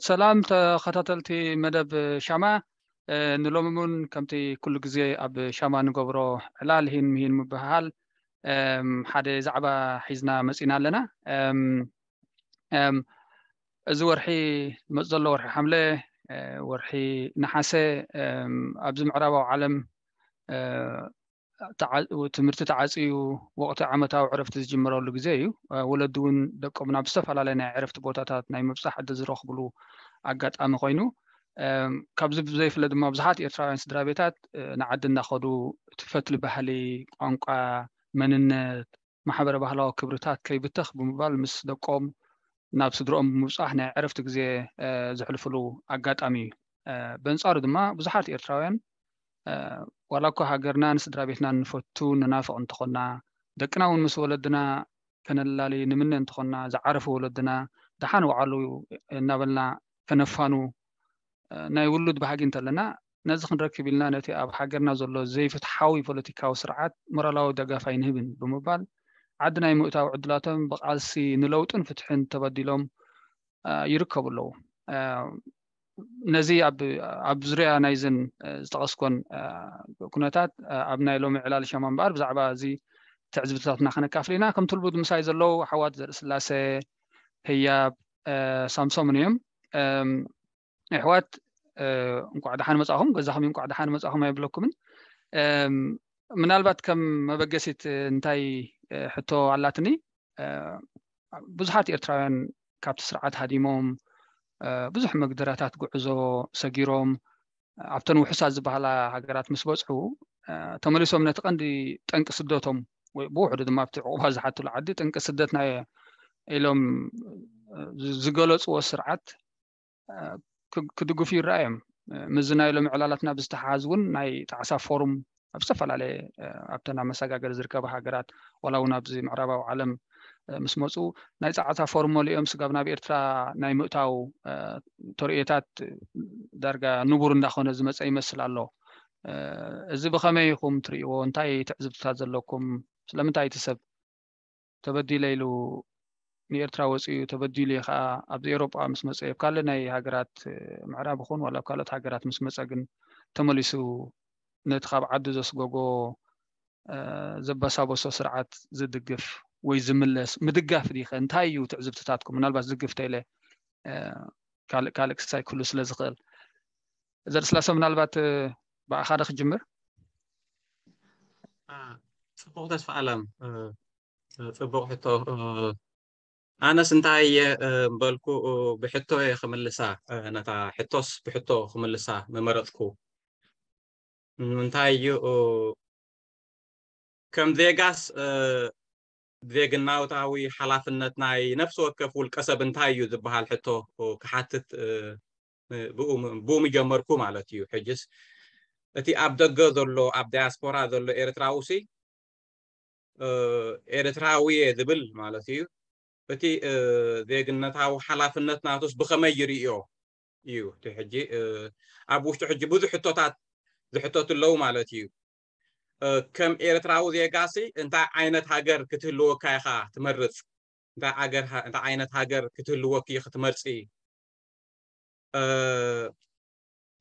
ሰላም ተኸታተልቲ መደብ ሻማ። ንሎሚ እውን ከምቲ ኩሉ ግዜ ኣብ ሻማ ንገብሮ ዕላል ሂን ምሂን ምብህሃል ሓደ ዛዕባ ሒዝና መፂና ኣለና። እዚ ወርሒ መፅ ዘሎ ወርሒ ሓምለ፣ ወርሒ ነሓሰ፣ ኣብዚ ምዕራባዊ ዓለም ትምህርቲ ተዓፅዩ ወቕቲ ዓመታዊ ዕረፍቲ ዝጅምረሉ ግዜ እዩ። ወለዲ እውን ደቆም ናብ ዝተፈላለየ ናይ ዕረፍቲ ቦታታት ናይ ምብፃሕ ዕድል ዝረኽብሉ ኣጋጣሚ ኮይኑ፣ ካብዚ ብዘይፍለ ድማ ብዙሓት ኤርትራውያን ስድራ ቤታት ንዓዲ እናኸዱ እቲ ፈትሊ ባህሊ፣ ቋንቋ፣ መንነት፣ ማሕበረ ባህላዊ ክብርታት ከይብተኽ ብምባል ምስ ደቆም ናብ ስድርኦም ብምብፃሕ ናይ ዕረፍቲ ግዜ ዘሕልፍሉ ኣጋጣሚ እዩ። በንፃሩ ድማ ብዙሓት ኤርትራውያን ዋላ እኳ ሃገርናን ስድራ ቤትናን ንፈቱ ንናፍቕ እንተኾና፣ ደቅና እውን ምስ ወለድና ከነላሊ ንምነ እንተኾና፣ ዝዓረፉ ወለድና ደሓን ወዓሉ እናበልና ከነፋኑ ናይ ውሉድ ባህጊ እንተለና፣ ነዚ ክንረክብ ኢልና ነቲ ኣብ ሃገርና ዘሎ ዘይፍትሓዊ ፖለቲካዊ ስርዓት ሞራላዊ ደገፍ ኣይንህብን ብምባል ዓዲ ናይ ምእታው ዕድላቶም ብቃልሲ ንለውጥን ፍትሕን ተበዲሎም ይርከቡ ኣለዉ። ነዚ ኣብ ዙርያ ናይዘን ዝጠቐስኮን ኩነታት ኣብ ናይ ሎሚ ዕላል ሻማ እምበኣር ብዛዕባ እዚ ትዕዝብትታትና ከነካፍል ኢና። ከምቲ ልሙድ ምሳይ ዘለዉ ኣሕዋት ዘርእስላሰ ህያብ ሳምሶምን እዮም። ኣሕዋት እንኳዕ ደሓን መጻኹም፣ ገዛኹም እዩ እንኳዕ ደሓን መጻኹም ኣይብለኩምን። ምናልባት ከም መበገሲት እንታይ ሕቶ ኣላትኒ። ብዙሓት ኤርትራውያን ካብቲ ስርዓት ሃዲሞም ብዙሕ መግደራታት ጉዕዞ ሰጊሮም ኣብተን ውሑሳት ዝበሃላ ሃገራት ምስ በጽሑ፣ ተመሊሶም ነቲ ቀንዲ ጠንቂ ስደቶም ወይ ብውሕዱ ድማ ኣብቲ ዕቑባ ዝሓትሉ ዓዲ ጠንቂ ስደትና ኢሎም ዝገለጽዎ ስርዓት ክድግፉ ይረኣዮም። ምስዚ ናይ ሎሚ ዕላላትና ብዝተሓሓዝ እውን ናይ ጣዕሳ ፎሩም ኣብ ዝተፈላለየ ኣብተን ኣብ መሰጋገሪ ዝርከባ ሃገራት ዋላ እውን ኣብዚ ምዕራባዊ ዓለም ምስ መፁ ናይ ፃዕታ ፎርም መሊኦም ስጋብ ናብ ኤርትራ ናይ ምእታው ተርእዮታት ዳርጋ ንቡር እንዳኾነ ዝመፀ ይመስል ኣሎ። እዚ ብኸመይ ኢኹም ትርእይዎ? እንታይ ትዕዝብትታት ዘለኩም? ስለምንታይ እቲ ሰብ ተበዲለ ኢሉ ንኤርትራ ወፂኡ ተበዲሉ እዩ ከዓ ኣብዚ ኤሮጳ ምስ መፀ ኣብ ካልእ ናይ ሃገራት ምዕራብ ይኹን ዋላ ኣብ ካልኦት ሃገራት ምስ መፀ ግን ተመሊሱ ነቲ ካብ ዓዱ ዘስጎጎ ዘበሳበሶ ስርዓት ዝድግፍ ወይ ዝምለስ ምድጋፍ ዲኸ እንታይ እዩ ትዕዝብትታትኩም? ምናልባት ዝግፍ ተይለ ካልእ ካልእ ክሳይ ክህሉ ስለ ዝኽእል ዘርእስላሰ ምናልባት ብኣኻ ዶ ክጅምር? ጽቡቕ ተስፋ ኣለም። ጽቡቕ ሕቶ። ኣነስ እንታይ እየ እምበልኩ ብሕቶ እየ ክምልሳ፣ ነታ ሕቶስ ብሕቶ ክምልሳ ምመረፅኩ። እንታይ እዩ ከም ዜጋስ ዜግናውታዊ ሓላፍነት ናይ ነፍሲ ወከፍ ውልቀ ሰብ እንታይ እዩ ዝበሃል ሕቶ ክሓትት ብኡ ምጀመርኩ ማለት እዩ። ሕጅስ እቲ ኣብ ደገ ዘሎ ኣብ ዳያስፖራ ዘሎ ኤርትራዊ ሲ ኤርትራዊ እየ ዝብል ማለት እዩ። እቲ ዜግነታዊ ሓላፍነት ናቱስ ብኸመይ ይርእዮ እዩ። እቲ ሕጂ ኣብ ውሽጡ ሕጂ ብዙሕ ሕቶታት ዝሕተቱ ኣለዉ ማለት እዩ። ከም ኤርትራዊ ዜጋ ሲ እንታይ ዓይነት ሃገር ክትህልወካ ኢኻ ትመርጽ? እንታይ ዓይነት ሃገር ክትህልወኪ ክትመርጺ?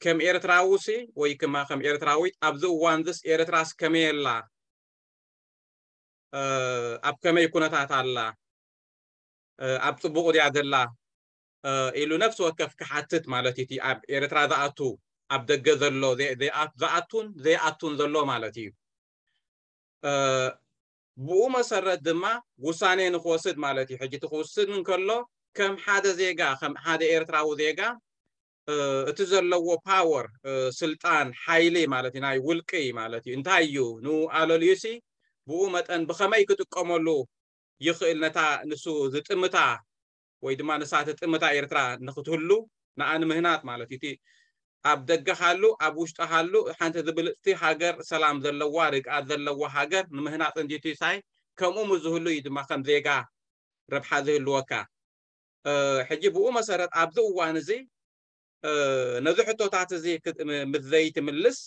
ከም ኤርትራዊ ሲ ወይ ክማ ከም ኤርትራዊት ኣብዚ እዋን ዝስ ኤርትራስ ከመይ ኣላ? ኣብ ከመይ ኩነታት ኣላ? ኣብ ጽቡቕ ድያ ዘላ? ኢሉ ነፍሲ ወከፍ ክሓትት ማለት እዩ። እቲ ኣብ ኤርትራ ዝኣቱ ኣብ ደገ ዘሎ ዝኣቱን ዘይኣቱን ዘሎ ማለት እዩ። ብኡ መሰረት ድማ ውሳኔ ንክወስድ ማለት እዩ። ሕጂ እቲ ክውስድ እንከሎ ከም ሓደ ዜጋ ከም ሓደ ኤርትራዊ ዜጋ እቲ ዘለዎ ፓወር ስልጣን ሓይሊ ማለት እዩ ናይ ውልቂ ማለት እዩ እንታይ እዩ ንኣለልዩ ሲ ብኡ መጠን ብኸመይ ክጥቀመሉ ይኽእል ነታ ንሱ ዝጥምታ ወይ ድማ ንሳ ትጥምታ ኤርትራ ንክትህሉ ንኣ ንምህናጥ ማለት እዩ። እቲ ኣብ ደገ ሃሉ ኣብ ውሽጢ ሃሉ ሓንቲ ዝብልፅቲ ሃገር ሰላም ዘለዋ ርግኣት ዘለዋ ሃገር ንምህናፅ እንዲቲ ሳይ ከምኡ ምዝህሉ እዩ ድማ ከም ዜጋ ረብሓ ዝህልወካ። ሕጂ ብኡ መሰረት ኣብዚ እዋን እዚ ነዚ ሕቶታት እዚ ምስ ዘይትምልስ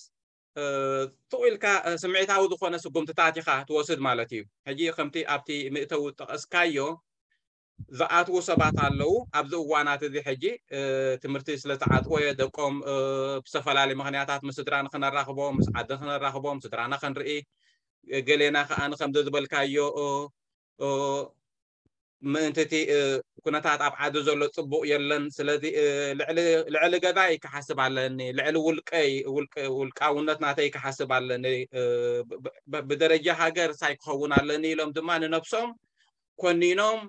ጡቕ ኢልካ ስምዒታዊ ዝኾነ ስጉምትታት ኢኻ ትወስድ ማለት እዩ። ሕጂ ከምቲ ኣብቲ ምእተዊ ጠቐስካዮ ዝኣትዉ ሰባት ኣለዉ። ኣብዚ እዋናት እዚ ሕጂ ትምህርቲ ስለ ዝዓጥዎ እየ ደቆም ብዝተፈላለዩ ምኽንያታት ምስ ስድራ ንክነራኽቦም፣ ምስ ዓዲ ንክነራኽቦም፣ ስድራና ክንርኢ፣ ገሌና ከዓ ንከምዚ ዝበልካዮ ምእንቲ እቲ ኩነታት ኣብ ዓዲ ዘሎ ፅቡቕ የለን። ስለዚ ልዕሊ ገዛይ ክሓስብ ኣለኒ፣ ልዕሊ ውልቀይ ውልቃውነት ናተይ ክሓስብ ኣለኒ፣ ብደረጃ ሃገር ሳይ ክኸውን ኣለኒ ኢሎም ድማ ንነብሶም ኮኒኖም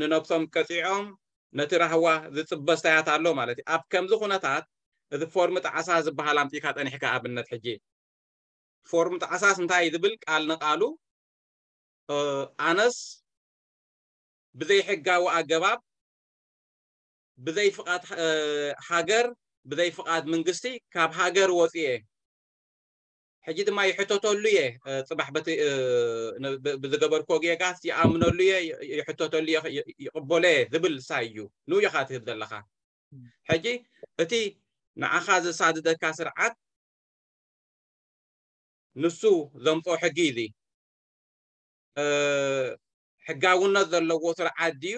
ንነብሶም ቀፂዖም ነቲ ራህዋ ዝፅበ ስታያት ኣሎ ማለት እዩ። ኣብ ከምዚ ኩነታት እዚ ፎርም ጣዕሳ ዝበሃል ኣምፂካ ፀኒሕካ ኣብነት ሕጂ ፎርም ጣዕሳስ እንታይ ዝብል ቃል ንቃሉ ኣነስ ብዘይሕጋዊ ኣገባብ ብዘይ ፍቓድ ሃገር ብዘይ ፍቓድ መንግስቲ ካብ ሃገር ወፅየ ሕጂ ድማ ይሕተተሉ እየ። ፅባሕ በቲ ብዝገበርኮ ጌጋስ ይኣምነሉ እየ፣ ይሕተተሉ እየ፣ ይቕበሎ እየ ዝብል ሳይ እዩ። ንኡ ኢኻ ትህብ ዘለኻ። ሕጂ እቲ ንዓኻ ዘሳድደካ ስርዓት ንሱ ዘምፅኦ ሕጊ እዚ ሕጋውነት ዘለዎ ስርዓት ድዩ?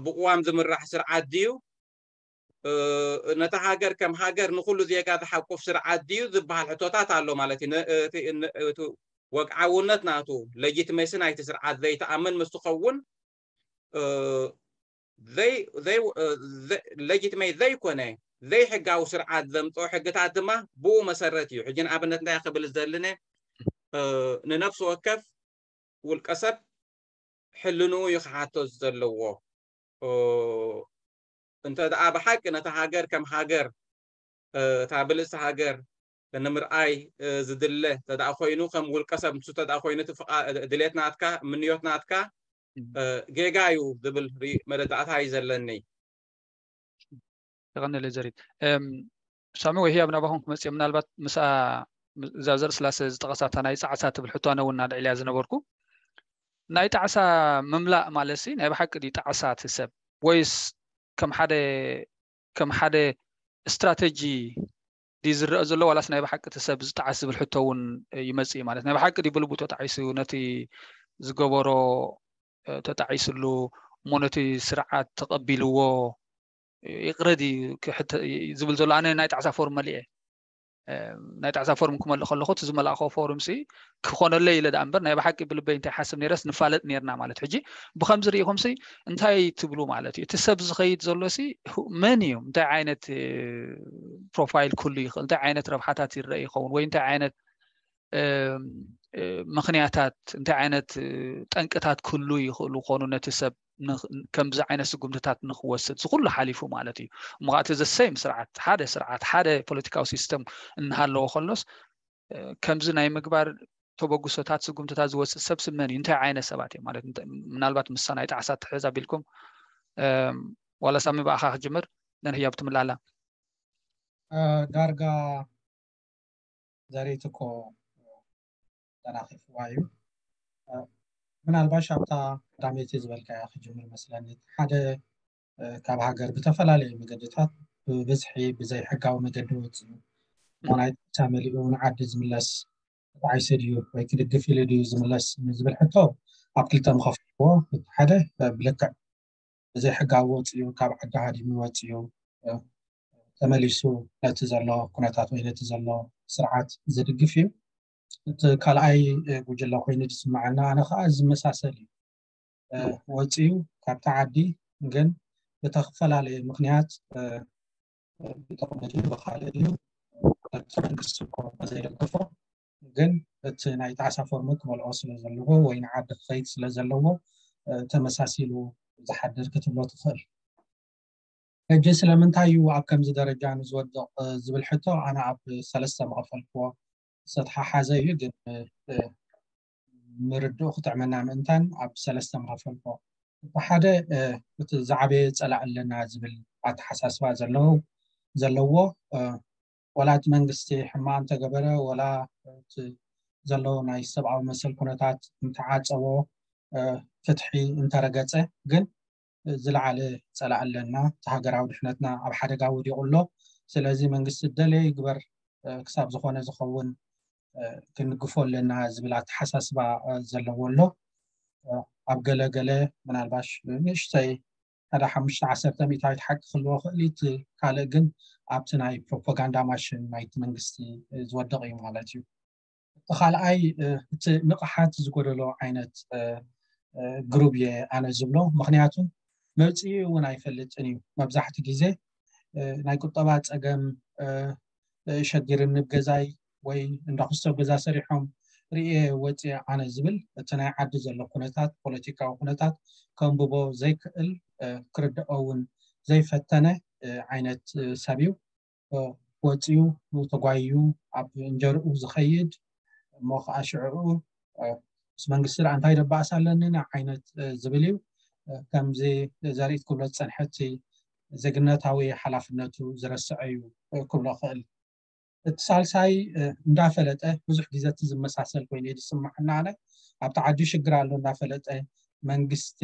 ብቅዋም ዝምራሕ ስርዓት ድዩ? ነታ ሃገር ከም ሃገር ንኩሉ ዜጋ ዝሓቁፍ ስርዓት ድዩ ዝበሃል ሕቶታት ኣሎ ማለት እዩ። ወግዓውነት ናቱ ለጂትመሲ ናይቲ ስርዓት ዘይተኣምን ምስ ትኸውን ለጂትመይ ዘይኮነ ዘይሕጋዊ ስርዓት ዘምፅኦ ሕግታት ድማ ብኡ መሰረት እዩ። ሕጂ ንኣብነት እንታይ ክብል ዘልነ ንነፍሲ ወከፍ ውልቀ ሰብ ሕልንኡ እዩ ክሓቶ ዘለዎ። እንተ ደኣ ብሓቂ ነታ ሃገር ከም ሃገር እታ ብልፅቲ ሃገር ንምርኣይ ዝድለ ተደኣ ኮይኑ ከም ውልቀ ሰብ ንሱ ተደኣ ኮይኑ ድሌት ናትካ ምንዮት ናትካ ጌጋ እዩ ዝብል መረዳእታ እዩ ዘለኒ። የቐንለ ዘሪት ሳሚ ወይ ህያብ ናባኹም ክመፅእ ምናልባት ምስኣ እዛ ዘርእስላሰ ዝጠቐሳታ ናይ ፃዕሳ ትብል ሕቶ ኣነ እውን ኣልዒልያ ዝነበርኩ ናይ ጣዕሳ ምምላእ ማለት ሲ ናይ ብሓቂ ድዩ ጣዕሳ እቲ ሰብ ወይስ ከም ሓደ ከም ሓደ ስትራተጂ ድዩ ዝረአ ዘሎ ዋላስ ናይ ብሓቂ እቲ ሰብ ዝጣዕስ ዝብል ሕቶ እውን ይመፅእ ማለት ናይ ብሓቂ ድዩ ብልቡ ተጣዒሱ ነቲ ዝገበሮ ተጣዒስሉ እሞ ነቲ ስርዓት ተቐቢልዎ ይቕረ ድዩ ዝብል ዘሎ ኣነ ናይ ጣዕሳ ፎርም መሊኤ ናይ ጣዕሳ ፎርም ክመልእ ከለኹ እቲ ዝመላእኮ ፎርም ሲ ክኾነለይ ኢለ ደኣ እምበር ናይ ብሓቂ ብልበይ እንታይ ሓስብ ነይረስ ንፋለጥ ነይርና ማለት ሕጂ ብከምዚ ርኢኹም ሲ እንታይ ትብሉ ማለት እዩ እቲ ሰብ ዝኸይድ ዘሎ ሲ መን እዩ እንታይ ዓይነት ፕሮፋይል ክህሉ ይኽእል እንታይ ዓይነት ረብሓታት ይረአ ይኸውን ወይ እንታይ ዓይነት ምኽንያታት እንታይ ዓይነት ጠንቅታት ክህሉ ይኽእሉ ኮኑ ነቲ ሰብ ከምዚ ዓይነት ስጉምትታት ንክወስድ ዝኩሉ ሓሊፉ ማለት እዩ እሞ እቲ ዘሰይም ስርዓት ሓደ ስርዓት ሓደ ፖለቲካዊ ሲስተም እናሃለዎ ከሎስ ከምዚ ናይ ምግባር ተበግሶታት ስጉምትታት ዝወፅእ ሰብ ስመን እዩ እንታይ ዓይነት ሰባት እዮም ማለት ምናልባት ምሳ ናይ ጣዕሳ ትሕዝ ኣቢልኩም ዋላ ሳሚ ብኣኻ ክጅምር ነንህያብ ትምላላ ዳርጋ ዘሬት እኮ ተናኺፍዋ እዩ ምናልባሽ ኣብታ ቀዳመይቲ ዝበልካያ ክጅምር መስለኒ ሓደ ካብ ሃገር ብተፈላለዩ መገድታት ብብዝሒ ብዘይ ሕጋዊ መገዲ ወፅኡ ናይ ጣዕሳ መሊኡ ንዓዲ ዝምለስ ተጣዒሱ ድዩ ወይ ክድግፍ ኢሉ ድዩ ዝምለስ ንዝብል ሕቶ ኣብ ክልተ ምኸፍልዎ እቲ ሓደ ብልክዕ ብዘይ ሕጋዊ ወፅኡ ካብ ዓዲ ሃዲሙ ወፅኡ ተመሊሱ ነቲ ዘሎ ኩነታት ወይ ነቲ ዘሎ ስርዓት ዝድግፍ እዩ እቲ ካልኣይ ጉጅለ ኮይኑ ዝስምዓና ኣነ ከዓ ዝመሳሰል እዩ ወፂኡ ካብቲ ዓዲ ግን ብተፈላለየ ምክንያት ብጥቕሚ ድዩ ብካልእ ድዩ መንግስቲ እኮ ዘይደግፎ ግን እቲ ናይ ጣዕሳ ፎርም ክመልኦ ስለ ዘለዎ ወይ ንዓዲ ክኸይድ ስለ ዘለዎ ተመሳሲሉ ዝሓድር ክትብሎ ትኽእል ሕጂ ስለምንታይ እዩ ኣብ ከምዚ ደረጃ ንዝወድቕ ዝብል ሕቶ ኣነ ኣብ ሰለስተ መኸፈልክዎ ዝተተሓሓዘ እዩ ግን ምርድኡ ክጥዕመና ምእንታን ኣብ ሰለስተ መኸፈልክዎ እቲ ሓደ እቲ ዝዓበየ ፀላእ ኣለና ዝብል ኣተሓሳስባ ዘለዎ ወላ እቲ መንግስቲ ሕማቕ እንተገበረ ወላ እቲ ዘሎ ናይ ሰብኣዊ መሰል ኩነታት እንተዓፀዎ ፍትሒ እንተረገፀ ግን ዝለዓለ ፀላእ ኣለና እቲ ሃገራዊ ድሕነትና ኣብ ሓደጋ ወዲቑ ኣሎ ስለዚ መንግስቲ ደለየ ይግበር ክሳብ ዝኾነ ዝኸውን ክንግፎ ኣለና ዝብል ኣተሓሳስባ ዘለዎ ኣሎ ኣብ ገለ ገለ ምናልባሽ ንእሽተይ ሓደ ሓሙሽተ ዓሰርተ ሚእታዊት ሓቂ ክህልዎ ክእል እቲ ካልእ ግን ኣብቲ ናይ ፕሮፓጋንዳ ማሽን ናይቲ መንግስቲ ዝወደቕ እዩ ማለት እዩ። እቲ ካልኣይ እቲ ንቕሓት ዝጎደሎ ዓይነት ግሩብ እየ ኣነ ዝብሎ። ምክንያቱ መብፅኢ እውን ኣይፈልጥን እዩ። መብዛሕቲ ግዜ ናይ ቁጠባ ፀገም ሸጊርኒ ብ ገዛይ ወይ እንዳክስቶ ገዛ ሰሪሖም ርእየ ወፅየ ኣነ ዝብል እቲ ናይ ዓዲ ዘሎ ኩነታት፣ ፖለቲካዊ ኩነታት ከንብቦ ዘይክእል፣ ክርድኦ እውን ዘይፈተነ ዓይነት ሰብ እዩ። ወፅዩ ተጓይዩ ኣብ እንጀርኡ ዝኸይድ እሞ ከዓ ሽዕኡ ምስ መንግስቲ ደኣ እንታይ ደባእስ ኣለኒ ዓይነት ዝብል እዩ። ከምዚ ዘርኢት ክብሎ ዝፀንሐቲ ዜግነታዊ ሓላፍነቱ ዝረስዐ እዩ ክብሎ ክእል። እቲ ሳልሳይ እንዳፈለጠ ብዙሕ ግዜ እቲ ዝመሳሰል ኮይኑ እዩ ዝስማዓና። ኣነ ኣብቲ ዓዲ ሽግር ኣሎ እንዳፈለጠ መንግስቲ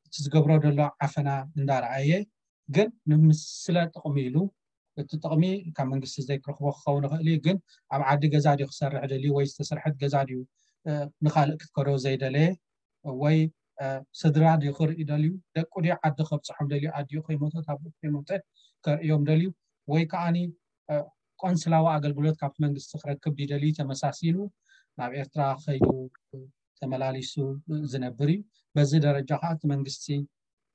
እቲ ዝገብሮ ዘሎ ዓፈና እንዳረኣየ ግን ንምስለ ጥቕሚ ኢሉ እቲ ጥቕሚ ካብ መንግስቲ ዘይክረኽቦ ክኸውን ይኽእል እዩ። ግን ኣብ ዓዲ ገዛ ድዩ ክሰርሕ ደልዩ ወይ ዝተሰርሐት ገዛ ድዩ ንካልእ ክትከዶ ዘይደለየ ወይ ስድራ ድዩ ክርኢ ደልዩ፣ ደቁ ድዩ ዓዲ ከብፅሖም ደልዩ፣ ኣዲኡ ከይሞተት ኣቦኡ ከይሞተ ከርእዮም ደልዩ ወይ ከዓኒ ቆንስላዊ ኣገልግሎት ካብቲ መንግስቲ ክረክብ ድዩ ደልዩ ተመሳሲሉ ናብ ኤርትራ ከይዱ ተመላሊሱ ዝነብር እዩ። በዚ ደረጃ ከዓ እቲ መንግስቲ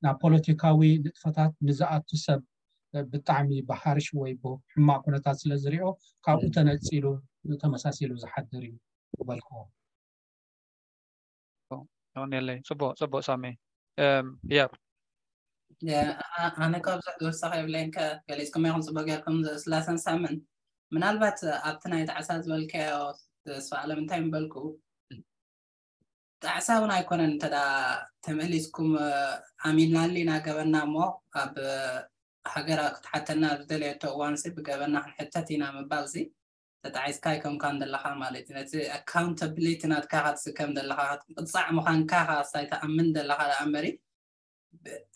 ናብ ፖለቲካዊ ንጥፈታት ንዝኣቱ ሰብ ብጣዕሚ ብሃርሽ ወይ ብሕማቅ ኩነታት ስለ ዝሪኦ ካብኡ ተነፂሉ ተመሳሲሉ ዝሓድር እዩ ዝበልክዎ። የለይ። ፅቡቅ ፅቡቅ ሳሚ። ያብ ኣነ ካብ ዝወሳኺ የብለይን። ገሊፅኩም ኢኹም ፅቡቅ ጌርኩም ስላሰን ሳምን። ምናልባት ኣብቲ ናይ ጣዕሳ ዝበልካዮ ስፋ ኣለም እንታይ ምበልኩ ጣዕሳ እውን ኣይኮነን። እንተ ተመሊስኩም ኣሚንናሉ ኢና ገበና እሞ ኣብ ሃገር ክትሓተና ኣብ ዝደለየቶ እዋንሲ ብገበና ክንሕተት ኢና ምባልሲ ተጣዒስካ ኣይኮንካን ዘለኻ ማለት እዩ። ነቲ ኣካውንታብሊቲ ናትካ ክትስከም ዘለኻ ክትቅፃዕ ምዃንካ ሳይትኣምን ዘለኻ ደኣ እምበሪ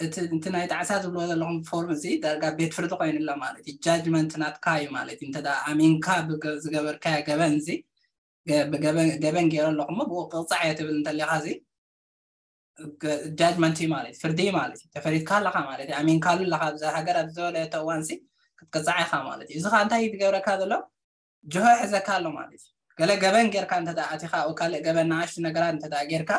እቲ ናይ ጣዕሳ ዝብልዎ ዘለኹም ፎርም እዚ ዳርጋ ቤት ፍርዲ ኮይኑ ኣሎ ማለት እዩ። ጃጅመንት ናትካ እዩ ማለት እዩ። እንተ ኣሚንካ ዝገበርካዮ ገበን እዚ ገበን ገይረ ኣለኹ እሞ ብኡ ክቕፃዕ እየ ትብል እንተሊኻ እዚ ጃጅመንት እዩ ማለት እዩ። ፍርዲ እዩ ማለት እዩ። ተፈሪድካ ኣለኻ ማለት እዩ። ኣሚንካሉ ኣለኻ ኣብዚ ሃገር ኣብ ዝበለየቶ እዋንሲ ክትቅፃዕ ኢኻ ማለት እዩ። እዚ ከዓ እንታይ ዝገብረካ ዘሎ ጅሆ ይሕዘካ ኣሎ ማለት እዩ። ገለ ገበን ጌርካ እንተ ኣቲኻ ኣብ ካልእ ገበን ንኣሽቱ ነገራት እንተ ጌርካ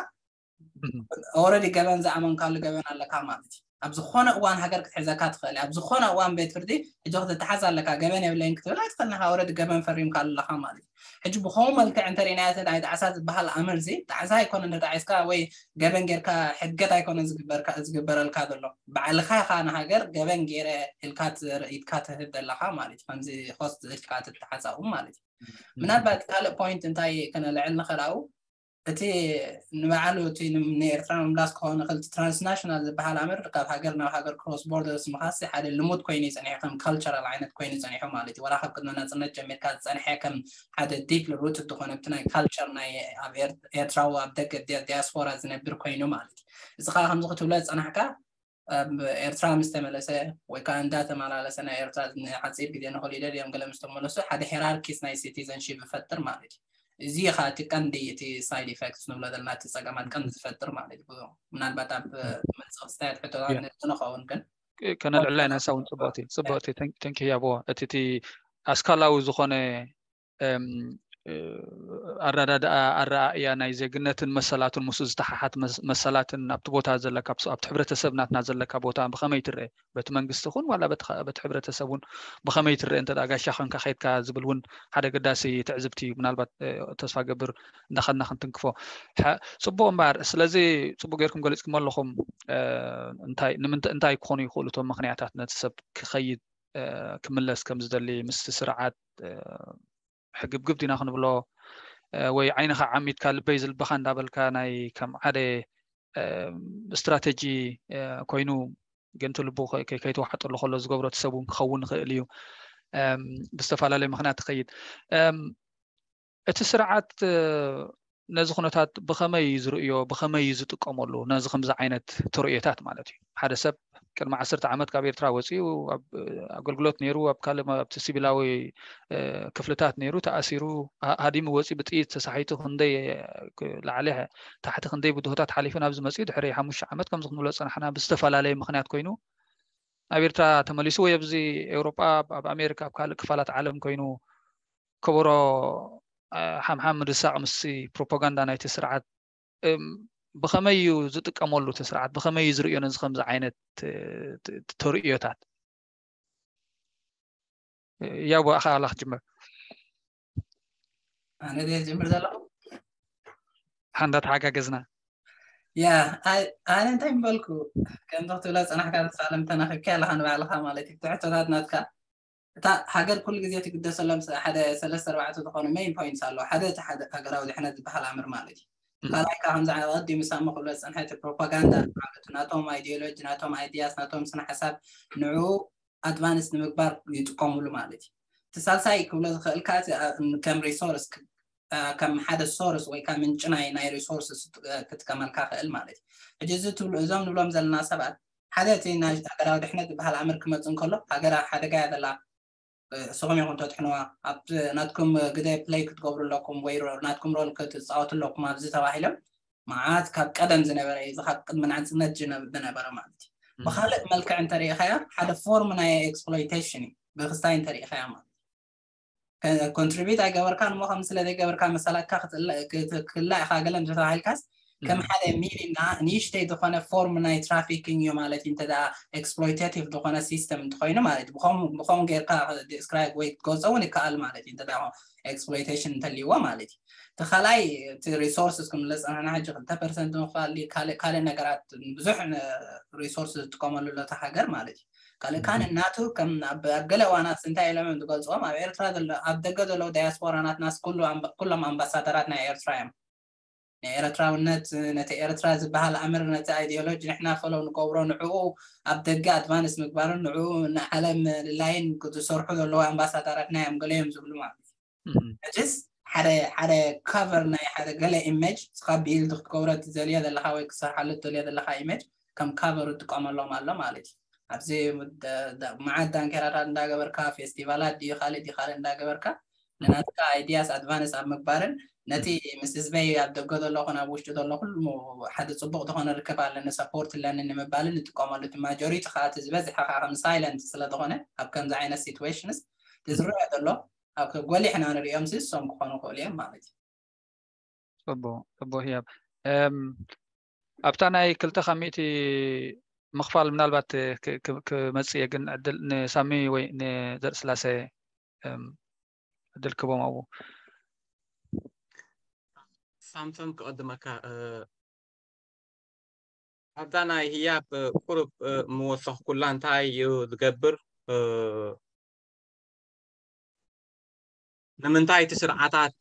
ኦረዲ ገበን ዝኣመንካሉ ገበን ኣለካ ማለት እዩ። ኣብ ዝኾነ እዋን ሃገር ክትሕዘካ ትኽእል ኣብ ዝኾነ እዋን ቤት ፍርዲ ሕጂ ክትተሓዝ ኣለካ። ገበን የብለይን ክትብል ኣይትኽእልን ኢኻ። ኦረዲ ገበን ፈሪምካሉ ኣለካ ማለት እዩ። ሕጂ ብኸምኡ መልክዕ እንተሪእናዮ እቲ ናይ ጣዕሳ ዝበሃል ኣምር እዚ ጣዕሳ ኣይኮነን። ተጣዒስካ ወይ ገበን ጌርካ ሕድገት ኣይኮነን ዝግበረልካ ዘሎ። ባዕልኻ ኢኻ ንሃገር ገበን ጌረ ኢልካ ርእይትካ ትህብ ዘለኻ ማለት እዩ። ከምዚ ሆስት ኢልካ ትተሓሳቡ ማለት እዩ። ምናልባት ካልእ ፖይንት እንታይ ከነልዕል ንኽእል ኣብኡ እቲ ንባዕሉ እቲ ንኤርትራ ምምላስ ክኸውን ይኽእል። እቲ ትራንስናሽናል ዝበሃል ኣምር ካብ ሃገር ናብ ሃገር ክሮስ ቦርደርስ ምኻስ ሓደ ልሙድ ኮይኑ ይጸኒሑ ከም ካልቸራል ዓይነት ኮይኑ ጸኒሑ ማለት እዩ። ወላ ካብ ቅድሚ ናጽነት ጀሚርካ ዝጸንሐ ከም ሓደ ዲፕ ሩት ዝኾነ እቲ ናይ ካልቸር ናይ ኣብ ኤርትራዊ ኣብ ደገ ዲያስፖራ ዝነብር ኮይኑ ማለት እዩ። እዚ ከዓ ከምዚ ክትብሎ ዝጸናሕካ ኣብ ኤርትራ ምስ ተመለሰ ወይ ከዓ እንዳተመላለሰ ናይ ኤርትራ ንሓፂር ግዜ ንሆሊደይ እዮም ገለ ምስ ተመለሱ ሓደ ሄራርኪስ ናይ ሲቲዘንሺፕ ይፈጥር ማለት እዩ። እዚ ከዓ እቲ ቀንዲ እቲ ሳይድ ኢፌክትስ ንብሎ ዘለና እቲ ፀገማት ቀንዲ ዝፈጥር ማለት እዩ። ምናልባት ኣብ መፅእ ክስታያት ሕቶታት ንክንኸውን ግን ከነልዕላ ኢና። ንሳ እውን ፅቡቅቲ ፅቡቅቲ ተንኪ ያቦ እቲ እቲ ኣስካላዊ ዝኾነ ኣረዳድኣ ኣረኣእያ ናይ ዜግነትን መሰላትን ምስኡ ዝተሓሓት መሰላትን ኣብቲ ቦታ ዘለካ ኣብቲ ሕብረተሰብ ናትና ዘለካ ቦታ ብኸመይ ትረአ በቲ መንግስቲ ኹን ዋላ በቲ ሕብረተሰብ እውን ብኸመይ ትረአ እንተ ጋሻ ኸንካ ከይድካ ዝብል እውን ሓደ ገዳሲ ትዕዝብቲ እዩ። ምናልባት ተስፋ ገብር እንዳኸድና ክንትንክፎ ፅቡቅ እምበር ስለዚ ፅቡቅ ጌርኩም ገሊፅኩም ኣለኹም። እንታይ ክኾኑ ይኽእሉ እቶም ምክንያታት ነቲ ሰብ ክኸይድ ክምለስ ከም ዝደሊ ምስ ስርዓት ሕግብግብ ዲና ክንብሎ ወይ ዓይንኻ ዓሚትካ ልበይ ዝልበኻ እንዳበልካ ናይ ከም ሓደ ስትራተጂ ኮይኑ ግን እቲ ልቡ ከይተዋሕጠሉ ከሎ ዝገብሮ እቲ ሰብ እውን ክኸውን ይኽእል እዩ። ብዝተፈላለዩ ምክንያት ትኸይድ እቲ ስርዓት ነዚ ኩነታት ብኸመይ እዩ ዝርእዮ ብኸመይ እዩ ዝጥቀመሉ ነዚ ከምዚ ዓይነት ተርእዮታት ማለት እዩ። ሓደ ሰብ ቅድሚ ዓሰርተ ዓመት ካብ ኤርትራ ወፂኡ ኣብ ኣገልግሎት ነይሩ፣ ኣብ ካልእ ኣብቲ ሲቪላዊ ክፍልታት ነይሩ፣ ተኣሲሩ፣ ሃዲሙ ወፂኡ፣ ብጥይት ተሳሒቱ፣ ክንደይ ላዕሊ ታሕቲ ክንደይ ብድሆታት ሓሊፉ ናብዚ መፂኡ፣ ድሕሪ ሓሙሽተ ዓመት ከምዚ ክንብሎ ዝፀናሕና ብዝተፈላለየ ምክንያት ኮይኑ ናብ ኤርትራ ተመሊሱ፣ ወይ ኣብዚ ኤውሮጳ፣ ኣብ ኣሜሪካ፣ ኣብ ካልእ ክፋላት ዓለም ኮይኑ ከበሮ ሓምሓም ምድሳቕ ምስቲ ፕሮፓጋንዳ ናይቲ ስርዓት ብኸመይ እዩ ዝጥቀመሉ? እቲ ስርዓት ብኸመይ እዩ ዝርእዮ ነዚ ከምዚ ዓይነት ተርእዮታት? ያው ብኣኻ ኣላ ክትጅምር። ኣነ ድየ ዝጅምር ዘለኹ? ሓንዳ ተሓጋገዝና። ያ ኣነ እንታይ ምበልኩ፣ ከምዚ ክትብሎ ዝፀናሕካ ተሳለም ተናኺብካ ኣለኻ ንባዕልኻ ማለት እዩ። እቲ ሕቶታት ናትካ እታ ሃገር ኩሉ ግዜ ትግደሰሎም ሓደ ሰለስተ ኣርባዕተ ዝኾኑ main points ኣለዉ። ሓደ እቲ ሓደ ሃገራዊ ድሕነት ዝበሃል ኣምር ማለት እዩ። ካልኣይ ከዓ ከምዚ ኣቐዲሙ ሳሚ ክብሎ ዝፀንሐ እቲ ፕሮፓጋንዳ ማለት ናቶም ideology፣ ናቶም ideas፣ ናቶም ስነ ሓሳብ ንዕኡ advance ንምግባር ይጥቀሙሉ ማለት እዩ። እቲ ሳልሳይ ክብሎ ዝኽእል ከዓ ከም resource፣ ከም ሓደ source ወይ ከዓ ምንጪ ናይ resources ክጥቀመልካ ክእል ማለት እዩ። ሕጂ እዚ ትብሉ እዞም ንብሎም ዘለና ሰባት ሓደ እቲ ናይ ሃገራዊ ድሕነት ዝበሃል ኣምር ክመፅእ እንከሎ ሃገር ኣብ ሓደጋ እያ ዘላ፣ ንስኹም ኢኹም ተድሕንዋ፣ ኣብ ናትኩም ግደ play ክትገብሩ ኣለኩም ወይ ናትኩም role ክትፃወቱ ኣለኩም ኣብዚ ተባሂሎም መዓት ካብ ቀደም ዝነበረ እዩ። ካብ ቅድሚ ናፅነት ዝነበረ ማለት እዩ። ብካልእ መልክዕ እንተሪኢኻያ ሓደ form ናይ exploitation እዩ። ብክስታይ እንተሪኢኻያ ማለት contribute ኣይገበርካን እሞ ከም ስለ ዘይገበርካ መሰላትካ ክትክላእ ኢኻ ገለ እንተተባሂልካስ ከም ሓደ ሚኒና ንእሽተይ ዝኾነ form ናይ trafficking እዩ ማለት እዩ። እንተ exploitative ዝኾነ system እንተኮይኑ ማለት ብኸም ጌርካ describe ወይ ክትገልፆ እውን ይከኣል ማለት እዩ። እንተ exploitation እንተልይዎ ማለት እዩ። እቲ ካልኣይ እቲ resources ክንብሎ ዝፀናሕና ሕጂ ክልተ percent ምኽፋል ካልእ ካልእ ነገራት ብዙሕ resources ዝጥቀመሉ ኣሎ እቲ ሃገር ማለት እዩ። ካልእ ካን እናቱ ከም ኣብ ገለ እዋናት እንታይ ኢሎም እዮም ዝገልፅዎም ኣብ ኤርትራ ኣብ ደገ ዘለዉ ዳያስፖራ ናትናስ ኩሎም ኣምባሳደራት ናይ ኤርትራ እዮም። ናይ ኤርትራውነት ነቲ ኤርትራ ዝበሃል ኣምር ነቲ ideology ንሕና follow ንገብሮ ንዕኡ ኣብ ደገ advance ምግባርን ንዕኡ ንዓለም ምልላይን ዝሰርሑ ዘለዉ ኣምባሳደራትና እዮም ገለ እዮም ዝብሉ ማለት እዩ። ሕጅስ ሓደ ሓደ cover ናይ ሓደ ገለ image ስኻ build ክትገብሮ ትደልዮ ዘለኻ ወይ ክሰርሓሉ ትደልዮ ዘለኻ image ከም cover ትጥቀመሎም ኣሎ ማለት እዩ። ኣብዚ መዓት ዳንኬራታት እንዳገበርካ ፌስቲቫላት ድዩ ካልእ ድዩ ካልእ እንዳገበርካ ንናትካ ideas advance ኣብ ምግባርን ነቲ ምስ ህዝበይ ኣብ ደገ ዘሎ ኮነ ኣብ ውሽጢ ዘሎ ኩሉ ሓደ ፅቡቅ ዝኾነ ርክብ ኣለኒ support ኣለኒ ንምባልን ንጥቀመሉ። እቲ majority ከዓ እቲ ዝበዝሐ ከዓ ከም silent ስለዝኾነ ኣብ ከምዚ ዓይነት situations ዝረአ ዘሎ ኣብ ጎሊሕና ንሪኦም ንሶም ክኾኑ ክእሉ እዮም ማለት እዩ። ፅቡቅ ፅቡቅ ህያብ ኣብታ ናይ ክልተ ካብ ሚእቲ ምኽፋል ምናልባት ክመፅእ እየ ግን ዕድል ንሳሚ ወይ ንዘርእስላሴ ዕድል ክቦም ኣብኡ። ሳምሶም ክቐድመካ ኣብዛ ናይ ህያብ ቁሩብ ምወሰኽኩላ እንታይ እዩ ዝገብር ንምንታይ እቲ ስርዓታት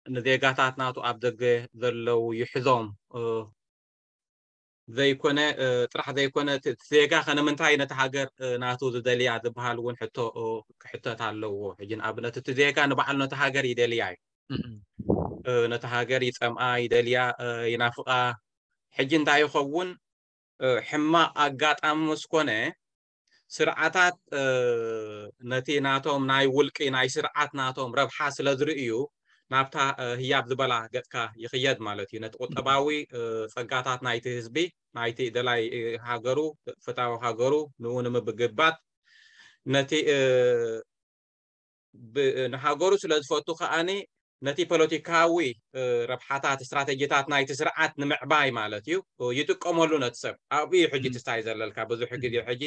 ንዜጋታት ናቱ ኣብ ደገ ዘለዉ ይሕዞም ዘይኮነ ጥራሕ ዘይኮነ ዜጋ ከነምንታይ ነቲ ሃገር ናቱ ዝደልያ ዝበሃል እውን ሕቶ ክሕተት ኣለዎ። ሕጂ ንኣብነት እቲ ዜጋ ንባዕሉ ነቲ ሃገር ይደልያ እዩ። ነቲ ሃገር ይፀምኣ ይደልያ ይናፍቓ። ሕጂ እንታይ ይኸውን ሕማቕ ኣጋጣሚ ምስ ኮነ ስርዓታት ነቲ ናቶም ናይ ውልቂ ናይ ስርዓት ናቶም ረብሓ ስለ ዝርእዩ ናብታ ህያብ ዝበላ ገፅካ ይኽየድ ማለት እዩ። ነቲ ቁጠባዊ ፀጋታት ናይቲ ህዝቢ ናይቲ ደላይ ሃገሩ ፍታዊ ሃገሩ ንኡ ንምብግባት ነቲ ንሃገሩ ስለ ዝፈቱ ከዓኒ ነቲ ፖለቲካዊ ረብሓታት ስትራተጂታት ናይቲ ስርዓት ንምዕባይ ማለት እዩ ይጥቀመሉ ነቲ ሰብ ኣብኡ እዩ ሕጂ ትስታይ ዘለልካ ብዙሕ ግዜ ሕጂ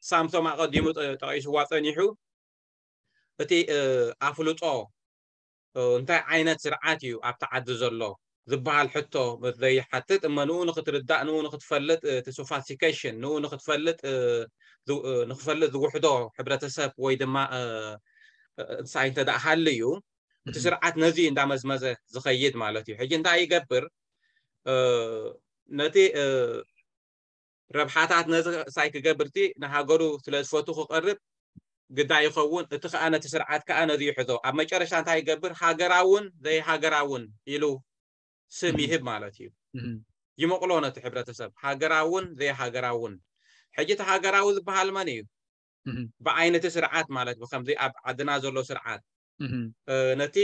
ሳምሶም ኣቐዲሙ ጠቂስዋ ፀኒሑ እቲ ኣፍልጦ እንታይ ዓይነት ስርዓት እዩ ኣብቲ ዓዲ ዘሎ ዝበሃል ሕቶ ምስ ዘይሓትት እሞ ንኡ ንክትርዳእ ንኡ ንክትፈልጥ እቲ sophistication ንኡ ንክትፈልጥ ንክፈልጥ ዝውሕዶ ሕብረተሰብ ወይ ድማ እንታይ እንተ ደኣ ሃልዩ እቲ ስርዓት ነዚ እንዳመዝመዘ ዝኸይድ ማለት እዩ። ሕጂ እንታይ ይገብር ነቲ ረብሓታት ነዚ ሳይ ክገብር እቲ ንሃገሩ ስለ ዝፈቱ ክቐርብ ግዳይ ይኸውን። እቲ ከዓ ነቲ ስርዓት ከዓ ነዚ ይሕዞ። ኣብ መጨረሻ እንታይ ይገብር? ሃገራውን ዘይሃገራውን ኢሉ ስም ይህብ ማለት እዩ። ይመቕሎ ነቲ ሕብረተሰብ ሃገራውን ዘይሃገራውን። ሕጂ እቲ ሃገራዊ ዝበሃል መን እዩ? እህ፣ ብዓይነቲ ስርዓት ማለት ብከምዚ ኣብ ዓድና ዘሎ ስርዓት እህ፣ እ፣ ነቲ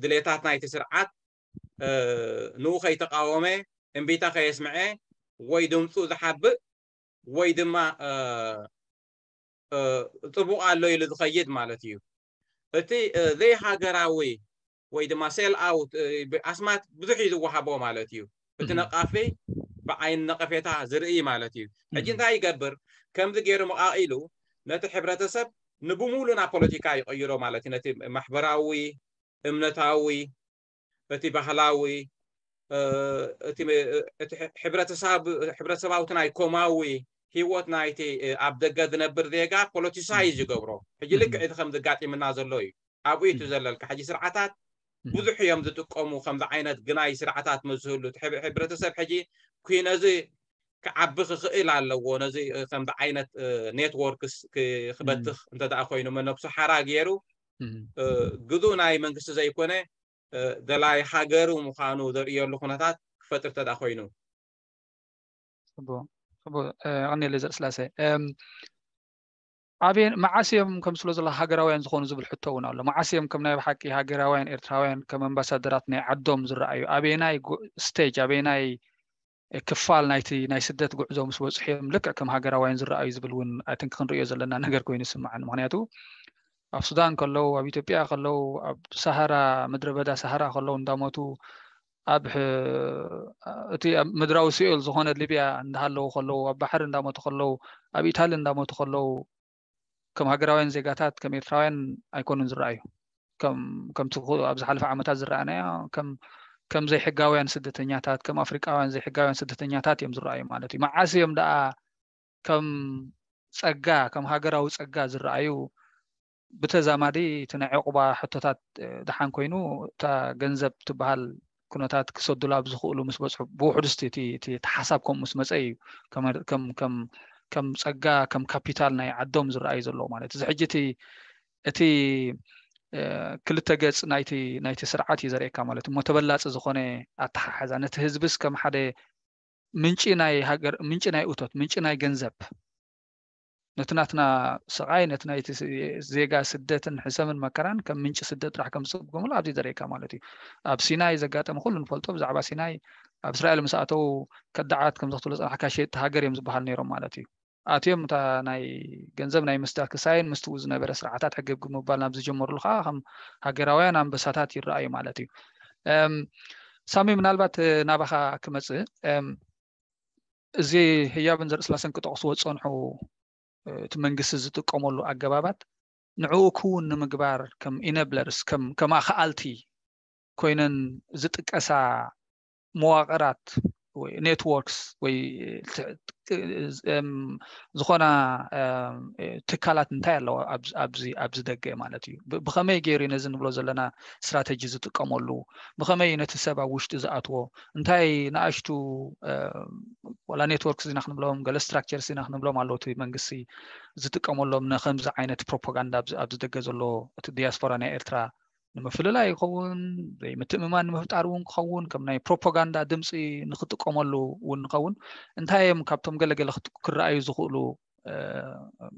ድሌታት ናይቲ ስርዓት እ፣ ንኡ ከይተቃወመ፣ እምቢታ ከየስምዐ፣ ወይ ድምፁ ዝሓብእ ወይ ድማ እ፣ እ፣ ፅቡቅ ኣሎ ኢሉ ዝኸይድ ማለት እዩ። እቲ እ፣ ዘይሃገራዊ ወይ ድማ ሴል ኣውት እ፣ ብ- ኣስማት ብዙሕ እዩ ዝወሃቦ ማለት እዩ። እቲ እህ፣ ነቃፊ ብዓይኒ ነቀፌታ ዝርኢ ማለት እዩ። ሕጂ እህ፣ እንታይ ይገብር? ከምዚ ገይሩ መቃቂሉ ነቲ ሕብረተሰብ ንብሙሉ ናብ ፖለቲካ ይቀይሮ ማለት እዩ። ነቲ ማሕበራዊ፣ እምነታዊ፣ እቲ ባህላዊ እ፣ እቲ ም- እቲ ሕ- ሕብረተሰብ ሕብረተሰባዊ እቲ ናይ ኮማዊ ህይወት ናይቲ እ፣ ኣብ ደገ ዝነብር ዜጋ ፖለቲሳይዝ ይገብሮ። ሕጂ እህ፣ ልክዕ እቲ ከም ዘጋጢምና ዘሎ እዩ። ኣብኡ እዩ እቲ እህ፣ ዘለልካ። ሕጂ ስርዓታት እህ፣ ብዙሕ እዮም ዝጥቀሙ ከምዚ ዓይነት ግናይ ስርዓታት ምስ ዝህሉ። እቲ ሕብረ- ሕብረተሰብ ሕጂ ኩ- ነዚ ክዓቢ ክኽእል ኣለዎ። ነዚ እ፣ ከምዚ ዓይነት እ፣ ኔትወርክስ ክ- እህ፣ ክበትኽ እንተ ደኣ ኮይኑ መነብሱ ሓራ ገይሩ እህ፣ እ፣ ግዙእ ናይ መንግስቲ ዘይኮነ እ፣ ደላይ ሃገሩ ምዃኑ ዘርእየሉ ኩነታት ክፈጥር እንተ ደኣ ኮይኑ። ጽቡቅ፣ ጽቡቅ። እ፣ ቀኒለይ ዘርእስላሴ። እም፣ ኣበይ መዓስ እዮም ከም ስለ ዘሎ ሃገራውያን ዝኾኑ ዝብል ሕቶ እውን ኣሎ። መዓስ እዮም ከም ናይ ብሓቂ ሃገራውያን ኤርትራውያን ከም ኣምባሳደራት ናይ ዓዶም ዝረኣዩ? ኣበየናይ ጉ- ስቴጅ፣ ኣበየናይ ክፋል ናይቲ ናይ ስደት ጉዕዞ ምስ በጽሑ እዮም ልክዕ ከም ሃገራውያን ዝረኣዩ ዝብል እውን ኣይ ቲንክ ክንርእዮ ዘለና ነገር ኮይኑ ይስምዓኒ። ምኽንያቱ ኣብ ሱዳን ከለዉ፣ ኣብ ኢትዮጵያ ከለዉ፣ ኣብ ሰሃራ፣ ምድረ በዳ ሰሃራ ከለዉ እንዳሞቱ፣ ኣብ ሕ- እቲ ኣብ ምድራዊ ሲኦል ዝኾነ ሊብያ እንዳሃለዉ ከለዉ፣ ኣብ ባሕሪ እንዳሞቱ ከለዉ፣ ኣብ ኢታሊ እንዳሞቱ ከለዉ፣ ከም ሃገራውያን ዜጋታት፣ ከም ኤርትራውያን ኣይኮኑን ዝረኣዩ። ከም ከምቲ ኩ- ኣብ ዝሓለፈ ዓመታት ዝረኣናዮ ከም ከም ዘይሕጋውያን ስደተኛታት፣ ከም ኣፍሪቃውያን ዘይሕጋውያን ስደተኛታት እዮም ዝረኣዩ ማለት እዩ። መዓስ እዮም ደኣ ከም ጸጋ፣ ከም ሃገራዊ ጸጋ ዝረኣዩ? ብተዛማዲ እቲ ናይ ዕቑባ ሕቶታት እ፣ ደሓን ኮይኑ፣ እታ ገንዘብ ትበሃል ኩነታት ክሰዱላ ኣብ ዝኽእሉ ምስ በጽሑ፣ ብውሕዱ እስቲ እቲ እቲ እቲ ሓሳብ ከምኡ ምስ መጸ እዩ ከም ከም ከም ከም ጸጋ፣ ከም ካፒታል ናይ ዓዶም ዝረኣዩ ዘለዉ ማለት እዩ። እዚ ሕጂ እቲ እቲ እ፣ ክልተ ገጽ ናይቲ ናይቲ ስርዓት እዩ ዘርእየካ ማለት እዩ። እሞ ተበላጺ ዝኾነ ኣተሓሕዛ ነቲ ህዝብስ ከም ሓደ ምንጪ ናይ ሃገር፣ ምንጪ ናይ እቶት፣ ምንጪ ናይ ገንዘብ፣ ነቲ ናትና ስቓይ፣ ነቲ ናይቲ ስ- ዜጋ ስደትን ሕሰምን መከራን ከም ምንጪ ስደት ጥራሕ ከም ዝጽገምሉ ኣብዚ ዘርእየካ ማለት እዩ። ኣብ ሲናይ ዘጋጠመ ኩሉ ንፈልጦ፣ ብዛዕባ ሲናይ ኣብ እስራኤል ምስ ኣተዉ ከዳዓት ከም ዘኽትሎ ዝጸናሕካ ሸየጥቲ ሃገር እዮም ዝበሃል ነይሮም ማለት እዩ። ኣትዮም እታ ናይ ገንዘብ ናይ ምስዳድ ክሳይን ምስትኡ ዝነበረ ስርዓታት ሕግብግብ ምባል ናብ ዝጀመሩሉ ከዓ ከም ሃገራውያን ኣንበሳታት ይረኣዩ ማለት እዩ። እም፣ ሳሚ፣ ምናልባት እ፣ ናባኻ ክመጽእ እም፣ እዚ ህያብን ዘርእስላሰን ክጠቕስዎ ዝጸንሑ እ፣ እቲ መንግስቲ ዝጥቀመሉ ኣገባባት ንዕኡ ክውን ንምግባር ከም ኢነብለርስ ከም ከም ኣኽኣልቲ ኮይነን ዝጥቀሳ መዋቕራት ወይ ኔትወርክስ ወይ ት- ት- እም፣ ዝኾና እም፣ ትካላት እንታይ ኣለዋ ኣብዚ ኣብዚ ኣብዚ ደገ ማለት እዩ። ብ- ብኸመይ ገይሩ ነዚ ንብሎ ዘለና ስትራተጂ ዝጥቀመሉ፣ ብኸመይ ነቲ ሰብ ኣብ ውሽጢ ዝኣትዎ፣ እንታይ ንኣሽቱ እም፣ ዋላ ኔትወርክስ ኢና ክንብሎም፣ ገለ ስትራክቸርስ ኢና ክንብሎም ኣለዉ፣ እቲ መንግስቲ ዝጥቀመሎም ንከምዚ ዓይነት ፕሮፓጋንዳ ኣብዚ ኣብዚ ደገ ዘሎ እቲ ዲያስፖራ ናይ ኤርትራ ንምፍልላይ ይኸውን፣ ዘይምትእምማን ንምፍጣር እውን ክኸውን፣ ከም ናይ ፕሮፓጋንዳ ድምፂ ንክጥቀመሉ እውን ንኸውን። እንታይ እዮም ካብቶም ገለገለ ክት- ክረኣዩ ዝኽእሉ እ፣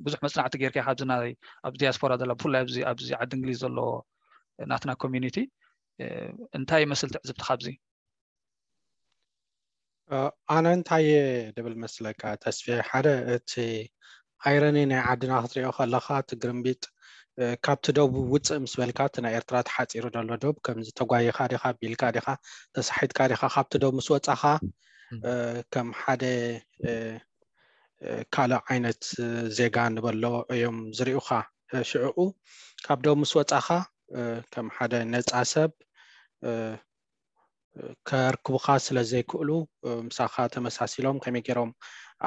ብዙሕ መጽናዕቲ ጌርካ ኢኻ ኣብዚ ናይ ኣብ ዲያስፖራ ዘሎ፣ ብፍላይ ኣብዚ ኣብዚ ዓዲ እንግሊዝ ዘሎ ናትና ኮሚኒቲ እንታይ ይመስል ትዕዝብትኻ ኣብዚ? ኣነ እንታይ ድብል መስለካ ተስፌ፣ ሓደ እቲ ኣይረኒ ናይ ዓድና ክትሪኦ ከለኻ፣ እቲ ግርምቢጥ ካብቲ ዶብ ውፅእ ምስ በልካ፣ እቲ ናይ ኤርትራ ተሓፂሩ ዘሎ ዶብ ከምዚ ተጓይኻ ዲኻ፣ ቢልካ ዲኻ፣ ተሳሒትካ ዲኻ፣ ካብቲ ዶብ ምስ ወፃኻ ከም ሓደ ካልእ ዓይነት ዜጋ ንበሎ እዮም ዝሪኡኻ። ሽዕኡ ካብ ዶብ ምስ ወፃኻ ከም ሓደ ነፃ ሰብ ከርክቡኻ ስለ ዘይክእሉ፣ ምሳኻ ተመሳሲሎም ከመይ ገይሮም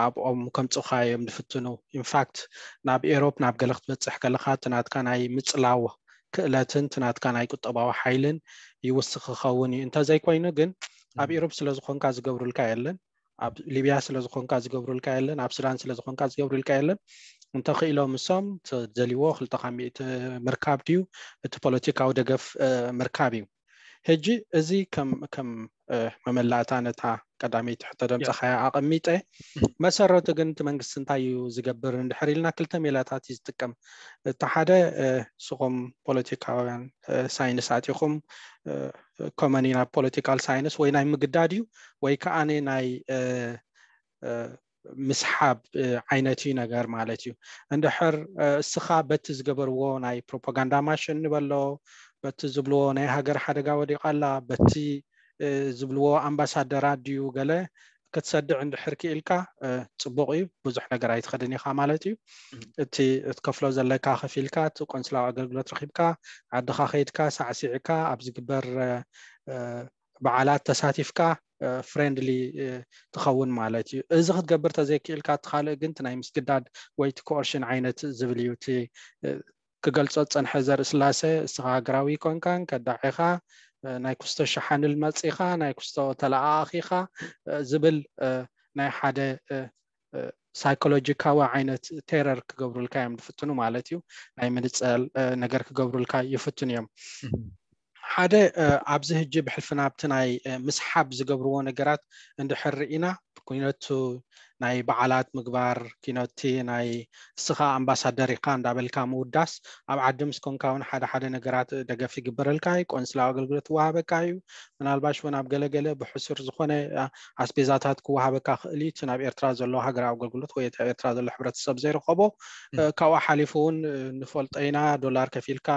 ኣብኦም ከምፁኻ እዮም ዝፍትኑ። ኢንፋክት ናብ ኤሮፕ ናብ ገለ ክትበፅሕ ከለኻ እቲ ናትካ ናይ ምፅላው ክእለትን እቲ ናትካ ናይ ቁጠባዊ ሓይልን ይውስኽ ክኸውን እዩ። እንተዘይኮይኑ ግን ኣብ ኤሮፕ ስለ ዝኾንካ ዝገብሩልካ የለን፣ ኣብ ሊብያ ስለ ዝኾንካ ዝገብሩልካ የለን፣ ኣብ ሱዳን ስለ ዝኾንካ ዝገብሩልካ የለን። እንተኽኢሎም እሶም እቲ ደልይዎ ክልተ ካብ ሚእቲ ምርካብ ድዩ እቲ ፖለቲካዊ ደገፍ ምርካብ እዩ። ሕጂ እዚ ከም ከም መመላእታ ነታ ቀዳመይቲ ሕቶ ደምፀኻያ ኣቐሚጠ። መሰረቱ ግን እቲ መንግስቲ እንታይ እዩ ዝገብር እንድሕር ኢልና ክልተ ሜላታት እዩ ዝጥቀም። እቲ ሓደ ስኹም ፖለቲካውያን ሳይንስ ኣቲኹም ኮመኒ ናብ ፖለቲካል ሳይንስ ወይ ናይ ምግዳድ እዩ ወይ ከዓ ናይ ምስሓብ ዓይነት እዩ ነገር ማለት እዩ። እንድሕር እስኻ በቲ ዝገበርዎ ናይ ፕሮፓጋንዳ ማሽን ንበሎ፣ በቲ ዝብልዎ ናይ ሃገር ሓደጋ ወዲቓላ፣ በቲ ዝብልዎ ኣምባሳደራ ድዩ ገለ ክትሰድዕ እንድሕር ክኢልካ ጽቡቕ እዩ። ብዙሕ ነገር ኣይትኸድን ኢኻ ማለት እዩ። እቲ እትከፍሎ ዘለካ ከፊልካ እቲ ቆንስላዊ ኣገልግሎት ረኺብካ ዓድኻ ከይድካ ሳዕሲዕካ ኣብ ዝግበር በዓላት ተሳቲፍካ ፍሬንድሊ ትኸውን ማለት እዩ። እዚ ክትገብር ተዘይክኢልካ እቲ ካልእ ግን ናይ ምስግዳድ ወይ ኮኦርሽን ዓይነት ዝብል እዩ። ክገልጾ ዝጸንሐ ዘርኢ ስላሴ እስኻ ሃገራዊ ይኮንካን ከዳዒኻ ናይ ኩስቶ ሸሓኒ ልመጽኢኻ ናይ ኩስቶ ተለኣኣኺኻ ዝብል ናይ ሓደ ሳይኮሎጂካዊ ዓይነት ቴረር ክገብሩልካ እዮም ዝፍትኑ ማለት እዩ። ናይ ምንጸል ነገር ክገብሩልካ ይፍትኑ እዮም። ሓደ ኣብዚ ህጂ ብሕልፍና ኣብቲ ናይ ምስሓብ ዝገብርዎ ነገራት እንድሕር ርኢና ኩነቱ ናይ በዓላት ምግባር ኩነቲ ናይ እስኻ ኣምባሳደር ኢኻ እንዳበልካ ምውዳስ ኣብ ዓዲ ምስ ኮንካ እውን ሓደ ሓደ ነገራት ደገፍ ይግበረልካ እዩ። ቆንስላዊ ኣገልግሎት ይወሃበካ እዩ። ምናልባሽ እውን ኣብ ገለገለ ብሕሱር ዝኾነ ኣስቤዛታት ክወሃበካ ክእል እዩ። እቲ ናብ ኤርትራ ዘሎ ሃገራዊ ኣገልግሎት ወይ ኣብ ኤርትራ ዘሎ ሕብረተሰብ ዘይረኸቦ ካብኡ ሓሊፉ እውን ንፈልጦ ኢና ዶላር ከፊልካ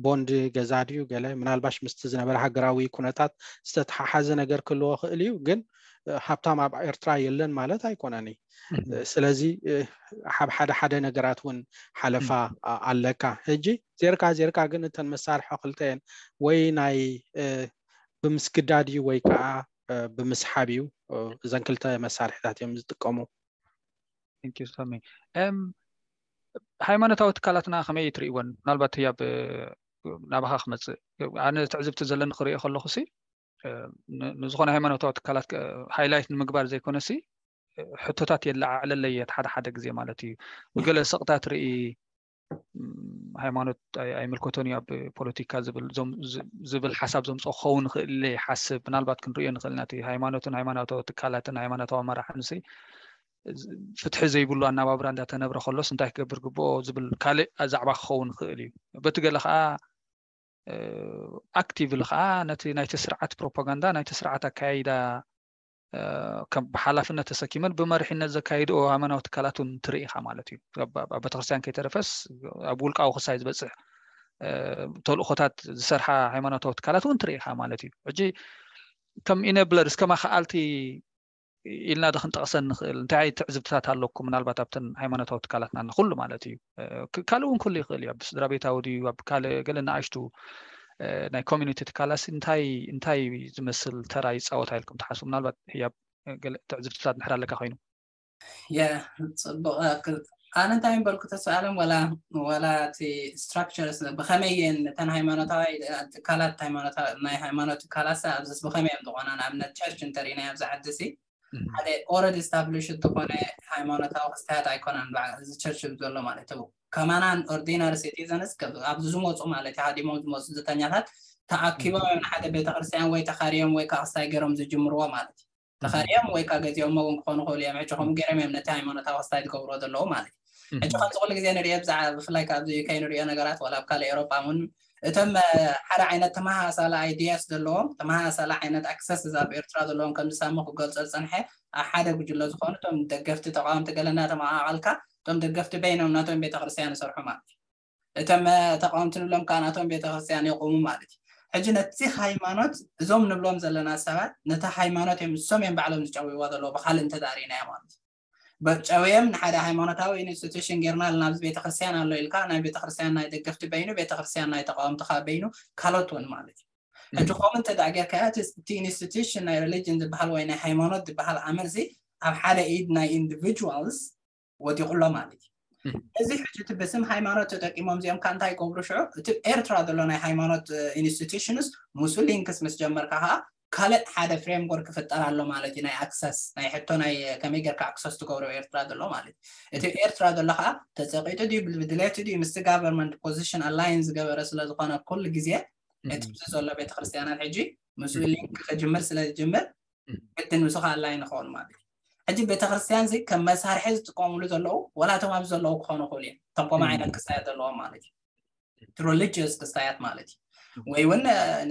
ቦንድ ገዛ ድዩ ገለ ምናልባሽ ምስቲ ዝነበረ ሃገራዊ ኩነታት ዝተተሓሓዘ ነገር ክህልዎ ክእል እዩ። ግን ሃብታም ኣብ ኤርትራ የለን ማለት ኣይኮነን። ስለዚ ኣብ ሓደ ሓደ ነገራት እውን ሓለፋ ኣለካ። ሕጂ ዜርካ ዜርካ ግን እተን መሳርሒ ክልተየን ወይ ናይ ብምስግዳድ እዩ ወይ ከዓ ብምስሓብ እዩ። እዘን ክልተ መሳርሒታት እዮም ዝጥቀሙ። ሃይማኖታዊ ትካላትና ከመይ ትርእይወን? ምናልባት ኣብ ናባኻ ክመፅእ ኣነ ትዕዝብቲ ዘለኒ ክርእዮ ከለኹ ሲ ንዝኾነ ሃይማኖታዊ ትካላት ሃይላይት ንምግባር ዘይኮነሲ ሕቶታት የለዓዕለለይ ሓደ ሓደ ግዜ ማለት እዩ። ብገለ ስቕታት ርኢ ሃይማኖት ኣይምልከቶን እዩ ኣብ ፖለቲካ ዝብል ሓሳብ ዘምፅኦ ክኸውን ይኽእል ኢለ ይሓስብ። ምናልባት ክንርእዮ ንኽእል ኢና። ሃይማኖትን ሃይማኖታዊ ትካላትን ሃይማኖታዊ ኣመራሕንሲ ፍትሒ ዘይብሉ ኣናባብራ እንዳተነብረ ከሎስ እንታይ ክገብር ግብኦ ዝብል ካልእ ዛዕባ ክኸውን ይኽእል እዩ። በቲ ገለ ከዓ ኣክቲቭሊ ከዓ ነቲ ናይቲ ስርዓት ፕሮፓጋንዳ ናይቲ ስርዓት ኣካያይዳ ከም ብሓላፍነት ተሰኪመን ብመሪሕነት ዘካይድኦ ሃይማኖታዊ ትካላት እውን ትርኢ ኢኻ ማለት እዩ። ኣብ ቤተክርስትያን ከይተረፈስ ኣብ ውልቃዊ ክሳይ ዝበፅሕ ተልእኾታት ዝሰርሓ ሃይማኖታዊ ትካላት እውን ትርኢ ኢኻ ማለት እዩ። ሕጂ ከም ኢነብለርስ ከም ኣኽኣልቲ ኢልና ዶ ክንጠቕሰን ንኽእል? እንታይ ዓይነት ትዕዝብትታት ኣለኩም? ምናልባት ኣብተን ሃይማኖታዊ ትካላትና ንኹሉ ማለት እዩ። ካልእ እውን ክህሉ ይኽእል እዩ። ኣብ ስድራ ቤታዊ ድዩ ኣብ ካልእ ገለ ንኣሽቱ ናይ ኮሚኒቲ ትካላሲ እንታይ እንታይ ዝመስል ተራ ይፃወታ ኢልኩም ትሓስቡ? ምናልባት ህያብ ገለ ትዕዝብትታት እንድሕር ኣለካ ኮይኑ። የ ፅቡቅ ኣነ እንታይ ምበልኩ ተስፋ ኣለም ወላ ወላ እቲ ስትራክቸርስ ብከመይ እየን እተን ሃይማኖታዊ ትካላት ናይ ሃይማኖት ትካላት ኣብዚስ ብከመይ እዮም ዝኾና ንኣብነት ቸርች እንተሪእናዮ ኣብዚ ዓዲ ሲ ሓደ ኦረዲ ስታብሊሽድ ዝኾነ ሃይማኖታዊ ክስታያት ኣይኮነን እዚ ቸርች ዘሎ ማለት እዩ። ከማናን ኦርዲናሪ ሲቲዘንስ ኣብዚ ዝመፁ ማለት እዩ ሃዲሞም ዝመፁ ዝተኛታት ተኣኪቦም እዮም ንሓደ ቤተክርስትያን ወይ ተኻርዮም ወይ ከዓ ክስታይ ገይሮም ዝጅምርዎ ማለት እዩ። ተኻርዮም ወይ ከዓ ገዚኦሞ እውን ክኾኑ ክእሉ እዮም። ሕጂ ከምኡ ገይሮም እዮም ነቲ ሃይማኖታዊ ክስታይ ዝገብርዎ ዘለዉ ማለት እዩ። ሕጂ ከምዚ ኩሉ ግዜ ንሪኦ ብዛዕባ ብፍላይ ካብዚ ከይንሪኦ ነገራት ዋላ ኣብ ካልእ ኤሮጳ እውን እቶም ሓደ ዓይነት ተመሳሳሊ ኣይዲያስ ዘለዎም ተመሳሳሊ ዓይነት ኣክሰስ ኣብ ኤርትራ ዘለዎም ከምዚ ሳሚ ክገልጾ ዝጸንሐ ኣብ ሓደ ጉጅለ ዝኾኑ እቶም ደገፍቲ ተቃወምቲ ገለ እናተመቓቐልካ እቶም ደገፍቲ በይኖም ናቶም ቤተክርስትያን ይሰርሑ ማለት እዩ። እቶም ተቃወምቲ ንብሎም ከዓ ናቶም ቤተክርስትያን የቁሙ ማለት እዩ። ሕጂ ነቲ ሃይማኖት እዞም ንብሎም ዘለና ሰባት ነቲ ሃይማኖት እዮም እሶም እዮም ባዕሎም ዝጨውይዋ ዘለዎ ብካልእ እንተዳሪናዮ ማለት እዩ። ጨውዮም ንሓደ ሃይማኖታዊ ኢንስቲቱሽን ጌርና ኣለና ኣብዚ ቤተክርስትያን ኣሎ ኢልካ ናይ ቤተክርስትያን ናይ ደገፍቲ በይኑ ቤተክርስትያን ናይ ተቃወምቲ ከዓ በይኑ ካልኦት እውን ማለት እዩ። ሕጂ ከምኡ እንተ ደኣ ጌርካዮ እቲ ኢንስቲቱሽን ናይ ሪሊጅን ዝበሃል ወይ ናይ ሃይማኖት ዝበሃል ኣምር እዚ ኣብ ሓደ ኢድ ናይ ኢንዲቪጁዋልስ ወዲቑ ኣሎ ማለት እዩ። እዚ ሕጂ እቲ ብስም ሃይማኖት ተጠቂሞም እዚኦም ከዓ እንታይ ይገብሩ ሽዑ እቲ ኤርትራ ዘሎ ናይ ሃይማኖት ኢንስቲቱሽንስ ምስኡ ሊንክስ ምስ ጀመርካ ከዓ ካልእ ሓደ ፍሬምወርክ ክፍጠር ኣሎ ማለት እዩ። ናይ ኣክሰስ ናይ ሕቶ ናይ ከመይ ጌርካ ኣክሰስ ትገብሮ ኤርትራ ዘሎ ማለት እዩ። እቲ ኤርትራ ዘሎ ከዓ ተፀቂጡ ድዩ ብድሌቱ ድዩ ምስቲ ጋቨርንመንት ፖዚሽን ኣላይን ዝገበረ ስለዝኾነ ኩሉ ግዜ እቲ ዘሎ ቤተክርስትያናት ሕጂ ምስኡ ሊንክ ክጅምር ስለዝጅምር ግድን ምስ ከዓ ኣላይን ንኸውን ማለት እዩ። ሕጂ ቤተክርስትያን እዚ ከም መሳርሒ ዝጥቀምሉ ዘለዉ ወላ እቶም ኣብዚ ዘለዉ ክኾኑ ይኽእሉ እዮም፣ እቶም ከምኡ ዓይነት ክስታያት ዘለዎም ማለት እዩ፣ ሪሊጅስ ክስታያት ማለት እዩ። ወይ እውን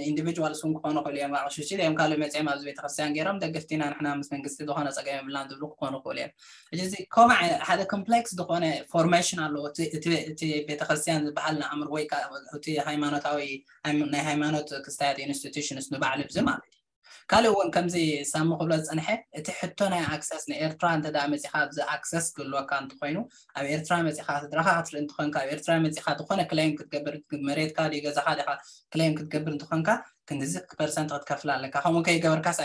ኢንዲቪጁዋልስ እውን ክኾኑ ይኽእሉ እዮም። ኣቕሽሽቲ እዮም ካልእ መፅኦም ኣብዚ ቤተክርስትያን ገይሮም ደገፍቲና ንሕና ምስ መንግስቲ ዝኾነ ፀገም የብልናን ዝብሉ ክኾኑ ይኽእሉ እዮም። ሕጂ እዚ ከምኡ ዓይነት ሓደ ኮምፕሌክስ ዝኾነ ፎርሜሽን ኣለዎ እቲ ቤተክርስትያን ዝበሃል ንኣምር ወይ እቲ ሃይማኖታዊ ናይ ሃይማኖት ክስታያት ኢንስቲቱሽንስ ንባዕሉ ብዚ ማለት እዩ። ካልእ እውን ከምዚ ሳሚ ክብሎ ዝፀንሐ እቲ ሕቶ ናይ ኣክሰስ ንኤርትራ እንተ መፂኻ ኣብዚ ኣክሰስ ክህልወካ እንተኮይኑ ኣብ ኤርትራ መፂኻ ስድራኻ ክትርኢ እንተኮንካ ኣብ ኤርትራ መፂኻ ዝኾነ ክሌም ክትገብር መሬትካ ድዩ ገዛኻ ዲኻ ክሌም ክትገብር እንተኮንካ ክንድዚ ፐርሰንት ክትከፍል ኣለካ፣ ከምኡ ከይገበርካስ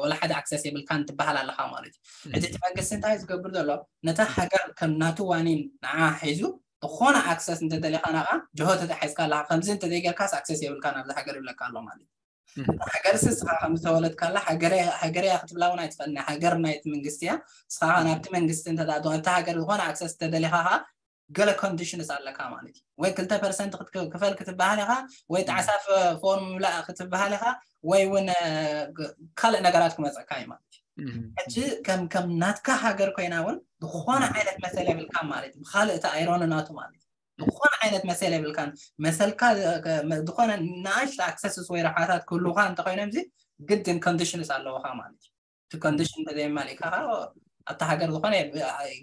ወላ ሓደ ኣክሰስ የብልካን ትበሃል ኣለካ ማለት እዩ። ሕጂ እቲ መንግስቲ እንታይ ዝገብር ዘሎ ነታ ሃገር ከም ናቱ ዋኒን ንዓ ሒዙ ዝኾነ ኣክሰስ እንተደሊኻ ናኻ ጆሆ ተታሒዝካ ኣለካ፣ ከምዚ እንተዘይገርካስ ኣክሰስ የብልካ ናብዚ ሃገር ይብለካ ኣሎ ማለት እዩ። ሃገር ስስኻ ከም ዝተወለድካላ ሃገር እያ ክትብላ እውን ኣይትኽእልን። ሃገር ናይቲ መንግስቲ እያ። ስኻ ናብቲ መንግስቲ እንተ ኣብቲ ሃገር ዝኾነ ኣክሰስ ተደሊኻ ገለ ኮንዲሽንስ ኣለካ ማለት እዩ። ወይ ክልተ ፐርሰንት ክፈል ክትበሃል ኢኻ፣ ወይ ጣዕሳ ፎርም ምላእ ክትበሃል ኢኻ፣ ወይ እውን ካልእ ነገራት ክመፀካ እዩ ማለት እዩ። ሕጂ ከም ከም ናትካ ሃገር ኮይና እውን ዝኾነ ዓይነት መሰል የብልካ ማለት እዩ። ብካልእ እቲ ኣይሮን ናቱ ማለት እዩ። ዝኾነ ዓይነት መሰል የብልካን። መሰልካ ዝኾነ ንኣሽተ ኣክሰስስ ወይ ረብሓታት ክህልውካ እንተኮይኖም እዚ ግድን ኮንዲሽንስ ኣለውካ ማለት እዩ። እቲ ኮንዲሽን እንተዘየማሊእካ ኣብታ ሃገር ዝኾነ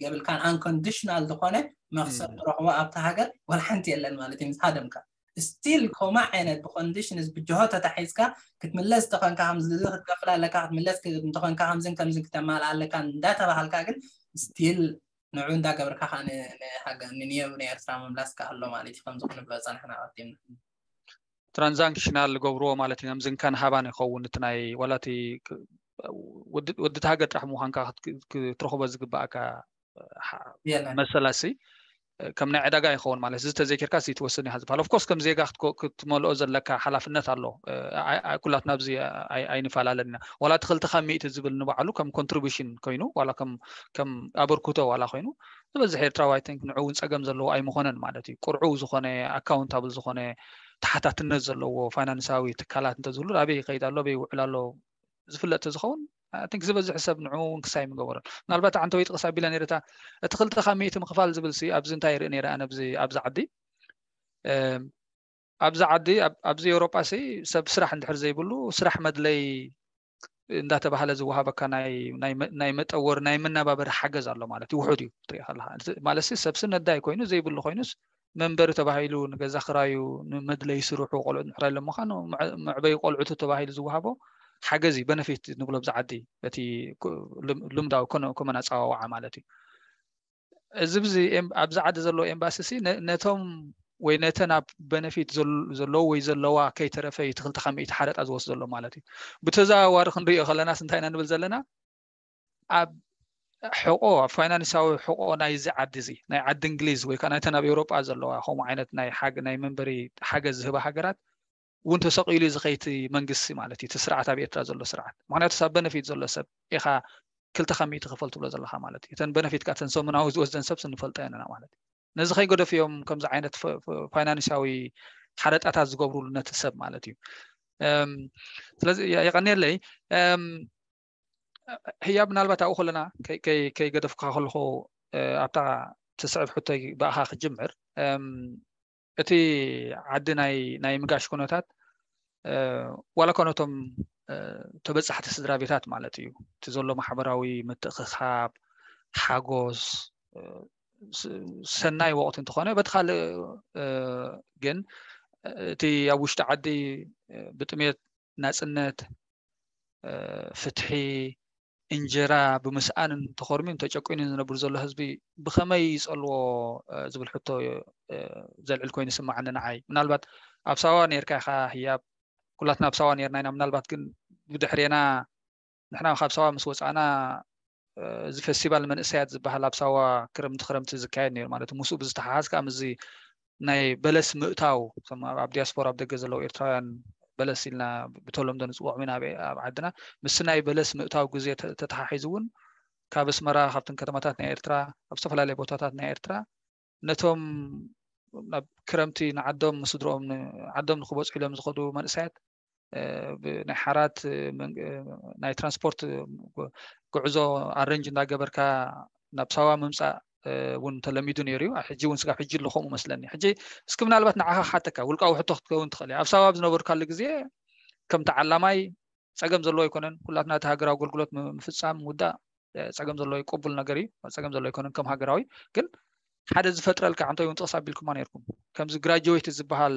የብልካን። ኣን ኮንዲሽናል ዝኾነ መክሰብ ትረኽቦ ኣብታ ሃገር ወላ ሓንቲ የለን ማለት እዩ። ምስ ሃደምካ ስቲል ኮማ ዓይነት ብኮንዲሽንስ ብጅሆ ተታሒዝካ ክትምለስ እንተኾንካ ከምዚ ክትከፍል ኣለካ ክትምለስ እንተኾንካ ከምዝን ከምዝን ክተማልእ ኣለካ እንዳተባሃልካ ግን ስቲል ንዑ እንዳገበርካ ከዓ ንኒየው ንኤርትራ ምምላስ ከዓ ኣሎ ማለት እዩ። ከምዚ ክንብሎ ፀናሕና ቀዲምና ትራንዛክሽናል ገብርዎ ማለት እዩ። ምዝንካን ሃባን ይኸውን እቲ ናይ ዋላ እቲ ወዲ ሃገር ጥራሕ ምዃንካ ክትረኽቦ ዝግባእካ መሰላሲ ከም ናይ ዕዳጋ ይኸውን ማለት እዚ ተዘይኬርካ እዚ ትወስን ኢኻ ዝበሃል ኦፍኮርስ ከም ዜጋ ክትመልኦ ዘለካ ሓላፍነት ኣሎ። ኩላትና ኣብዚ ኣይንፈላለን ኢና። ዋላ እቲ ክልተ ካብ ሚእቲ ዝብል ንባዕሉ ከም ኮንትሪቢሽን ኮይኑ ዋላ ከም ኣበርክቶ ዋላ ኮይኑ ዝበዝሕ ኤርትራዊ ኣይ ቲንክ ንዑ እውን ፀገም ዘለዎ ኣይምኾነን ማለት እዩ። ቁርዑው ዝኾነ ኣካውንታብል ዝኾነ ተሓታትነት ዘለዎ ፋይናንሳዊ ትካላት እንተዝህሉ ኣበይ ይኸይድ ኣሎ ኣበይ ይውዕል ኣሎ ዝፍለጥ ተዝኸውን ኣይ ቲንክ ዝበዝሕ ሰብ ንዑ እውን ክሳይ ምገበሮን። ምናልባት ሓንቲ ወይ ጥቕስ ኣቢለ ነይረታ እቲ ክልተ ካብ ሚእቲ ምኽፋል ዝብል ሲ ኣብዚ እንታይ ይርኢ ነይረ ኣነ ኣብዚ ዓዲ ኣብዚ ዓዲ ኣብዚ ኤውሮጳ ሲ ሰብ ስራሕ እንድሕር ዘይብሉ ስራሕ መድለይ እንዳተባሃለ ዝወሃበካ ናይ መጠወር ናይ መናባበሪ ሓገዝ ኣሎ ማለት እዩ። ውሑድ እዩ ትሪኢ ከለካ ማለት ሲ ሰብሲ ነዳይ ኮይኑ ዘይብሉ ኮይኑስ መንበሪ ተባሂሉ ንገዛ ክራዩ ንመድለይ ስርሑ ቆልዑት ምሕራይ ለምዃኑ መዕበይ ቆልዑቱ ተባሂሉ ዝወሃቦ ሓገዝ እዩ። በነፊት ንብሎ ብዚ ዓዲ በቲ ልምዳዊ ኮመን ኣፀዋውዓ ማለት እዩ። እዚ ብዚ ኣብዚ ዓዲ ዘለዎ ኤምባሲ ሲ ነቶም ወይ ነተን ኣብ በነፊት ዘለዉ ወይ ዘለዋ ከይተረፈ እዩ ትክልተ ካብ ሚእቲ ሓረጣ ዝወስድ ዘሎ ማለት እዩ። ብተዘዋዋሪ ክንሪኦ ከለናስ እንታይ ኢና ንብል ዘለና ኣብ ሕቆ ኣብ ፋይናንሳዊ ሕቆ ናይዚ ዓዲ እዚ ናይ ዓዲ እንግሊዝ ወይ ከዓ ናይተን ኣብ ኤውሮጳ ዘለዋ ከምኡ ዓይነት ናይ መንበሪ ሓገዝ ዝህባ ሃገራት እውን ተሰቂሉ እዩ ዝኸይቲ መንግስቲ ማለት እዩ። እቲ ስርዓት ኣብ ኤርትራ ዘሎ ስርዓት ምክንያቱ ኣብ በነፊት ዘሎ ሰብ ኢኻ ክልተ ካብ ሚእቲ ክፈል ትብሎ ዘለካ ማለት እዩ። እተን በነፊት እተን ሰሙናዊ ዝወስደን ሰብ ስንፈልጠ ኣለና ማለት እዩ። ነዚ ከይገደፉ እዮም ከምዚ ዓይነት ፋይናንሳዊ ሓረጣታት ዝገብሩሉ ነቲ ሰብ ማለት እዩ። ስለዚ የቐንየለይ ህያብ ምናልባት ኣብኡ ከለና ከይገደፍካ ከለኹ ኣብታ ትስዕብ ሕቶይ ብኣኻ ክጅምር እቲ ዓዲ ናይ ናይ ምጋሽ ኩነታት ዋላ ኮነቶም ተበጻሕቲ ስድራ ቤታት ማለት እዩ እቲ ዘሎ ማሕበራዊ ምትእኽኻብ ሓጎስ ሰናይ ወቕቲ እንተኾነ በቲ ካልእ ግን እቲ ኣብ ውሽጢ ዓዲ ብጥሜት ናፅነት ፍትሒ እንጀራ ብምስኣንን ተኾርሚን ተጨቂኑን ዝነብር ዘሎ ህዝቢ ብኸመይ ይፀልዎ ዝብል ሕቶ ዘልዕል ኮይኑ ይስማዓኒ ንዓይ። ምናልባት ኣብ ሳዋ ነርካ ኢኻ ህያብ፣ ኩላትና ኣብ ሳዋ ነርና ኢና። ምናልባት ግን ብድሕሬና ንሕና ካብ ሳዋ ምስ ወፃእና እዚ ፌስቲቫል መንእሰያት ዝበሃል ኣብ ሳዋ ክረምቲ ክረምቲ ዝካየድ ነይሩ ማለት ምስኡ ብዝተሓሓዝ ከዓ ምስዚ ናይ በለስ ምእታው ኣብ ዲያስፖራ ኣብ ደገ ዘለዉ ኤርትራውያን በለስ ኢልና ብተለምዶ ንፅውዖም ኢና ኣብ ዓድና። ምስ ናይ በለስ ምእታው ግዜ ተተሓሒዙ እውን ካብ ኣስመራ ካብትን ከተማታት ናይ ኤርትራ ኣብ ዝተፈላለዩ ቦታታት ናይ ኤርትራ ነቶም ናብ ክረምቲ ንዓዶም ምስድሮኦም ዓዶም ንክበፅሑ ኢሎም ዝኸዱ መንእሰያት ናይ ሓራት ናይ ትራንስፖርት ጉዕዞ ኣረንጅ እንዳገበርካ ናብ ሳዋ ምምፃእ እውን ተለሚዱ ነይሩ እዩ። ሕጂ እውን ስጋብ ሕጂ ኣሎ ከምኡ መስለኒ። ሕጂ እስኪ ምናልባት ንዓኻ ክሓተካ፣ ውልቃዊ ሕቶ ክትከውን ትኽእል እያ። ኣብ ሳዋ ኣብ ዝነበርካሉ ግዜ ከም ተዓላማይ ፀገም ዘለዎ ኣይኮነን። ኩላትና እቲ ሃገራዊ ኣገልግሎት ምፍፃም ምውዳእ ፀገም ዘለዎ ቅቡል ነገር እዩ። ፀገም ዘለዎ ኣይኮነን ከም ሃገራዊ። ግን ሓደ ዝፈጥረልካ እንተ እውን ጥቕስ ኣቢልኩማ ነርኩም፣ ከምዚ ግራጁዌት ዝበሃል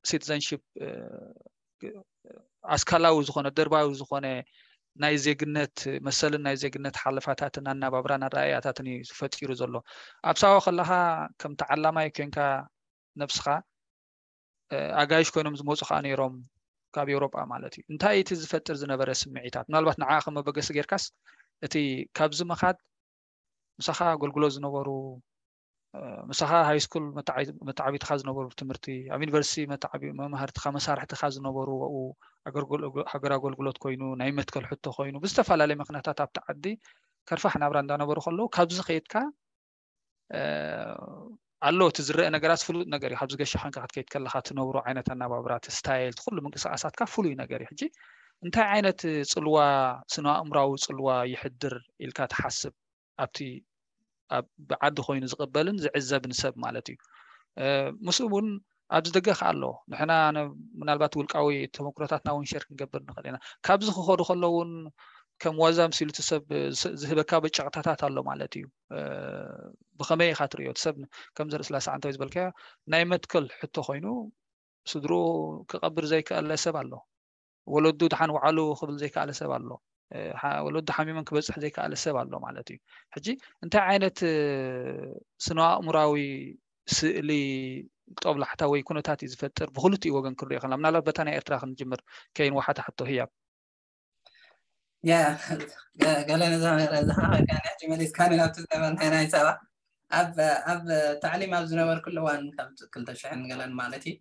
ሲቲዘንሽፕ ኣስካላዊ ዝኾነ ደርባዊ ዝኾነ ናይ ዜግነት መሰልን ናይ ዜግነት ሓለፋታትን ኣናባብራን ኣረኣእያታትን እዩ ፈጢሩ ዘሎ። ኣብ ሳዋ ከለኻ ከም ተዓላማይ ኮንካ ነብስኻ ኣጋይሽ ኮይኖም ዝመፁ ከዓ ነይሮም ካብ ኤውሮጳ ማለት እዩ። እንታይ እቲ ዝፈጥር ዝነበረ ስምዒታት ምናልባት ንዓ ከም መበገሲ ጌርካስ እቲ ካብዚ ምኻድ ምሳኻ ኣገልግሎት ዝነበሩ ምሳኻ ሃይ ስኩል መተዓቢትኻ ዝነበሩ ትምህርቲ ኣብ ዩኒቨርሲቲ መመሃርትኻ መሳርሕትኻ ዝነበሩ ው ሃገር ኣገልግሎት ኮይኑ ናይ መትከል ሕቶ ኮይኑ ብዝተፈላለየ ምክንያታት ኣብቲ ዓዲ ከርፋሕ ናብራ እንዳነበሩ ከለዉ ካብዚ ከየድካ ኣሎ እቲ ዝረአ ነገራት ፍሉጥ ነገር እዩ። ካብዚ ገሻ ኮንካ ክትከይድ ከለካ ትነብሮ ዓይነት ኣናባብራ፣ እቲ ስታይል፣ እቲ ኩሉ ምንቅስቃሳትካ ፍሉይ ነገር እዩ። ሕጂ እንታይ ዓይነት ጽልዋ ስነ ኣእምራዊ ጽልዋ ይሕድር ኢልካ ትሓስብ ኣብቲ ብዓዲ ኮይኑ ዝቕበልን ዝዕዘብን ሰብ ማለት እዩ። ምስኡ እውን ኣብዚ ደገ ከ ኣሎ ንሕና ምናልባት ውልቃዊ ተመክሮታትና እውን ሸር ክንገብር ንኽእል ኢና። ካብዚ ክኸዱ ከለውን ከም ዋዛ ምሲሉ እቲ ሰብ ዝህበካ በጨቕታታት ኣሎ ማለት እዩ። ብኸመይ ኢኻ ትርእዮ? እቲ ሰብ ከም ዘርኢ ስላሴ ዓንተወይ ዝበልካዮ ናይ መትከል ሕቶ ኮይኑ ስድርኡ ክቐብር ዘይከኣለ ሰብ ኣሎ። ወለዱ ድሓን ውዓሉ ክብል ዘይከኣለ ሰብ ኣሎ። ወለዱ ሓሚሞም ክበፅሕ ዘይከኣለ ሰብ ኣሎ ማለት እዩ። ሕጂ እንታይ ዓይነት ስነ ኣእምራዊ ስእሊ ጦብላሕታ ወይ ኩነታት እዩ ዝፈጥር ብክልቲኡ ወገን ክንሪኦ ከለና ምናልባት በታ ናይ ኤርትራ ክንጅምር ከይንወሓታ ሕቶ ህያብ ያ ገለ ነዛ ሕጂ መሊስካኒ ናብቲ ዝነበርናይ ናይ ሰባ ኣብ ኣብ ታዕሊም ኣብ ዝነበርኩሉ እዋን ካብ ክልተ ሽሕን ገለን ማለት እዩ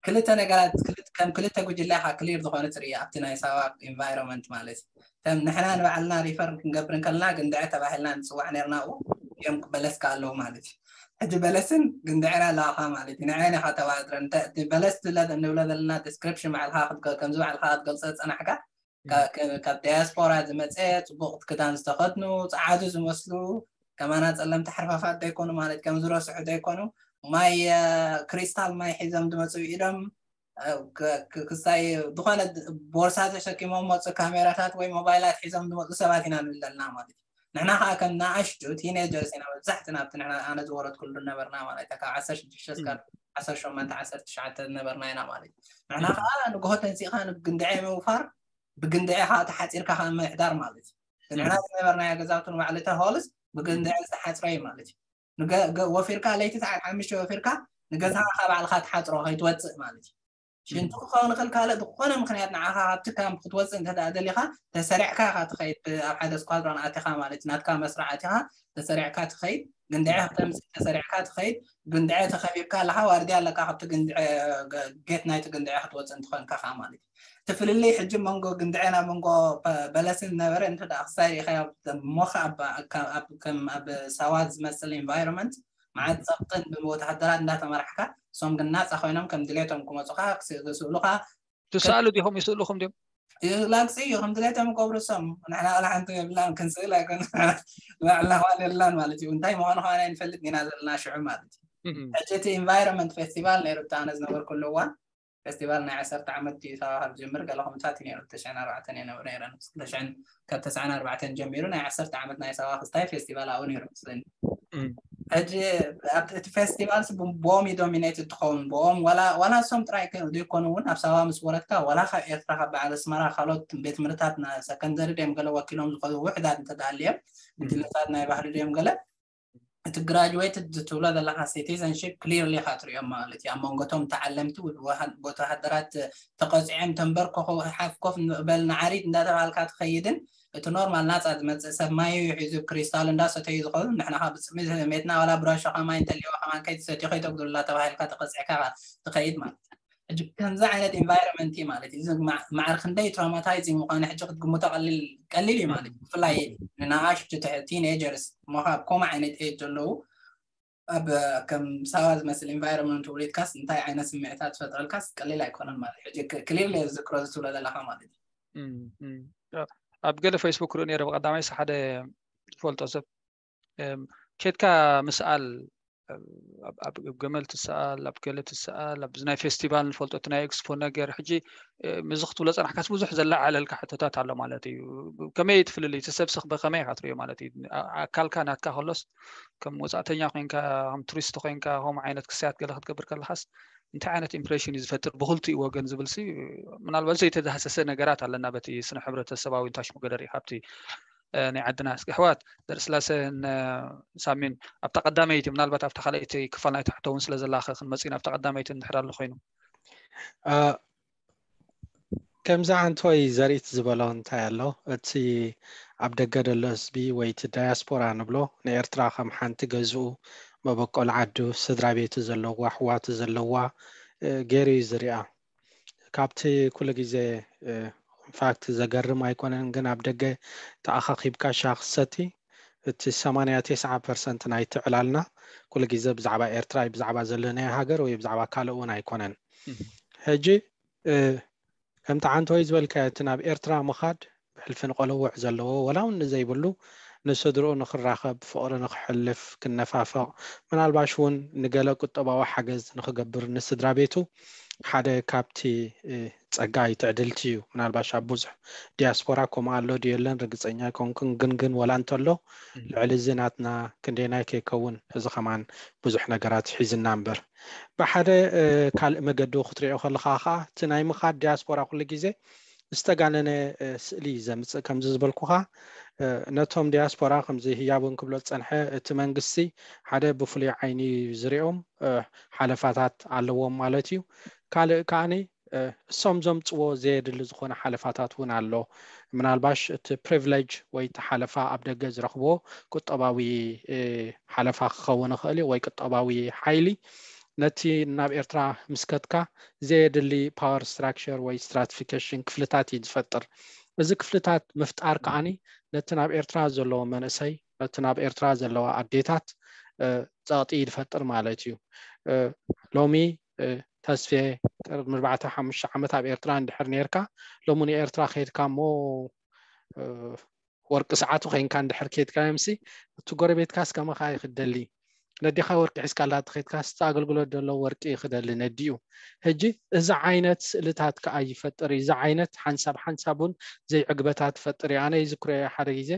ክልተ ነገራት ከም ክልተ ጉጅለ ኢኻ ክሊር ዝኾነ ትርኢ ኣብቲ ናይ ሳዋ ኢንቫይሮንመንት ማለት እዩ ከም ንሕና ንባዕልና ሪፈር ክንገብር እንከልና ግንድዐ ተባሂልና ንፅዋዕ ነርና ኡ እዮም በለስካ ኣለዉ ማለት እዩ ሕጂ በለስን ግንድዐን ኣለዋኻ ማለት እዩ ንዐን ኢኻ ተዋድረን በለስ ንብሎ ዘለና ዲስክሪፕሽን ባዕልኻ ከምዚ ባዕልኻ ክትገልፀ ዝፀናሕካ ካብ ዳያስፖራ ዝመፀ ፅቡቅ ክዳን ዝተኸድኑ ፀዓዱ ዝመስሉ ከማና ፀለምቲ ሓርፋፋት ዘይኮኑ ማለት ከምዚ ረስሑ ዘይኮኑ ማይ ክሪስታል ማይ ሒዞም ዝመፁ ኢሎም ክሳይ ዝኾነ ቦርሳ ተሸኪሞም መፁ ካሜራታት ወይ ሞባይላት ሒዞም ዝመፁ ሰባት ኢና ንብል ዘለና ማለት እዩ ንሕና ከዓ ከም ንኣሽቱ ቲኔጀርስ ኢና መብዛሕትና ኣብቲ ኣነ ዝወረድኩሉ ነበርና ማለት ካብ ዓሰርተ ሽዱሽተ እስካብ ዓሰርተ ሸሞንተ ዓሰርተ ትሽዓተ ዝነበርና ኢና ማለት እዩ ንሕና ከዓ ንግሆ ተንሲእካ ግንድዐ ምውፋር ብግንድዐ ከዓ ተሓፂርካ ከዓ ምሕዳር ማለት እዩ ንሕና ዝነበርናዮ ገዛውቲ ንባዕሉ ተሆልስ ብግንድዐ ዝተሓፅረ እዩ ማለት እዩ ወፊርካ ለይቲ ሰዓት ሓሙሽተ ወፊርካ ንገዛኻ ካብ ባዕልካ ትሓፅሮ ከይትወፅእ ማለት እዩ ሽንቲ ክኸውን ይኽእል ካልእ ዝኾነ ምክንያት ንዓኻ ካብቲ ካምፕ ክትወፅእ እንተ ደሊኻ ተሰሪዕካ ኢኻ ትኸይድ ኣብ ሓደ ስኳድሮን ኣቲኻ ማለት እዩ ናትካ መስርዕ ኣቲኻ ተሰሪዕካ ትኸይድ ግንድዐ ክተምፅእ ተሰሪዕካ ትኸይድ ግንድዐ ተኸቢብካ ኣለኻ ዋርድያ ኣለካ ካብቲ ግንድዐ ጌት ናይቲ ግንድዐ ክትወፅእ እንትኾንካ ኻ ማለት እዩ እቲ ፍልልይ ሕጂ መንጎ ግንድዐ ናብ መንጎ በለስን ዝነበረ እንተ ክሳይ ሪኢኻዮ ሞኻ ከም ኣብ ሳዋ ዝመስል ኢንቫይሮንመንት መዓት ፀቕጥን ብወተሃደራት እንዳተመራሕካ እሶም ግን ናፃ ኮይኖም ከም ድሌቶም ክመፁኻ ክስእሉኻ ትሰኣሉ ዲኹም ይስእሉኹም ድዮም ላግፂ እዩ ከም ድሌቶም ይገብሩ እሶም ንሕና ላ ሓንቲ የብልናን ክንስእል ኣይኮን ባዕልና ከዋን የብልናን ማለት እዩ እንታይ ምዃኑ ከዋን ኣይንፈልጥ ኢና ዘለና ሽዑ ማለት እዩ ሕጂ እቲ ኢንቫይሮንመንት ፌስቲቫል ነይሩ ብታ ኣነ ዝነበርኩሉ እዋን ፌስቲቫል ናይ ዓሰርተ ዓመት እዩ ሳዋ ካብ ዝጀምር ገለ ከምታት እዩ ነይሩ ተሽዕን ኣርባዕተን እየ ነብር ነይረ ተሽዕን ካብ ተስዓን ኣርባዕተን ጀሚሩ ናይ ዓሰርተ ዓመት ናይ ሳዋ ክስታይ ፌስቲቫል ኣብኡ ነይሩ መስለኒ ሕጂ ኣብቲ እቲ ፌስቲቫል ብኦም እዩ ዶሚኔት ትኸውን ብኦም ዋላ እሶም ጥራይ ዘይኮኑ እውን ኣብ ሳዋ ምስ ወረድካ ዋላ ካብ ኤርትራ ካብ በዓል ኣስመራ ካልኦት ቤት ትምህርትታት ሰከንደሪ ድም ገለ ወኪሎም ዝኸዱ ውሕዳት እንተዳልዮም ግድልታት ናይ ባህሊ ድም ገለ እቲ ግራጅዌት ትብሎ ዘለካ ሲቲዘንሽፕ ክሊርሊ ኢካ ትሪኦም ማለት እዩ ኣብ መንጎቶም ተዓለምቲ ወተሃደራት ተቀፂዖም ተንበርከኹ ሓፍ ኮፍ ንበል ንዓሪድ እንዳተባሃልካ ትኸይድን እቲ ኖርማል ናፃ ዝመፅእ ሰብ ማዩ ሒዙ ክሪስታል እንዳሰተዩ ዝኸዱ ንሕና ካብ ብፅሚ ሜትና ዋላ ብራሾ ከማይ እንተልዋ ከማን ከይትሰትዩ ከይተጉድሉላ ተባሂልካ ተቀፂዕካ ትኸይድ ማለት እዩ ከምዚ ዓይነት ኢንቫይሮንመንት እዩ ማለት እዩ ማዕር ክንደይ ትራውማታይዚንግ ምኳኑ ሕጂ ክትግምቶ ቀሊል እዩ ማለት እዩ ብፍላይ ንናኣሽቱ ቲኔጀርስ ሞኻብ ከምኡ ዓይነት ኤጅ ዘለዉ ኣብ ከም ሳባ ዝመስል ኢንቫይሮንመንት ውሪድካስ እንታይ ዓይነት ስምዒታት ዝፈጥረልካስ ቀሊል ኣይኮነን ማለት እዩ። ሕጂ ክሊር ዝዝክሮ ዝትብሎ ዘለካ ማለት እዩ። ኣብ ገለ ፌስቡክ ርኢ ነይረ። ብቀዳማይ ሓደ ዝፈልጦ ሰብ ኬድካ ምስኣል ኣብ ገመል ትሰኣል፣ ኣብ ገለ ትሰኣል፣ ኣብ ናይ ፌስቲቫል ንፈልጦ፣ እቲ ናይ ኤክስፖ ነገር። ሕጂ ምዚ ክትብሎ ጸናሕካስ ብዙሕ ዘለዓለልካ ሕቶታት ኣሎ ማለት እዩ። ከመይ ትፍልልይ? እቲ ሰብ ስኽ ብኸመይ ኢኻ ትሪኦ ማለት እዩ? ኣካልካ ናትካ ከሎስ ከም ወጻእተኛ ኮይንካ፣ ከም ቱሪስት ኮይንካ ከምኡ ዓይነት ክስያት ገለ ክትገብር ከለኻስ እንታይ ዓይነት ኢምፕሬሽን እዩ ዝፈጥር ብክልቲኡ ወገን ዝብል ሲ ምናልባት ዘይተዳህሰሰ ነገራት ኣለና። በቲ ስነ ሕብረተሰባዊ እንታሽሙ ገለ ሪኢኻ ኣብቲ ናይ ዓድና እስኪ ኣሕዋት ዘርእስላሰን ሳሚን ኣብታ ቀዳመይቲ ምናልባት ኣብታ ካልኣይቲ ክፋል ናይቲ ሕቶ እውን ስለ ዘላኸ ክንመፅእ ኢና። ኣብታ ቀዳመይቲ እንድሕር ኣሎ ኮይኑ ከምዚ ኣንቶይ ዘርኢት ዝበሎ እንታይ ኣሎ፣ እቲ ኣብ ደገ ዘሎ ህዝቢ ወይ እቲ ዳያስፖራ ንብሎ ንኤርትራ ከም ሓንቲ ገዝኡ መበቆል ዓዱ ስድራ ቤቱ ዘለዋ ኣሕዋቱ ዘለዋ ገይሩ እዩ ዝሪኣ። ካብቲ ኩሉ ግዜ ኢንፋክት ዘገርም ኣይኮነን፣ ግን ኣብ ደገ ተኣኻኺብካ ሻሂ ክትሰቲ እቲ ሰማንያ ተስዓ ፐርሰንት ናይቲ ዕላልና ኩሉ ግዜ ብዛዕባ ኤርትራ ብዛዕባ ዘለናዮ ሃገር ወይ ብዛዕባ ካልእ እውን ኣይኮነን። ሕጂ ከምቲ ዓንተወይ ዝበልካዮ እቲ ናብ ኤርትራ ምኻድ ብሕልፊ ንቆልውዕ ዘለዎ ወላ እውን ንዘይብሉ ንስድርኡ ንክራኸብ ፍቕሪ ንክሕልፍ ክነፋፈቕ ምናልባሽ እውን ንገለ ቁጠባዊ ሓገዝ ንክገብር ንስድራ ቤቱ ሓደ ካብቲ ጸጋ እዩ ትዕድልቲ እዩ። ምናልባሽ ኣብ ብዙሕ ዲያስፖራ ከምኡ ኣሎ ድዩ የለን ርግጸኛ ኣይኮንኩን፣ ግን ግን ወላ እንተሎ ልዕሊ እዚ ናትና ክንደየናይ ከይከውን እዚ ከማን ብዙሕ ነገራት ሒዝና እምበር ብሓደ ካልእ መገዲ ክትሪኦ ከለኻ ከዓ እቲ ናይ ምኻድ ዲያስፖራ ኩሉ ግዜ ዝተጋነነ ስእሊ እዩ ዘምፅእ። ከምዚ ዝበልኩኻ ነቶም ዲያስፖራ ከምዚ ህያቡ እንክብሎ ዝፀንሐ እቲ መንግስቲ ሓደ ብፍሉይ ዓይኒ ዝሪኦም ሓለፋታት ኣለዎም ማለት እዩ። ካልእ ከዓኒ እሶም ዘምፅዎ ዘየድሊ ዝኾነ ሓለፋታት እውን ኣሎ። ምናልባሽ እቲ ፕሪቪሌጅ ወይ እቲ ሓለፋ ኣብ ደገ ዝረኽብዎ ቁጠባዊ ሓለፋ ክኸውን ይኽእል እዩ ወይ ቁጠባዊ ሓይሊ ነቲ ናብ ኤርትራ ምስከትካ ዘየድሊ ፓወር ስትራክቸር ወይ ስትራቲፊኬሽን ክፍልታት እዩ ዝፈጥር። እዚ ክፍልታት ምፍጣር ከዓኒ ነቲ ናብ ኤርትራ ዘለዎ መንእሰይ ነቲ ናብ ኤርትራ ዘለዋ ኣዴታት ጸቕጢ ዝፈጥር ማለት እዩ። ሎሚ ተስፌ ቅድሚ ኣርባዕተ ሓሙሽተ ዓመት ኣብ ኤርትራ እንድሕር ነርካ ሎሚ ንኤርትራ ከይድካ እሞ ወርቂ ሰዓቱ ኮይንካ እንድሕር ከይድካ ምሲ እቲ ጎረቤትካስ ከማኻ ይክደሊ ነዲኻ ወርቂ ሒዝካላ ተኸይድካ ስቲ ኣገልግሎት ዘሎ ወርቂ ይክደሊ ነዲኡ። ሕጂ እዚ ዓይነት ስእልታት ከዓ ይፈጥር እዩ። እዚ ዓይነት ሓንሳብ ሓንሳብ እውን ዘይዕግበታት ትፈጥር እዩ። ኣነ ይዝክሮ ሓደ ግዜ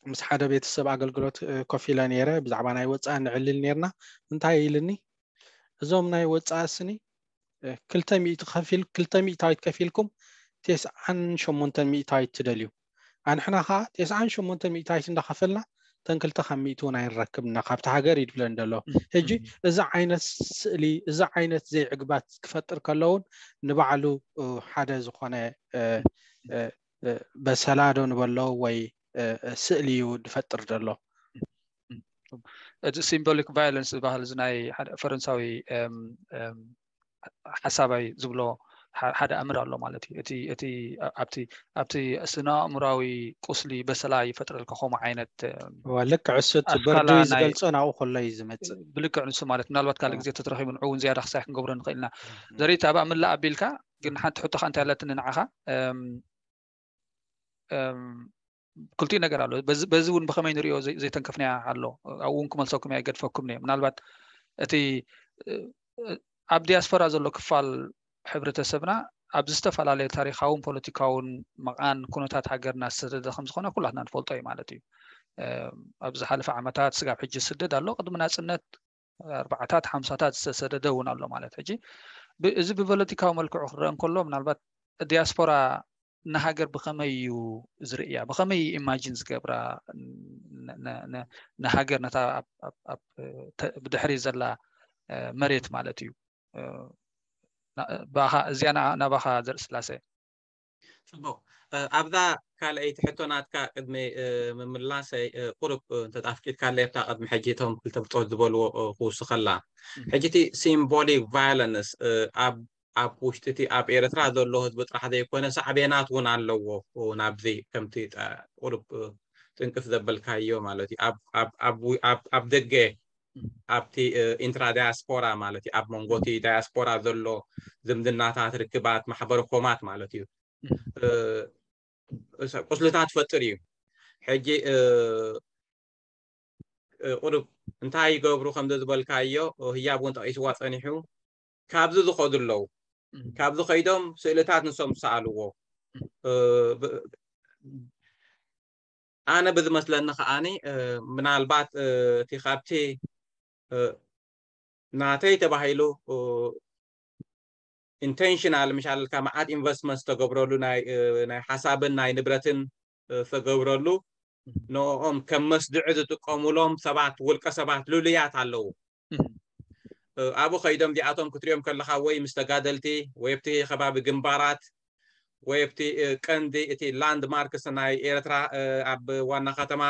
ምስ ሓደ ቤተሰብ ኣገልግሎት ኮፍ ኢለ ነይረ። ብዛዕባ ናይ ወፃኢ ንዕልል ነርና። እንታይ ኢልኒ? እዞም ናይ ወፃኢ ስኒ ክልተ ሚእቲ ከፊል ክልተ ሚእታዊት ከፊልኩም ቴስዓን ሸሞንተን ሚእታዊት ትደልዩ። ኣንሕና ከዓ ቴስዓን ሸሞንተን ሚእታዊት እንዳኸፈልና ተን ክልተ ካብ ሚእቲ እውን ኣይንረክብና ካብቲ ሃገር እዩ ድብለን ዘሎ። ሕጂ እዚ ዓይነት ስእሊ እዚ ዓይነት ዘይዕግባት ክፈጥር ከለውን ንባዕሉ ሓደ ዝኾነ በሰላዶ ንበሎ ወይ ስእሊ እዩ ድፈጥር ዘሎ። እቲ ሲምቦሊክ ቫዮለንስ ዝበሃል እዚ ናይ ሓደ ፈረንሳዊ ሓሳባይ ዝብሎ ሓደ ኣምር ኣሎ ማለት እዩ። እቲ ኣብቲ ስነ ኣእምራዊ ቁስሊ በሰላ ይፈጥረልካ ከምኡ ዓይነት ልክዕ እሱ እቲ በርዱ ዝገልጾ ናብኡ ከሎ እዩ ዝመጽእ። ብልክዕ ንሱ ማለት ምናልባት ካልእ ግዜ ተትረኺቡ ንዕውን ዝያዳ ክሳይ ክንገብሮ ንኽእል ኢና። ዘሪት ኣብኣ ምላእ ኣቢልካ ግን ሓንቲ ሕቶ ከ እንታይ ኣለትኒ ንዓኻ ክልቲኡ ነገር ኣሎ። በዚ እውን ብኸመይ ንሪኦ ዘይተንከፍናያ ኣሎ። ኣብኡ እውን ክመልሰኩም እየ ኣይገድፈኩም እየ። ምናልባት እቲ ኣብ ዲያስፖራ ዘሎ ክፋል ሕብረተሰብና ኣብ ዝተፈላለየ ታሪካውን ፖለቲካውን መቓን ኩነታት ሃገርና ዝተሰደደ ከምዝኾነ ኩላትና ንፈልጦ እዩ ማለት እዩ። ኣብ ዝሓለፈ ዓመታት ስጋብ ሕጂ ዝስደድ ኣሎ። ቅድሚ ናፅነት ኣርባዓታት ሓምሳታት ዝተሰደደ እውን ኣሎ ማለት ሕጂ እዚ ብፖለቲካዊ መልክዑ ክረአ እንከሎ ምናልባት ዲያስፖራ ንሃገር ብኸመይ እዩ ዝርእያ ብኸመይ ኢማጂን ዝገብራ ንሃገር ነታ ብድሕሪ ዘላ መሬት ማለት እዩ። እዚኣ ናባኻ ዘርኢ ስላሴ ፅቡቅ ኣብዛ ካልኣይቲ ሕቶ ናትካ ቅድሚ ምምላሰይ ቁሩብ እንተጣፍቂትካ ለብታ ቅድሚ ሕጂ እቶም ክልተ ብፆት ዝበልዎ ክውስኸላ ሕጂ እቲ ሲምቦሊክ ቫዮለንስ ኣብ ኣብ ውሽጢ እቲ ኣብ ኤርትራ ዘሎ ህዝቢ ጥራሕ ዘይኮነ ሳዕቤናት እውን ኣለዎ ናብዚ ከምቲ ቁሩብ ጥንቅፍ ዘበልካዮ ማለት እዩ ኣብ ደገ ኣብቲ ኢንትራ ዳያስፖራ ማለት እዩ፣ ኣብ መንጎ እቲ ዳያስፖራ ዘሎ ዝምድናታት፣ ርክባት፣ ማሕበረ ኮማት ማለት እዩ። ቁስልታት ፈጥር እዩ። ሕጂ ቁሩብ እንታይ ይገብሩ ከም ዝበልካዮ ህያብ እውን ጠቒስዋ ጸኒሑ። ካብዚ ዝኸዱ ኣለዉ። ካብዚ ከይዶም ስእልታት ንሶም ዝሰኣልዎ። ኣነ ብዝመስለኒ ከዓኒ ምናልባት እቲ ካብቲ ናተይ ተባሂሉ ኢንቴንሽናል ምሻልካ መዓት ኢንቨስትመንት ዝተገብረሉ ናይ ሓሳብን ናይ ንብረትን ዝተገብረሉ ንኦም ከም መስድዒ ዝጥቀሙሎም ሰባት፣ ውልቀ ሰባት ልሉያት ኣለዉ። ኣብኡ ከይዶም እዚኣቶም ክትሪኦም ከለኻ ወይ ምስ ተጋደልቲ ወይ ኣብቲ ከባቢ ግንባራት ወይ ኣብቲ ቀንዲ እቲ ላንድ ማርክስ ናይ ኤርትራ ኣብ ዋና ከተማ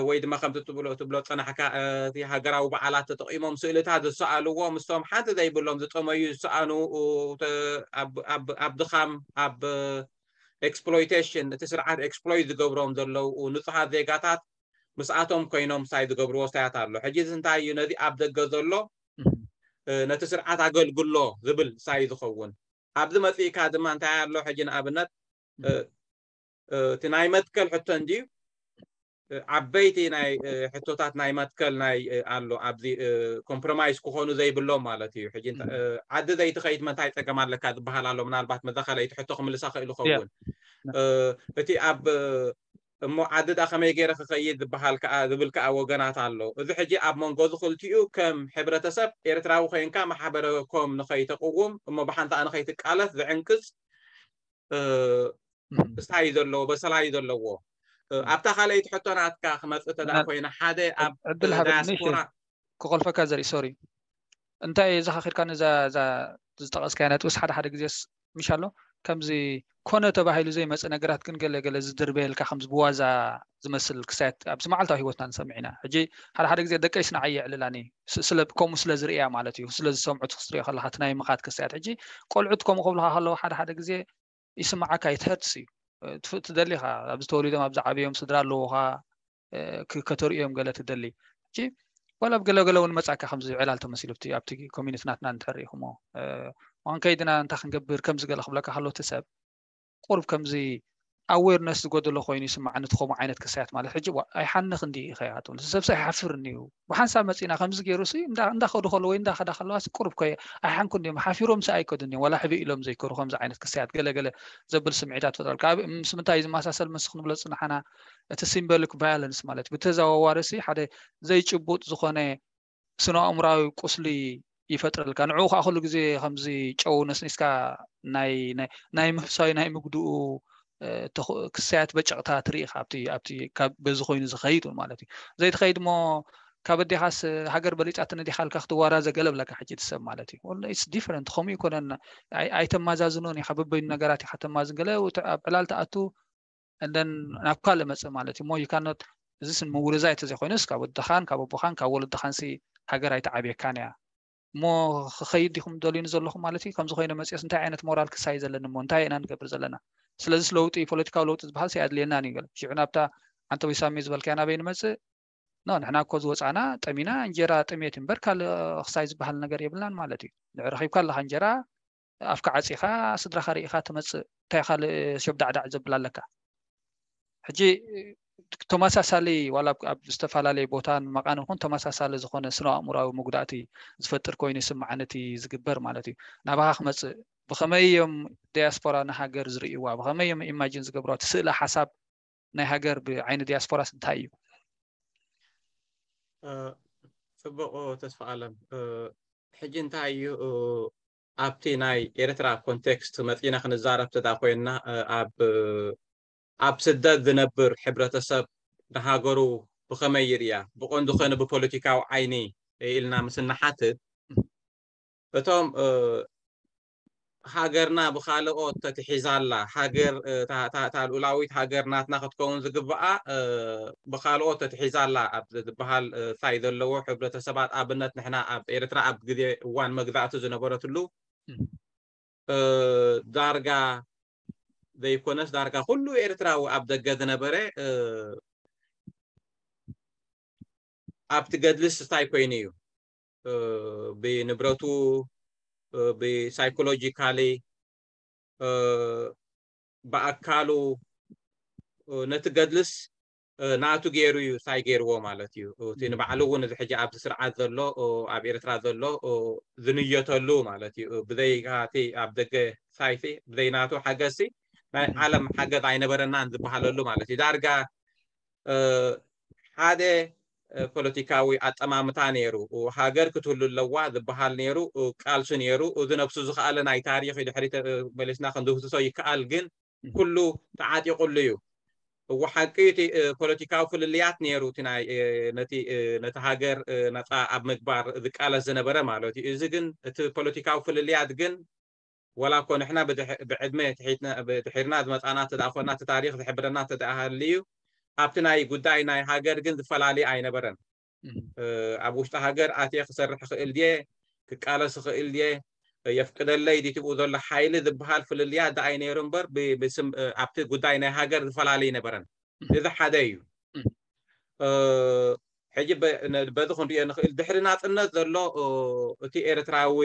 ወይ ድማ ከምቲ ትብሎ ትብሎ ጸናሕካ እቲ ሃገራዊ በዓላት ተጠቒሞም ስእልታት ዝሰኣልዎ ምስቶም ሓንቲ ዘይብሎም ዝጠመዩ ዝሰኣኑ ኣብ ድኻም ኣብ ኤክስፕሎይቴሽን እቲ ስርዓት ኤክስፕሎይት ዝገብሮም ዘለዉ ንጹሃት ዜጋታት ምስኣቶም ኮይኖም ሳይ ዝገብርዎ ሳያት ኣሎ። ሕጂ እዚ እንታይ እዩ? ነዚ ኣብ ደገ ዘሎ ነቲ ስርዓት ኣገልግሎ ዝብል ሳይ ዝኸውን ኣብዚ መጽእካ ድማ እንታይ ኣሎ? ሕጂ ንኣብነት እቲ ናይ መትከል ሕቶ እንድዩ ዓበይቲ ናይ ሕቶታት ናይ መትከል ናይ ኣሎ ኣብዚ ኮምፕሮማይዝ ክኾኑ ዘይብሎም ማለት እዩ። ሕጂ ዓዲ ዘይትኸይድ መ እንታይ ፀገም ኣለካ ዝበሃል ኣሎ። ምናልባት መዛ ካልኣይቲ ሕቶ ክምልሳ ክእል ይኸውን። እቲ ኣብ እሞ ዓዲ ዳ ከመይ ገይረ ክኸይድ ዝበሃል ከዓ ዝብል ከዓ ወገናት ኣሎ። እዚ ሕጂ ኣብ መንጎ ዝኽልቲኡ ከም ሕብረተሰብ ኤርትራዊ ኮይንካ ማሕበረ ኮም ንኸይተቅውም እሞ ብሓንሳእ ንኸይትቃለስ ዝዕንቅፅ እሳይ ዘለዎ በሰላይ ዘለዎ ኣብታ ካልኣይቲ ሕቶ ናትካ ክመፅእ ተዳ ኮይነ ሓደ ኣብ ዕድል ሃበኒ ዳያስፖራ ክቆልፈካ ዘርኢ ሶሪ እንታይ ዘኻኺድካ ነዛ እዛ ዝጠቐስካያ ነጥብስ ሓደ ሓደ ግዜስ ምሽ ኣሎ ከምዚ ኮነ ተባሂሉ ዘይመፀ ነገራት ግን ገለ ገለ ዝድርበየልካ ከምዚ ብዋዛ ዝመስል ክሳያት ኣብዚ መዓልታዊ ህይወትና ንሰምዕ ኢና። ሕጂ ሓደ ሓደ ግዜ ደቀይ ስንዓይ የዕልላኒ ስለ ከምኡ ስለ ዝርእያ ማለት እዩ ስለ ዝሰምዑ ክትሪኦ ከለካ እቲ ናይ ምኻድ ክሳያት ሕጂ ቆልዑት ከምኡ ክብልካ ከለዉ ሓደ ሓደ ግዜ ይስምዓካ ይትህርትስ እዩ ትደሊኻ ኣብዚ ተወሊዶም ኣብዚ ዓብዮም ስድራ ኣለዉኻ ከተርእዮም ገለ ትደሊ ሕጂ ዋላ ኣብ ገለገለ እውን መጻካ ከምዚ ዕላል ተመሲሉ ኣብቲ ኮሚኒቲ ናትና እንድሕር ሪኢኹሞ ዋን ከይድና እንታይ ክንገብር ከምዚ ገለ ክብለካ ከሎ እቲ ሰብ ቁርብ ከምዚ ኣዌርነስ ዝጎደሎ ኮይኑ ይስማዓኒ እቲ ከምኡ ዓይነት ክሳያት ማለት ሕጂ ኣይሓንኽ እንዲ ኢኸ ትብል ሰብሲ ኣይሓፍርን እዩ ብሓንሳብ መፂና ከምዚ ገይሩ ሲ እንዳኸዱ ከለዉ ወይ እንዳኸዳ ከለዋ ቁርብ ኮ ኣይሓንኩ እንዲዮም ሓፊሮም ሲ ኣይከዱ እንዲዮም ዋላ ሕቢ ኢሎም ዘይከሩ ከምዚ ዓይነት ክሳያት ገለገለ ዘብል ስምዒታት ፈጥረልካ ምስ ምንታይ ዝመሳሰል ምስ ክንብሎ ፅናሓና እቲ ሲምቦሊክ ቫዮለንስ ማለት ብተዘዋዋሪ ሲ ሓደ ዘይጭቡጥ ዝኾነ ስነ ኣእምራዊ ቁስሊ ይፈጥረልካ ንዕኡ ከዓ ኩሉ ግዜ ከምዚ ጨው ነስኒስካ ናይ ናይ ምህሳዊ ናይ ምግድኡ ክሳያት በጨቕታ ትርኢ ካብቲ ኣብቲ በዚ ኮይኑ ዝኸይድ ማለት እዩ ዘይትኸይድ ሞ ካብ ኣዴኻስ ሃገር በሊፃትኒ ዲኻ ኢልካ ክትዋራዘ ገለ ብለካ ሕጂ ትሰብ ማለት እዩ ዲፈረንት ከምኡ ይኮነን ኣይተማዛዝኖን ኢኻ በበይኑ ነገራት ኢኻ ተማዝን ገለ ኣብ ዕላል ተኣቱ እንደን ናብ ካልእ መፅእ ማለት እዩ ሞ you cannot እዚ ስን ምውርዛይ ተዘይኮይኑስ ካብ ወድኻን ካብ ኣቦኻን ካብ ወለድኻን ሲ ሃገር ኣይተዓብየካን እያ እሞ ክኸይድ ዲኹም ደልዩኒ ዘለኹም ማለት እዩ ከምዚ ኮይነ መፅኦስ እንታይ ዓይነት ሞራል ክሳይ ዘለኒ እሞ እንታይ ኢና ንገብር ዘለና ስለዚስ ለውጢ ፖለቲካዊ ለውጢ ዝበሃል ኣየድልየናን እዩ ገለ ሽዑ ናብታ ዓንተዊ ሳሚ ዝበልካያ ናበይ ንመፅእ ኖ ንሕና እኮ ዝወፃና ጠሚና እንጀራ ጥሜት እምበር ካልእ ክሳይ ዝበሃል ነገር የብልናን ማለት እዩ ንዕ ረኺብካ ኣለካ እንጀራ ኣፍካ ዓፂኻ ስድራኻ ርኢኻ ትመፅእ እንታይ ካልእ ሸብዳዕዳዕ ዘብል ኣለካ ሕጂ ተመሳሳሊ ዋላ ኣብ ዝተፈላለየ ቦታን መቃን ይኹን ተመሳሳሊ ዝኾነ ስነ ኣእምራዊ መጉዳእቲ ዝፈጥር ኮይኑ ይስምዓኒ እቲ ዝግበር ማለት እዩ ናባኻ ክመፅእ ብኸመይ እዮም ዲያስፖራ ንሃገር ዝርእይዋ ብኸመይ እዮም ኢማጂን ዝገብርዋ እቲ ስእለ ሓሳብ ናይ ሃገር ብዓይኒ ዲያስፖራስ እንታይ እዩ ፅቡቕ ተስፋ ኣለም ሕጂ እንታይ እዩ ኣብቲ ናይ ኤርትራ ኮንቴክስት መፂና ክንዛረብ ተዳ ኮይንና ኣብ ኣብ ስደት ዝነብር ሕብረተሰብ ንሃገሩ ብኸመይ ይርያ ብቐንዱ ኸነ ብፖለቲካዊ ዓይኒ ኢልና ምስ እንሓትት እቶም ሃገርና ብኻልኦት ተትሒዛላ ሃገር እታ ልኡላዊት ሃገር ናትና ክትከውን ዝግብኣ ብኻልኦት ተትሒዛላ ኣብ ዝበሃል ሳይ ዘለዎ ሕብረተሰባት ኣብነት ንሕና ኣብ ኤርትራ ኣብ ግዜ እዋን መግዛእቲ ዝነበረትሉ ዳርጋ ዘይኮነስ ዳርጋ ኩሉ ኤርትራዊ ኣብ ደገ ዝነበረ ኣብቲ ገድልስ እንታይ ኮይኑ እዩ? ብንብረቱ፣ ብሳይኮሎጂካሊ፣ ብኣካሉ፣ ነቲ ገድልስ ናቱ ገይሩ እዩ። እንታይ ገይርዎ ማለት እዩ? እቲ ንባዕሉ እውን እዚ ሕጂ ኣብዚ ስርዓት ዘሎ፣ ኣብ ኤርትራ ዘሎ ዝንየተሉ ማለት እዩ። ብዘይ እቲ ኣብ ደገ ሳይቲ፣ ብዘይ ናቱ ሓገዝሲ ናይ ዓለም ሓገዝ ኣይነበረናን ዝበሃለሉ ማለት እዩ። ዳርጋ ሓደ ፖለቲካዊ ኣጠማምታ ነይሩ። ሃገር ክትህሉ ኣለዋ ዝበሃል ነይሩ፣ ቃልሲ ነይሩ። እዚ ነብሱ ዝኸኣለ ናይ ታሪኽ ድሕሪት መሊስና ክንድህስሶ ይከኣል፣ ግን ኩሉ ተዓጢቑሉ እዩ። እወ፣ ሓቂ እቲ ፖለቲካዊ ፍልልያት ነይሩ፣ እቲ ናይ ነቲ ነቲ ሃገር ነፃ ኣብ ምግባር ዝቃለስ ዝነበረ ማለት እዩ። እዚ ግን እቲ ፖለቲካዊ ፍልልያት ግን ወላ እኮ ንሕና ብዕድመ ድሒርና ዝመፃና ተደኣ ኮና እቲ ታሪክ ዝሕብረና ተደኣ ሃልዩ ኣብቲ ናይ ጉዳይ ናይ ሃገር ግን ዝፈላለየ ኣይነበረን። ኣብ ውሽጢ ሃገር ኣትየ ክሰርሕ ክእል ድየ፣ ክቃለስ ክእል ድየ፣ የፍቅደለይ ድዩ ትብኡ ዘሎ ሓይሊ ዝበሃል ፍልልያ ደኣ እዩ ነይሩ እምበር፣ ብስም ኣብቲ ጉዳይ ናይ ሃገር ዝፈላለየ ኣይነበረን። እዚ ሓደ እዩ። ሕጂ በዚ ክንሪኦ ንኽእል፣ ድሕሪ ናፅነት ዘሎ እቲ ኤርትራዊ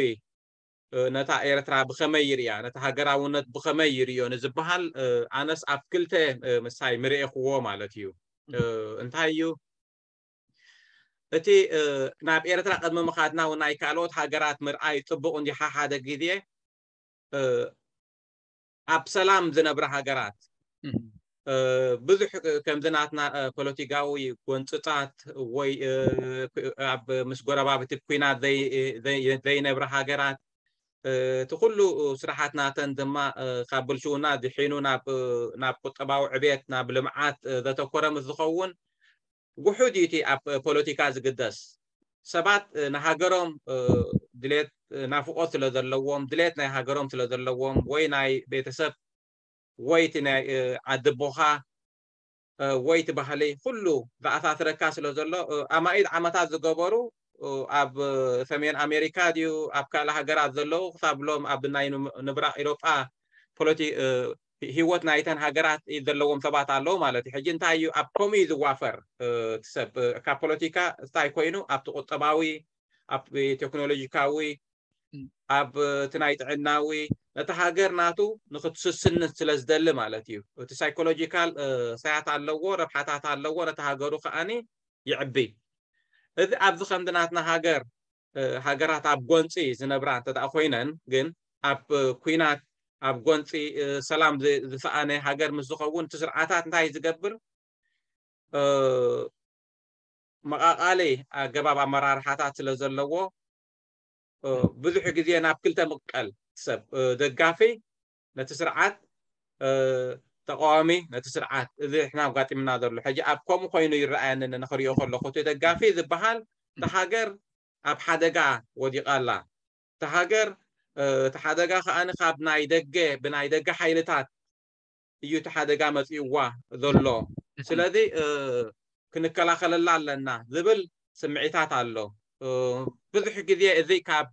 ነታ ኤርትራ ብኸመይ ይርእያ፣ ነቲ ሃገራውነት ብኸመይ ይርእዮ ንዝበሃል፣ ኣነስ ኣብ ክልተ ምሳይ ምርኤኽዎ ማለት እዩ። እንታይ እዩ እቲ፣ ናብ ኤርትራ ቅድሚ ምኻድና እውን ናይ ካልኦት ሃገራት ምርኣይ ፅቡቕ እንዲ ሓሓደ ግዜ ኣብ ሰላም ዝነብራ ሃገራት ብዙሕ ከምዚ ናትና ፖለቲካዊ ጎንፅታት ወይ ኣብ ምስ ጎረባብቲ ኩናት ዘይነብራ ሃገራት እቲ ኩሉ ስራሓት ናተን ድማ ካብ ብልሽውና ድሒኑ ናብ ቁጠባዊ ዕቤት ናብ ልምዓት ዘተኮረ ምስ ዝኸውን ውሑድ እዩ እቲ ኣብ ፖለቲካ ዝግደስ። ሰባት ንሃገሮም ድሌት ናፍቆት ስለ ዘለዎም ድሌት ናይ ሃገሮም ስለ ዘለዎም ወይ ናይ ቤተሰብ ወይ እቲ ናይ ዓዲ ኣቦኻ ወይ እቲ ባህሊ ኩሉ ዘኣሳስረካ ስለ ዘሎ ኣማኢት ዓመታት ዝገበሩ ኣብ ሰሜን ኣሜሪካ ድዩ ኣብ ካልእ ሃገራት ዘለዉ ክሳብ ሎም ኣብ ናይ ምብራቕ ኤሮጳ ፖለቲ ህይወት ናይተን ሃገራት ዘለዎም ሰባት ኣለዉ ማለት እዩ። ሕጂ እንታይ እዩ ኣብ ከምኡ እዩ ዝዋፈር እቲ ሰብ ካብ ፖለቲካ እንታይ ኮይኑ ኣብቲ ቁጠባዊ ኣብ ቴክኖሎጂካዊ ኣብ እቲ ናይ ጥዕናዊ ነቲ ሃገር ናቱ ንክትስስን ስለ ዝደሊ ማለት እዩ። እቲ ሳይኮሎጂካል ሳያት ኣለዎ፣ ረብሓታት ኣለዎ፣ ነቲ ሃገሩ ከዓኒ ይዕቢ። እዚ ኣብዚ ከምዚ ናትና ሃገር ሃገራት ኣብ ጎንፂ ዝነብራ እንተ ኮይነን ግን ኣብ ኩናት ኣብ ጎንፂ ሰላም ዝሰኣነ ሃገር ምስ ዝኸውን እቲ ስርዓታት እንታይ ዝገብር መቓቓሊ ኣገባብ ኣመራርሓታት ስለ ዘለዎ ብዙሕ ግዜ ናብ ክልተ ምቀል ሰብ ደጋፊ ነቲ ስርዓት ተቃዋሚ ነቲ ስርዓት እዚ ሕና ኣጋጢምና ዘሎ ሕጂ ኣብ ከምኡ ኮይኑ ይረኣየኒ ንክሪኦ ከለኩ እቲ ደጋፊ ዝበሃል እቲ ሃገር ኣብ ሓደጋ ወዲቓ ኣላ እቲ ሃገር እቲ ሓደጋ ከዓኒ ካብ ናይ ደገ ብናይ ደገ ሓይልታት እዩ እቲ ሓደጋ መፂእዋ ዘሎ ስለዚ ክንከላኸለላ ኣለና ዝብል ስምዒታት ኣሎ ብዙሕ ግዜ እዚ ካብ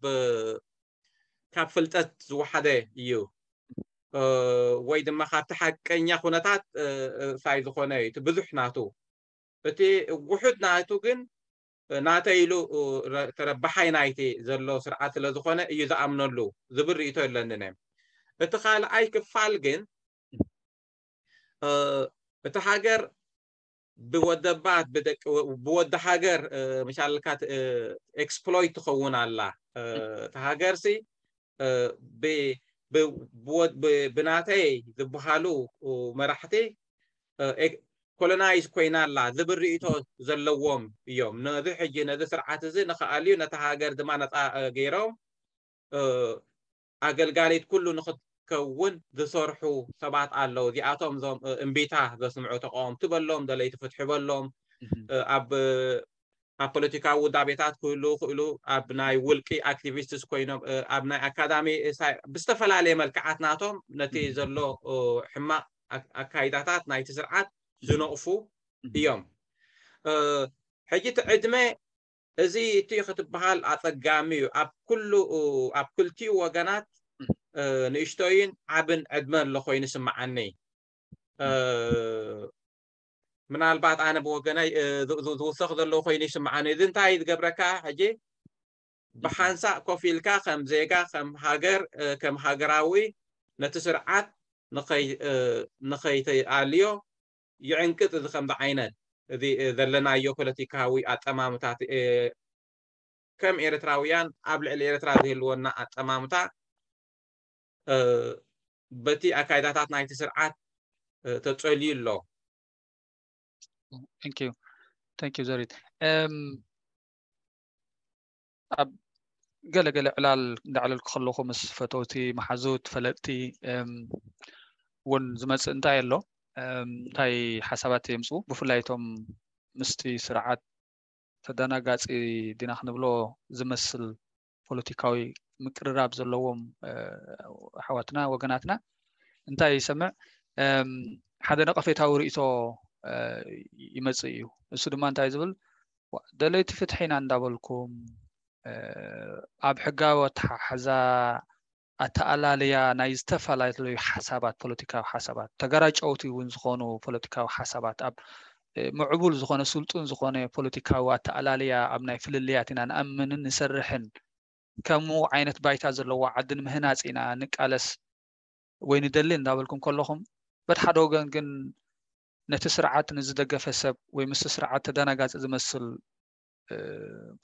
ካብ ፍልጠት ዝወሓደ እዩ ወይ ድማ ካብቲ ሓቀኛ ኩነታት ሳይ ዝኾነ እዩ እቲ ብዙሕ ናቱ እቲ ውሑድ ናቱ ግን ናተ ኢሉ ተረባሓይ ናይቲ ዘሎ ስርዓት ስለ ዝኾነ እዩ ዝኣምነሉ ዝብል ርእቶ የለንን እቲ ካልኣይ ክፋል ግን እቲ ሃገር ብወደባት ብወዲ ሃገር መሻልካ ኤክስፕሎይት ትኸውን ኣላ እቲ ሃገር ሲ ብናተይ ዝበሃሉ መራሕቲ ኮሎናይዝ ኮይና ኣላ ዝብል ርእቶ ዘለዎም እዮም ነዚ ሕጂ ነዚ ስርዓት እዚ ንክኣልዩ ነቲ ሃገር ድማ ነፃ ገይሮም ኣገልጋሊት ኩሉ ንክትከውን ዝሰርሑ ሰባት ኣለዉ እዚኣቶም እዞም እምቢታ ዘስምዑ ተቃወምቲ በሎም ደለይቲ ፍትሒ በሎም ኣብ ኣብ ፖለቲካዊ ውዳቤታት ክህሉ ክእሉ ኣብ ናይ ውልቂ ኣክቲቪስትስ ኮይኖም ኣብ ናይ ኣካዳሚ ብዝተፈላለየ መልክዓት ናቶም ነቲ ዘሎ ሕማቅ ኣካይዳታት ናይቲ ስርዓት ዝነቕፉ እዮም ሕጂ እቲ ዕድመ እዚ እቲ ክትበሃል ኣፀጋሚ እዩ ኣብ ኩሉ ኣብ ክልቲኡ ወገናት ንእሽቶይን ዓብን ዕድመ ኣሎ ኮይኑ ስምዓኒ ምናልባት ኣነ ብወገነይ ዝውሰኽ ዘለዉ ኮይኑ ይስምዓኒ። እዚ እንታይ ዝገብረካ ሕጂ ብሓንሳእ ኮፍ ኢልካ ከም ዜጋ ከም ሃገር ከም ሃገራዊ ነቲ ስርዓት ንኸይተኣልዮ ይዕንቅፅ። እዚ ከምዚ ዓይነት እዚ ዘለናዮ ፖለቲካዊ ኣጠማምታት ከም ኤርትራውያን ኣብ ልዕሊ ኤርትራ ዝህልወና ኣጠማምታ በቲ ኣካይዳታት ናይቲ ስርዓት ተፀልዩ ኣሎ። ዘሪት ኣብ ገለገለ ዕላል እንዳዕለልኩ ከለኹ ምስ ፈተውቲ መሓዙት ፈለጥቲ እውን ዝመፅእ እንታይ ኣሎ እንታይ ሓሳባት የምፅኡ ብፍላይ እቶም ምስቲ ስርዓት ተደናጋፂ ዲና ክንብሎ ዝመስል ፖለቲካዊ ምቅርራብ ዘለዎም ኣሕዋትና ወገናትና እንታይ ይሰምዕ ሓደ ነቐፌታዊ ርእቶ ይመፅእ እዩ። እሱ ድማ እንታይ ዝብል ደለይቲ ፍትሒ ኢና እንዳበልኩም ኣብ ሕጋዊ ኣተሓሕዛ ኣተኣላለያ ናይ ዝተፈላለዩ ሓሳባት ፖለቲካዊ ሓሳባት ተገራጨውቲ እውን ዝኾኑ ፖለቲካዊ ሓሳባት ኣብ ምዕቡል ዝኾነ ስልጡን ዝኾነ ፖለቲካዊ ኣተኣላለያ ኣብ ናይ ፍልልያት ኢና ንኣምንን ንሰርሕን ከምኡ ዓይነት ባይታ ዘለዎ ዓዲ ንምህናፅ ኢና ንቃለስ ወይ ንደሊ እንዳበልኩም ከለኹም በቲ ሓደ ወገን ግን ነቲ ስርዓት ንዝደገፈ ሰብ ወይ ምስቲ ስርዓት ተደናጋፂ ዝመስል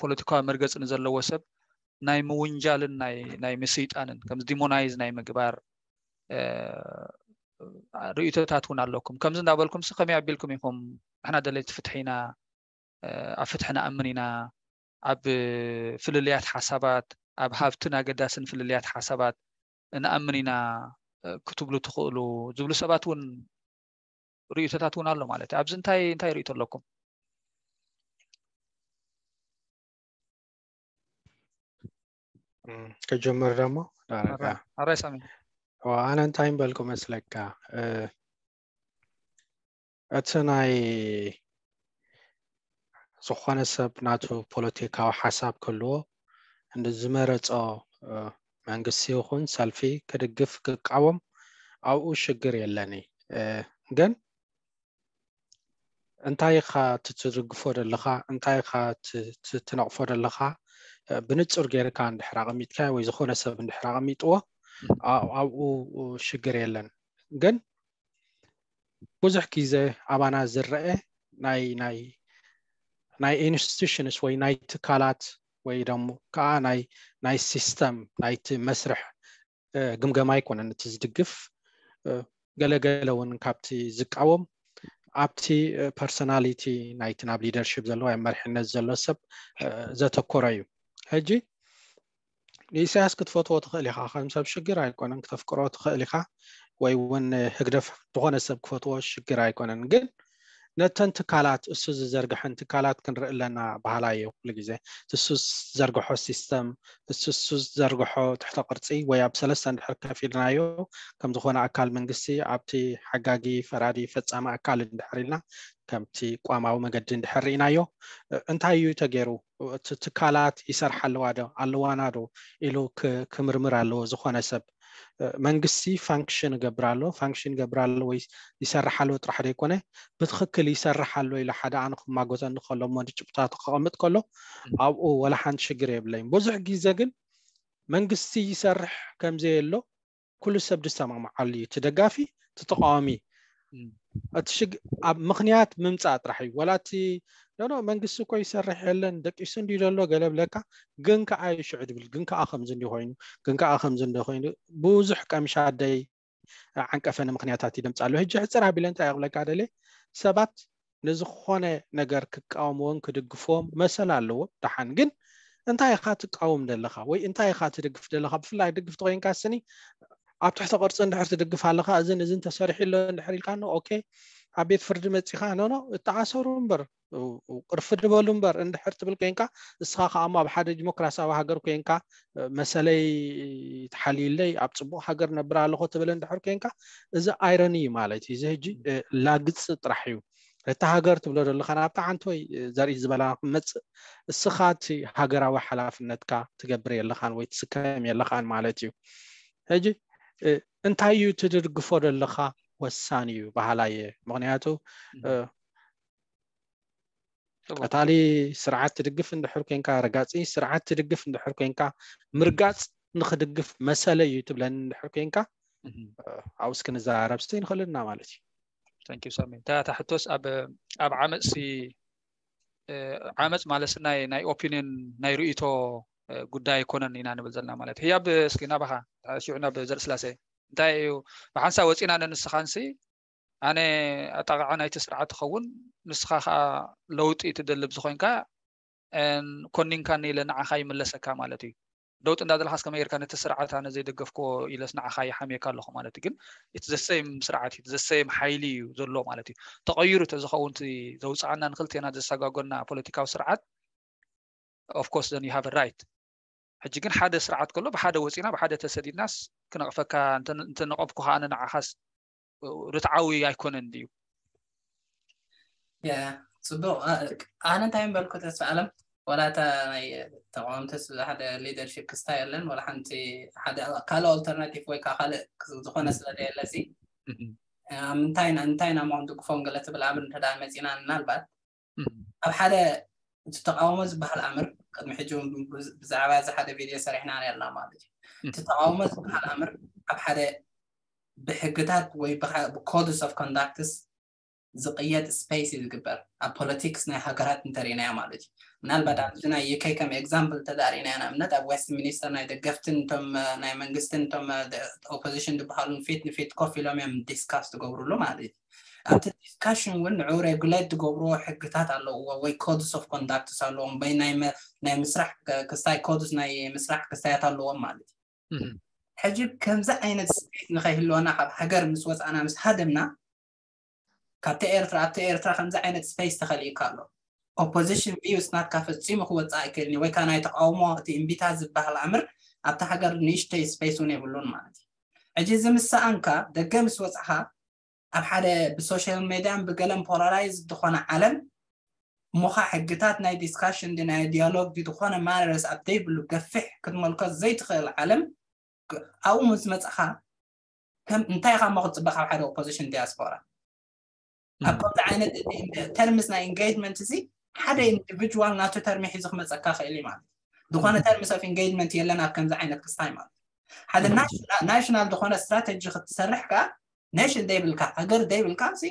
ፖለቲካዊ መርገፂ ንዘለዎ ሰብ ናይ ምውንጃልን ናይ ምስይጣንን ከም ዲሞናይዝ ናይ ምግባር ርእቶታት እውን ኣለኩም። ከምዚ እንዳበልኩም ሲ ከመይ ኣቢልኩም ኢኹም ንሕና ደለይቲ ፍትሒ ኢና ኣብ ፍትሒ ንኣምን ኢና ኣብ ፍልልያት ሓሳባት ኣብ ሃብትን ኣገዳስን ፍልልያት ሓሳባት ንኣምን ኢና ክትብሉ ትኽእሉ ዝብሉ ሰባት እውን ርእቶታት እውን ኣሎ ማለት እዩ። ኣብዚ እንታይ እንታይ ርእቶ ኣለኩም? ክጅምር ደሞ ኣራይ ሳሚ ኣነ እንታይ በልኩ መስለካ እቲ ናይ ዝኾነ ሰብ ናቱ ፖለቲካዊ ሓሳብ ክህልዎ እንዲ ዝመረፆ መንግስቲ ይኹን ሰልፊ ክድግፍ ክቃወም ኣብኡ ሽግር የለኒ ግን እንታይ ኢኻ ትትድግፎ ዘለኻ እንታይ ኢኻ ትነቕፎ ዘለኻ ብንፁር ጌርካ እንድሕር ኣቐሚጥካ ወይ ዝኾነ ሰብ እንድሕር ኣቐሚጥዎ ኣብኡ ሽግር የለን ግን ብዙሕ ግዜ ኣባና ዝረአ ናይ ናይ ናይ institutions ወይ ናይ ትካላት ወይ ደሞ ከዓ ናይ ናይ system ናይቲ መስርሕ ግምገማ ኣይኮነን እቲ ዝድግፍ ገለገለ እውን ካብቲ ዝቃወም ኣብቲ personality ናይቲ ናብ leadership ዘሎ ወይ መሪሕነት ዘሎ ሰብ ዘተኮረ እዩ። ሕጂ ንኢሳያስ ክትፈትዎ ትኽእል ኢኻ ከም ሰብ ሽግር ኣይኮነን ክተፍቅሮ ትኽእል ኢኻ ወይ እውን ህግደፍ ዝኾነ ሰብ ክፈትዎ ሽግር ኣይኮነን ግን ነተን ትካላት እሱ ዝዘርግሐን ትካላት ክንርኢ ኣለና በሃላይ እየ ኩሉ ግዜ እሱ ዝዘርግሖ system እሱ እሱ ዝዘርግሖ ትሕተ ቅርፂ ወይ ኣብ ሰለስተ እንድሕር ከፊልናዮ ከም ዝኾነ ኣካል መንግስቲ ኣብቲ ሓጋጊ ፈራዲ ፈፃሚ ኣካል እንድሕር ኢልና ከምቲ ቋማዊ መገዲ እንድሕር ርኢናዮ እንታይ እዩ ተገይሩ እቲ ትካላት ይሰርሓ ኣለዋ ዶ ኣለዋና ዶ ኢሉ ክምርምር ኣለዎ ዝኾነ ሰብ መንግስቲ function ይገብር ኣሎ function ይገብር ኣሎ ወይ ይሰርሕ ኣሎ ጥራሕ ዘይኮነ ብትኽክል ይሰርሕ ኣሎ ኢሉ ሓደ ኣነ ክማጎተኒ ከሎ እሞ ጭብጥታቱ ከቐምጥ ከሎ ኣብኡ ወላ ሓንቲ ሽግር የብለይን። ብዙሕ ግዜ ግን መንግስቲ ይሰርሕ ከምዘየሎ ኩሉ ሰብ ዝሰማማዓሉ እዩ። እቲ ደጋፊ እቲ ተቃዋሚ እቲ ሽግ ኣብ ምክንያት ምምፃእ ጥራሕ እዩ። ወላ እቲ ኖኖ መንግስቲ እኮ ይሰርሕ የለን ደቂሱ እንዲ ዘሎ ገለ ብለካ ግን ከዓ እዩ ሽዑ ድብል ግን ከዓ ከምዚ እንዲ ኮይኑ ግን ከዓ ከምዚ እንዲ ኮይኑ ብዙሕ ቀምሻደይ ዓንቀፈኒ ምክንያታት ይደምፃ ኣሎ። ሕጂ ሕፅር ኣቢለ እንታይ ክብለካ ደልየ ሰባት ንዝኾነ ነገር ክቃወምዎን ክድግፍዎም መሰል ኣለዎም። ደሓን ግን እንታይ ኢኻ ትቃወም ዘለኻ ወይ እንታይ ኢኻ ትድግፍ ዘለኻ? ብፍላይ ድግፍ ተኮይንካ ስኒ ኣብ ትሕቲ ቅርፂ እንድሕር ትድግፍ ኣለኻ እዝን እዝን ተሰሪሑ ኣሎ እንድሕር ኢልካ ኖ ኦኬ ኣብ ቤት ፍርዲ መፂኻ ኖ ኖ እተኣሰሩ እምበር ቅርፍድ በሉ እምበር እንድሕር ትብል ኮይንካ እስኻ ከዓ እሞ ኣብ ሓደ ዲሞክራሲያዊ ሃገር ኮይንካ መሰለይ ተሓልዩለይ ኣብ ፅቡቅ ሃገር ነብር ኣለኹ ትብል እንድሕር ኮይንካ እዚ irony እዩ ማለት እዩ። እዚ ሕጂ ላግፂ ጥራሕ እዩ። እቲ ሃገር ትብሎ ዘለኻ ናብቲ ዓንተወይ ዘርኢ ዝበላ ክመፅእ እስኻ እቲ ሃገራዊ ሓላፍነትካ ትገብር የለኻን ወይ ትስከም የለኻን ማለት እዩ። ሕጂ እንታይ እዩ ትድግፎ ዘለኻ ወሳኒ እዩ በሃላይ እየ። ምክንያቱ ቀታሊ ስርዓት ትድግፍ እንድሕር ኮንካ፣ ረጋፂ ስርዓት ትድግፍ እንድሕር ኮንካ፣ ምርጋፅ ንክድግፍ መሰለ እዩ ትብለኒ እንድሕር ኮንካ፣ ኣብኡስ ክንዘራረብ ንኽእል ኢና ማለት እዩ። ሳሚ፣ እታ ሕቶስ ኣብ ዓመፅሲ፣ ዓመፅ ማለት ናይ ናይ ኦፒኒየን ናይ ርእይቶ ጉዳይ ኣይኮነን ኢና ንብል ዘለና ማለት እዩ። ህያብ፣ እስኪ ናባኻ ሽዑ ናብ ዘርእስላሴ፣ እንታይ እዩ ብሓንሳብ ወፂና ንንስኻንሲ ኣነ ኣጣቕዓ ናይቲ ስርዓት ትኸውን፣ ንስኻ ከዓ ለውጢ ትደልብ ዝኾንካ ኮኒንካኒ ኢለ ንዓኻ ይምለሰካ ማለት እዩ። ለውጢ እንዳደለኻስ ከመይ ጌርካ ነቲ ስርዓት ኣነ ዘይደገፍክዎ ኢለስ ንዓኻ ይሓምየካ ኣለኹ ማለት እዩ። ግን እቲ ዘሰይም ስርዓት እዩ፣ ዘሰይም ሓይሊ እዩ ዘሎ ማለት እዩ። ተቐይሩ ተዝኸውን ዘውፅኣና ንክልቴና ዘሰጋጎና ፖለቲካዊ ስርዓት፣ of course then you have a right። ሕጂ ግን ሓደ ስርዓት ከሎ ብሓደ ወፂና ብሓደ ተሰዲድናስ ክነቕፈካ፣ እንተነቐፍኩ ከዓ ንዓኻስ ርትዓዊ ኣይኮነን ድዩ? ጽቡቕ። ኣነ እንታይ ምበልኩ፣ ተስፋ ኣለም፣ ዋላ እታ ናይ ተቃወምትስ ሓደ ሊደርሽፕ ክስታይ የለን፣ ዋላ ሓንቲ ሓደ ካልእ ኦልተርናቲቭ ወይ ካልእ ዝኾነ ስለ ዘየለ ሲ እንታይ እንታይ ኢና ሞ ክንድግፎም ገለ ትብል ኣብ እንተ መፂና ምናልባት ኣብ ሓደ እቲ ተቃውሞ ዝበሃል ኣምር ቅድሚ ሕጂ ብዛዕባ እዚ ሓደ ቪድዮ ሰሪሕና ነርና ማለት እዩ። እቲ ተቃውሞ ዝበሃል ኣምር ኣብ ሓደ ብሕግታት ወይ ብኮድስ ኦፍ ኮንዳክትስ ዝቅየድ ስፔስ እዩ ዝግበር። ኣብ ፖለቲክስ ናይ ሃገራት እንተሪእናዮ ማለት እዩ። ምናልባት ኣብዚ ናይ ዩኬ ከም ኤግዛምፕል እንተዳሪእናዮ ንኣብነት ኣብ ዌስት ሚኒስተር ናይ ደገፍትን እቶም ናይ መንግስትን እቶም ኦፖዚሽን ዝበሃሉን ፊት ንፊት ኮፍ ኢሎም እዮም ዲስካስ ትገብሩሉ ማለት እዩ። ኣብቲ ዲስካሽን እውን ንዑ ሬጉሌት ዝገብርዎ ሕግታት ኣለውዎ ወይ ኮድስ ኦፍ ኮንዳክትስ ኣለዎም ወይ ናይ ምስራሕ ክስታይ ኮድስ ናይ ምስራሕ ክስታያት ኣለዎም ማለት እዩ። ሕጂ ከምዚ ዓይነት ስፔስ ንኸይህልወና ካብ ሃገር ምስ ወፃእና ምስ ሃደምና ካብቲ ኤርትራ ኣብቲ ኤርትራ ከምዚ ዓይነት ስፔስ ተኸሊእካ ኣሎ። ኦፖዚሽን ቪውስ ናትካ ፈፂሙ ክወፅእ ኣይክእልን ወይ ከዓ ናይ ተቃውሞ እቲ እምቢታ ዝበሃል ኣምር ኣብቲ ሃገር ንእሽተይ ስፔስ እውን የብሉን ማለት እዩ። ሕጂ እዚ ምስ ሰኣንካ ደገ ምስ ወፅኻ ኣብ ሓደ ብሶሻል ሜድያን ብገለን ፖላራይዝ ዝኾነ ዓለም እሞኻ ሕግታት ናይ ዲስካሽን ዲ ናይ ዲያሎግ ዲ ዝኾነ ማነርስ ኣብ ዘይብሉ ገፊሕ ክትመልኮት ዘይትኽእል ዓለም ኣብኡ ምስ መፅኻ እንታይ ኢኻ እሞ ክትፅበ ካብ ሓደ ኦፖዚሽን ዲያስፖራ ኣብ ከምዚ ዓይነት ተርምስ ናይ ኢንጌጅመንት እዚ ሓደ ኢንዲቪጁዋል ናቱ ተርሚ ሒዙ ክመፀካ ክእል ማለት ዝኾነ ተርምስ ኦፍ ኢንጌጅመንት የለን ኣብ ከምዚ ዓይነት ክስታይ ማለት ሓደ ናሽናል ዝኾነ ስትራተጂ ክትሰርሕ ከዓ ኔሽን ዘይብልካ ሃገር ዘይብልካ ሲ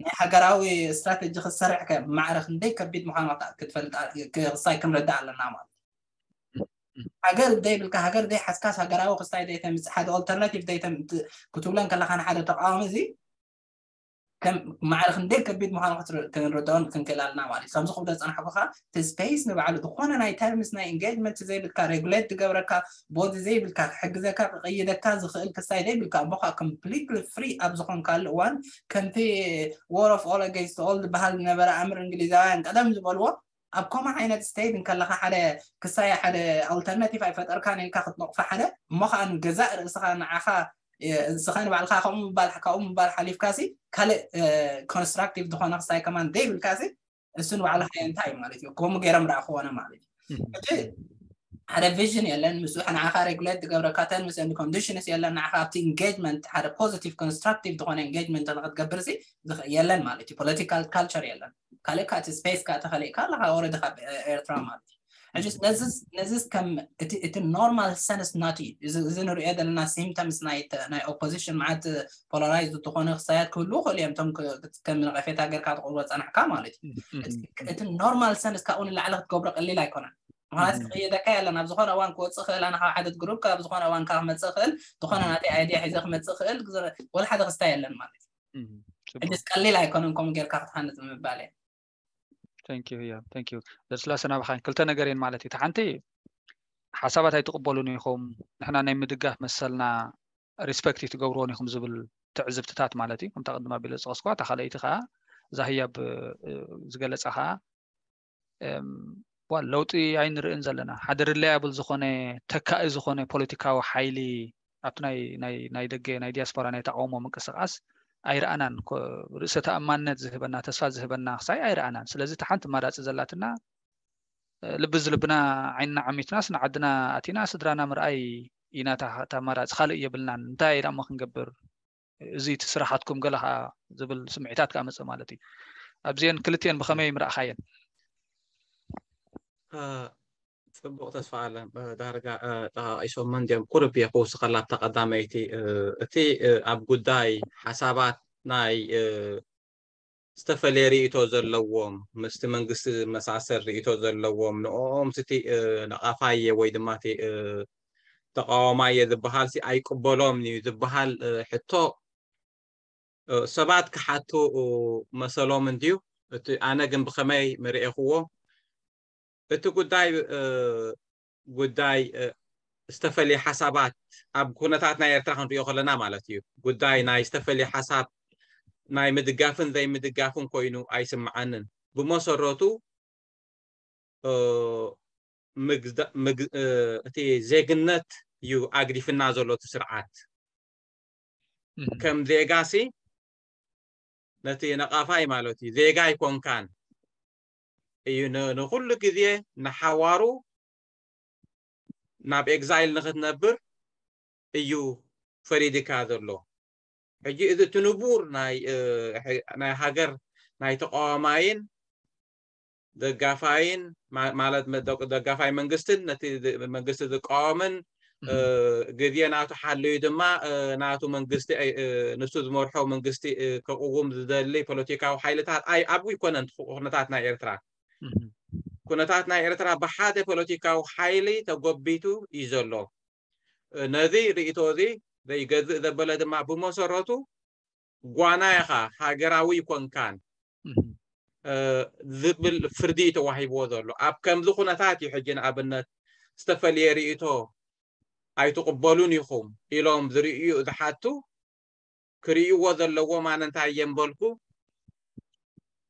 ናይ ሃገራዊ ስትራተጂ ክትሰርሕ ከ ማዕረ ክንደይ ከቢድ ምዃኑ ክትፈልጥ ክሳይ ክንረዳእ ኣለና ማለት ሃገር ዘይብልካ ሃገር ዘይሓዝካስ ሃገራዊ ክስታይ ዘይተምፅእ ሓደ ኦልተርናቲቭ ዘይተምፅእ ክትብለን ከለካ ንሓደ ተቃዋሚ እዚ ከም ማዕረ ክንደይ ከቢድ ምዃኑ ክንርድኦን ክንክእል ኣለና ማለት እዩ። ከምዚ ክብሎ ዝፀናሕኩ ከዓ እቲ ስፔስ ንባዕሉ ዝኾነ ናይ ተርምስ ናይ ኢንጌጅመንት ዘይብልካ ሬጉሌት ዝገብረካ ቦዲ ዘይብልካ ክሕግዘካ ክቕይደካ ዝኽእል ክስታይ ዘይብልካ እሞ ከዓ ኮምፕሊትሊ ፍሪ ኣብ ዝኾንካሉ እዋን ከምቲ ዎር ኦፍ ኦል ኣጌንስት ኦል ዝበሃል ዝነበረ ኣምር እንግሊዛውያን ቀደም ዝበልዎ ኣብ ከምኡ ዓይነት ስቴት እንከለካ ሓደ ክሳይ ሓደ ኣልተርናቲቭ ኣይፈጠርካን ኢልካ ክትነቕፎ ሓደ እሞ ከዓ ንገዛእ ርእስኻ ንዓኻ እስኻ ንባዕልካ ከምኡ ምባል ካብኡ ምባል ሓሊፍካ ሲ ካልእ ኮንስትራክቲቭ ዝኾነ ክሳይ ከማን ዘይብልካ ሲ እሱ ንባዕሉ ሓየ እንታይ እዩ ማለት እዩ ከምኡ ገይሮም ረኣኽዎነ ማለት እዩ ሕጂ ሓደ ቪዥን የለን ምስ ንዓኻ ሬጉሌት ዝገብረካ ተርምስ ኤንድ ኮንዲሽንስ የለን ንዓኻ ኣብቲ ኢንጌጅመንት ሓደ ፖዚቲቭ ኮንስትራክቲቭ ዝኾነ ኢንጌጅመንት ክትገብር ሲ የለን ማለት እዩ ፖለቲካል ካልቸር የለን ካልእ እቲ ስፔስ ካ ተኸሊእካ ኣለካ ኦረዲ ካብ ኤርትራ ማለት እዩ ሕጂ ነዚስ ከም እቲ ኖርማል ሰንስ ናቱ እዩ እዚ ንሪኦ ዘለና ሲምተምስ ናይ ኦፖዚሽን መዓት ፖላራይዝ ዝኾነ ክሳያት ክህልዉ ክእሉ እዮም እቶም ከም ነቐፌታ ገርካ ትቕርቦ ፀናሕካ ማለት እዩ እቲ ኖርማል ሰንስ ካብኡ ንላዕሊ ክትገብሮ ቀሊል ኣይኮነን ምክንያቱ ክቕየደካ የለን ኣብ ዝኾነ እዋን ክወፅእ ክእል ኣነ ካብ ሓደ ግሩፕ ካብ ዝኾነ እዋን ካብ ክመፅእ ክእል ዝኾነ ናተይ ኣይድያ ሒዘ ክመፅእ ክእል ወላ ሓደ ክስታ የለን ማለት እዩ ሕጂስ ቀሊል ኣይኮነን ከምኡ ጌርካ ክትሃንፅ ምባል እየ ተንኪዩ እያ ተንኪዩ ዘስላሰ ናባኻ ክልተ ነገር እየን ማለት እዩ ሓንቲ ሓሳባት ኣይትቕበሉን ኢኹም ንሕና ናይ ምድጋፍ መሰልና ሪስፐክት ትገብርዎን ኢኹም ዝብል ትዕዝብትታት ማለት እዩ ከምታ ቅድማ ቢለ ዝፀቀስኳ እታ ካልኣይቲ ከዓ እዛ ህያብ ዝገለፃ ከዓ ለውጢ ኣይንርእን ዘለና ሓደ ሪላያብል ዝኾነ ተካኢ ዝኾነ ፖለቲካዊ ሓይሊ ኣብቲ ናይ ደገ ናይ ዲያስፖራ ናይ ተቃውሞ ምንቅስቃስ ኣይረኣናን ርእሰ ተኣማንነት ዝህበና ተስፋ ዝህበና ክሳይ ኣይረኣናን ስለዚ እቲ ሓንቲ ኣማራፂ ዘላትና ልቢ ዝልብና ዓይንና ዓሚትናስ ንዓድና ኣቲና ስድራና ምርኣይ ኢና ኣማራፂ ካልእ የብልናን እንታይ ደሞ ክንገብር እዚ እቲ ስራሓትኩም ገለ ከዓ ዝብል ስምዒታት ከዓ መፅእ ማለት እዩ ኣብዚአን ክልቲአን ብኸመይ ምረእኻየን? ጽቡቕ ተስፋ ኣለ። ዳርጋ ጠቓቒሶም እንዲኦም ቁርብ እየ ክውስኸላ ኣብታ ቀዳመይቲ። እቲ ኣብ ጉዳይ ሓሳባት ናይ ዝተፈለየ ርእይቶ ዘለዎም፣ ምስቲ መንግስቲ ዝመሳሰል ርእይቶ ዘለዎም፣ ንኦም ስቲ ነቓፋየ ወይ ድማ እቲ ተቃዋማየ ዝበሃል ሲ ኣይቅበሎም እዩ ዝበሃል ሕቶ ሰባት ክሓቱ መሰሎም እንድዩ። እቲ ኣነ ግን ብኸመይ ምርኤኽዎ፣ እቲ ጉዳይ ጉዳይ ዝተፈለየ ሓሳባት ኣብ ኩነታት ናይ ኤርትራ ክንሪኦ ከለና ማለት እዩ። ጉዳይ ናይ ዝተፈለየ ሓሳብ ናይ ምድጋፍን ዘይምድጋፍን ኮይኑ ኣይስምዓንን። ብመሰረቱ እቲ ዜግነት እዩ ኣግዲፍና ዘሎ እቲ ስርዓት። ከም ዜጋ ሲ ነቲ ነቓፋይ ማለት እዩ፣ ዜጋ ኣይኮንካን እዩ። ንኹሉ ግዜ ንሓዋሩ ናብ ኤግዛይል ንክትነብር እዩ ፈሪድካ ዘሎ። ሕጂ እዚ እቲ ንቡር ናይ ሃገር ናይ ተቃዋማይን ደጋፋይን ማለት ደጋፋይ መንግስትን ነቲ መንግስቲ ዝቃወምን ግዜ ናቱ ሓልዩ ድማ ናቱ መንግስቲ ንሱ ዝመርሖ መንግስቲ ክቅውም ዝደሊ ፖለቲካዊ ሓይልታት ኣብ ይኮነን። ኩነታት ናይ ኤርትራ ኩነታት ናይ ኤርትራ ብሓደ ፖለቲካዊ ሓይሊ ተጎቢቱ እዩ ዘሎ። ነዚ ርእቶ እዚ ዘይገዝእ ዘበለ ድማ ብመሰረቱ ጓና ኢኻ፣ ሃገራዊ ይኮንካን ዝብል ፍርዲ እዩ ተዋሂብዎ ዘሎ። ኣብ ከምዚ ኩነታት እዩ ሕጂ ንኣብነት ዝተፈለየ ርእቶ ኣይትቕበሉን ኢኹም ኢሎም ዝርእዩ ዝሓቱ ክርእይዎ ዘለዎም ኣነ እንታይ እየ ምበልኩ፣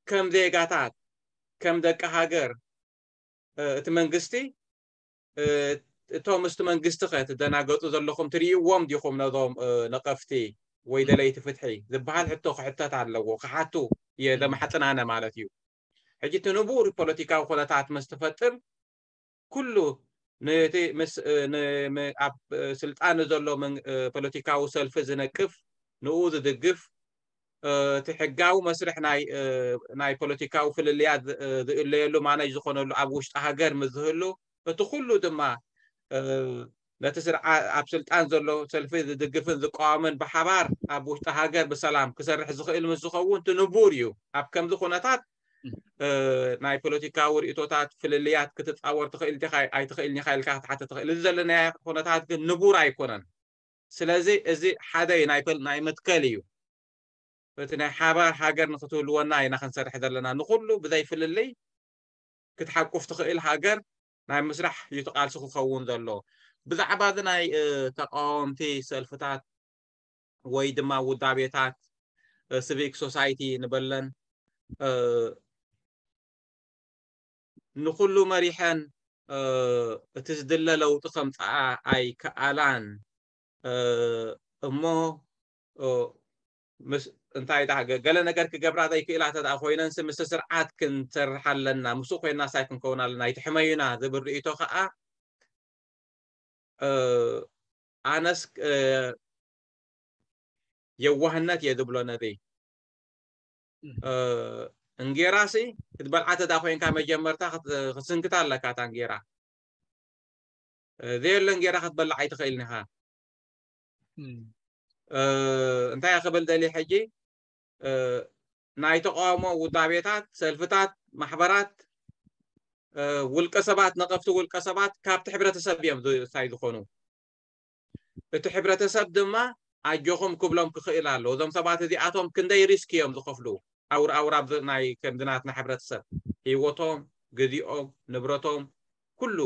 ከም ዜጋታት ከም ደቂ ሃገር እቲ መንግስቲ እቶም ምስቲ መንግስቲ ከ ትደናገጹ ዘለኹም ትርእይዎም ዲኹም ነዞም ነቀፍቲ ወይ ደለይቲ ፍትሒ ዝበሃል ሕቶ ክሕተት ኣለዎ። ክሓቱ እየ ዘመሓጽን ኣነ ማለት እዩ። ሕጂ እቲ ንቡር ፖለቲካዊ ኩነታት ምስ ትፈጥር ኩሉ ነቲ ምስ ኣብ ስልጣን ዘሎ ፖለቲካዊ ሰልፊ ዝነቅፍ ንኡ ዝድግፍ እቲ ሕጋዊ መስርሕ ናይ ፖለቲካዊ ፍልልያት ዝእለየሉ ማነጅ ዝኾነሉ ኣብ ውሽጢ ሃገር ምስ ዝህሉ እቲ ኩሉ ድማ ነቲ ስርዓት ኣብ ስልጣን ዘሎ ሰልፊ ዝድግፍን ዝቃወምን ብሓባር ኣብ ውሽጢ ሃገር ብሰላም ክሰርሕ ዝኽእል ምስ ዝኸውን እቲ ንቡር እዩ። ኣብ ከምዚ ኩነታት ናይ ፖለቲካዊ ርእቶታት ፍልልያት ክትጻወር ትኽእል ዲኻ ኣይትኽእልን ኢኻ ኢልካ ክትሓተ ትኽእል። እዚ ዘለናዮ ኩነታት ግን ንቡር ኣይኮነን። ስለዚ እዚ ሓደ ናይ መትከል እዩ። እቲ ናይ ሓባር ሃገር ንክትህልወና ኢና ክንሰርሕ ዘለና። ንኩሉ ብዘይ ፍልልይ ክትሓቁፍ ትኽእል ሃገር ናይ ምስራሕ እዩ እቲ ቃልሲ ክኸውን ዘሎ። ብዛዕባ እዚ ናይ ተቃወምቲ ሰልፍታት ወይ ድማ ውዳቤታት ሲቪክ ሶሳይቲ ንበለን ንኩሉ መሪሐን እቲ ዝድለ ለውጢ ከምፅኣ ኣይከኣላን እሞ ምስ እንታይ ዳ ገለ ነገር ክገብራ ዘይክእላ ተደኣ ኮይነን ስ ምስ ስርዓት ክንሰርሕ ኣለና፣ ምስ ኮይና ሳይ ክንከውን ኣለና፣ ይትሕመዩና ዝብል ርእቶ ከዓ ኣነስ የዋህነት እየ ዝብሎ ነዚ። እንጌራ ሲ ክትበልዓ ተዳ ኮይንካ መጀመርታ ክትስንክታ ኣለካ እታ እንጌራ። ዘየለ እንጌራ ክትበልዓ ኣይትኽእልን ኢኻ። እንታይ ክብል ደሊ ሕጂ ናይ ተቃውሞ ውዳቤታት፣ ሰልፍታት፣ ማሕበራት፣ ውልቀ ሰባት፣ ነቀፍቲ ውልቀ ሰባት ካብቲ ሕብረተሰብ እዮም ዝሳይ ዝኾኑ። እቲ ሕብረተሰብ ድማ ኣጆኹም ክብሎም ክኽእል ኣሎ። እዞም ሰባት እዚኣቶም ክንደይ ሪስክ እዮም ዝኸፍሉ ኣውር ኣውር ኣብ ናይ ከምዚ ናትና ሕብረተሰብ ህይወቶም፣ ግዜኦም፣ ንብረቶም ኩሉ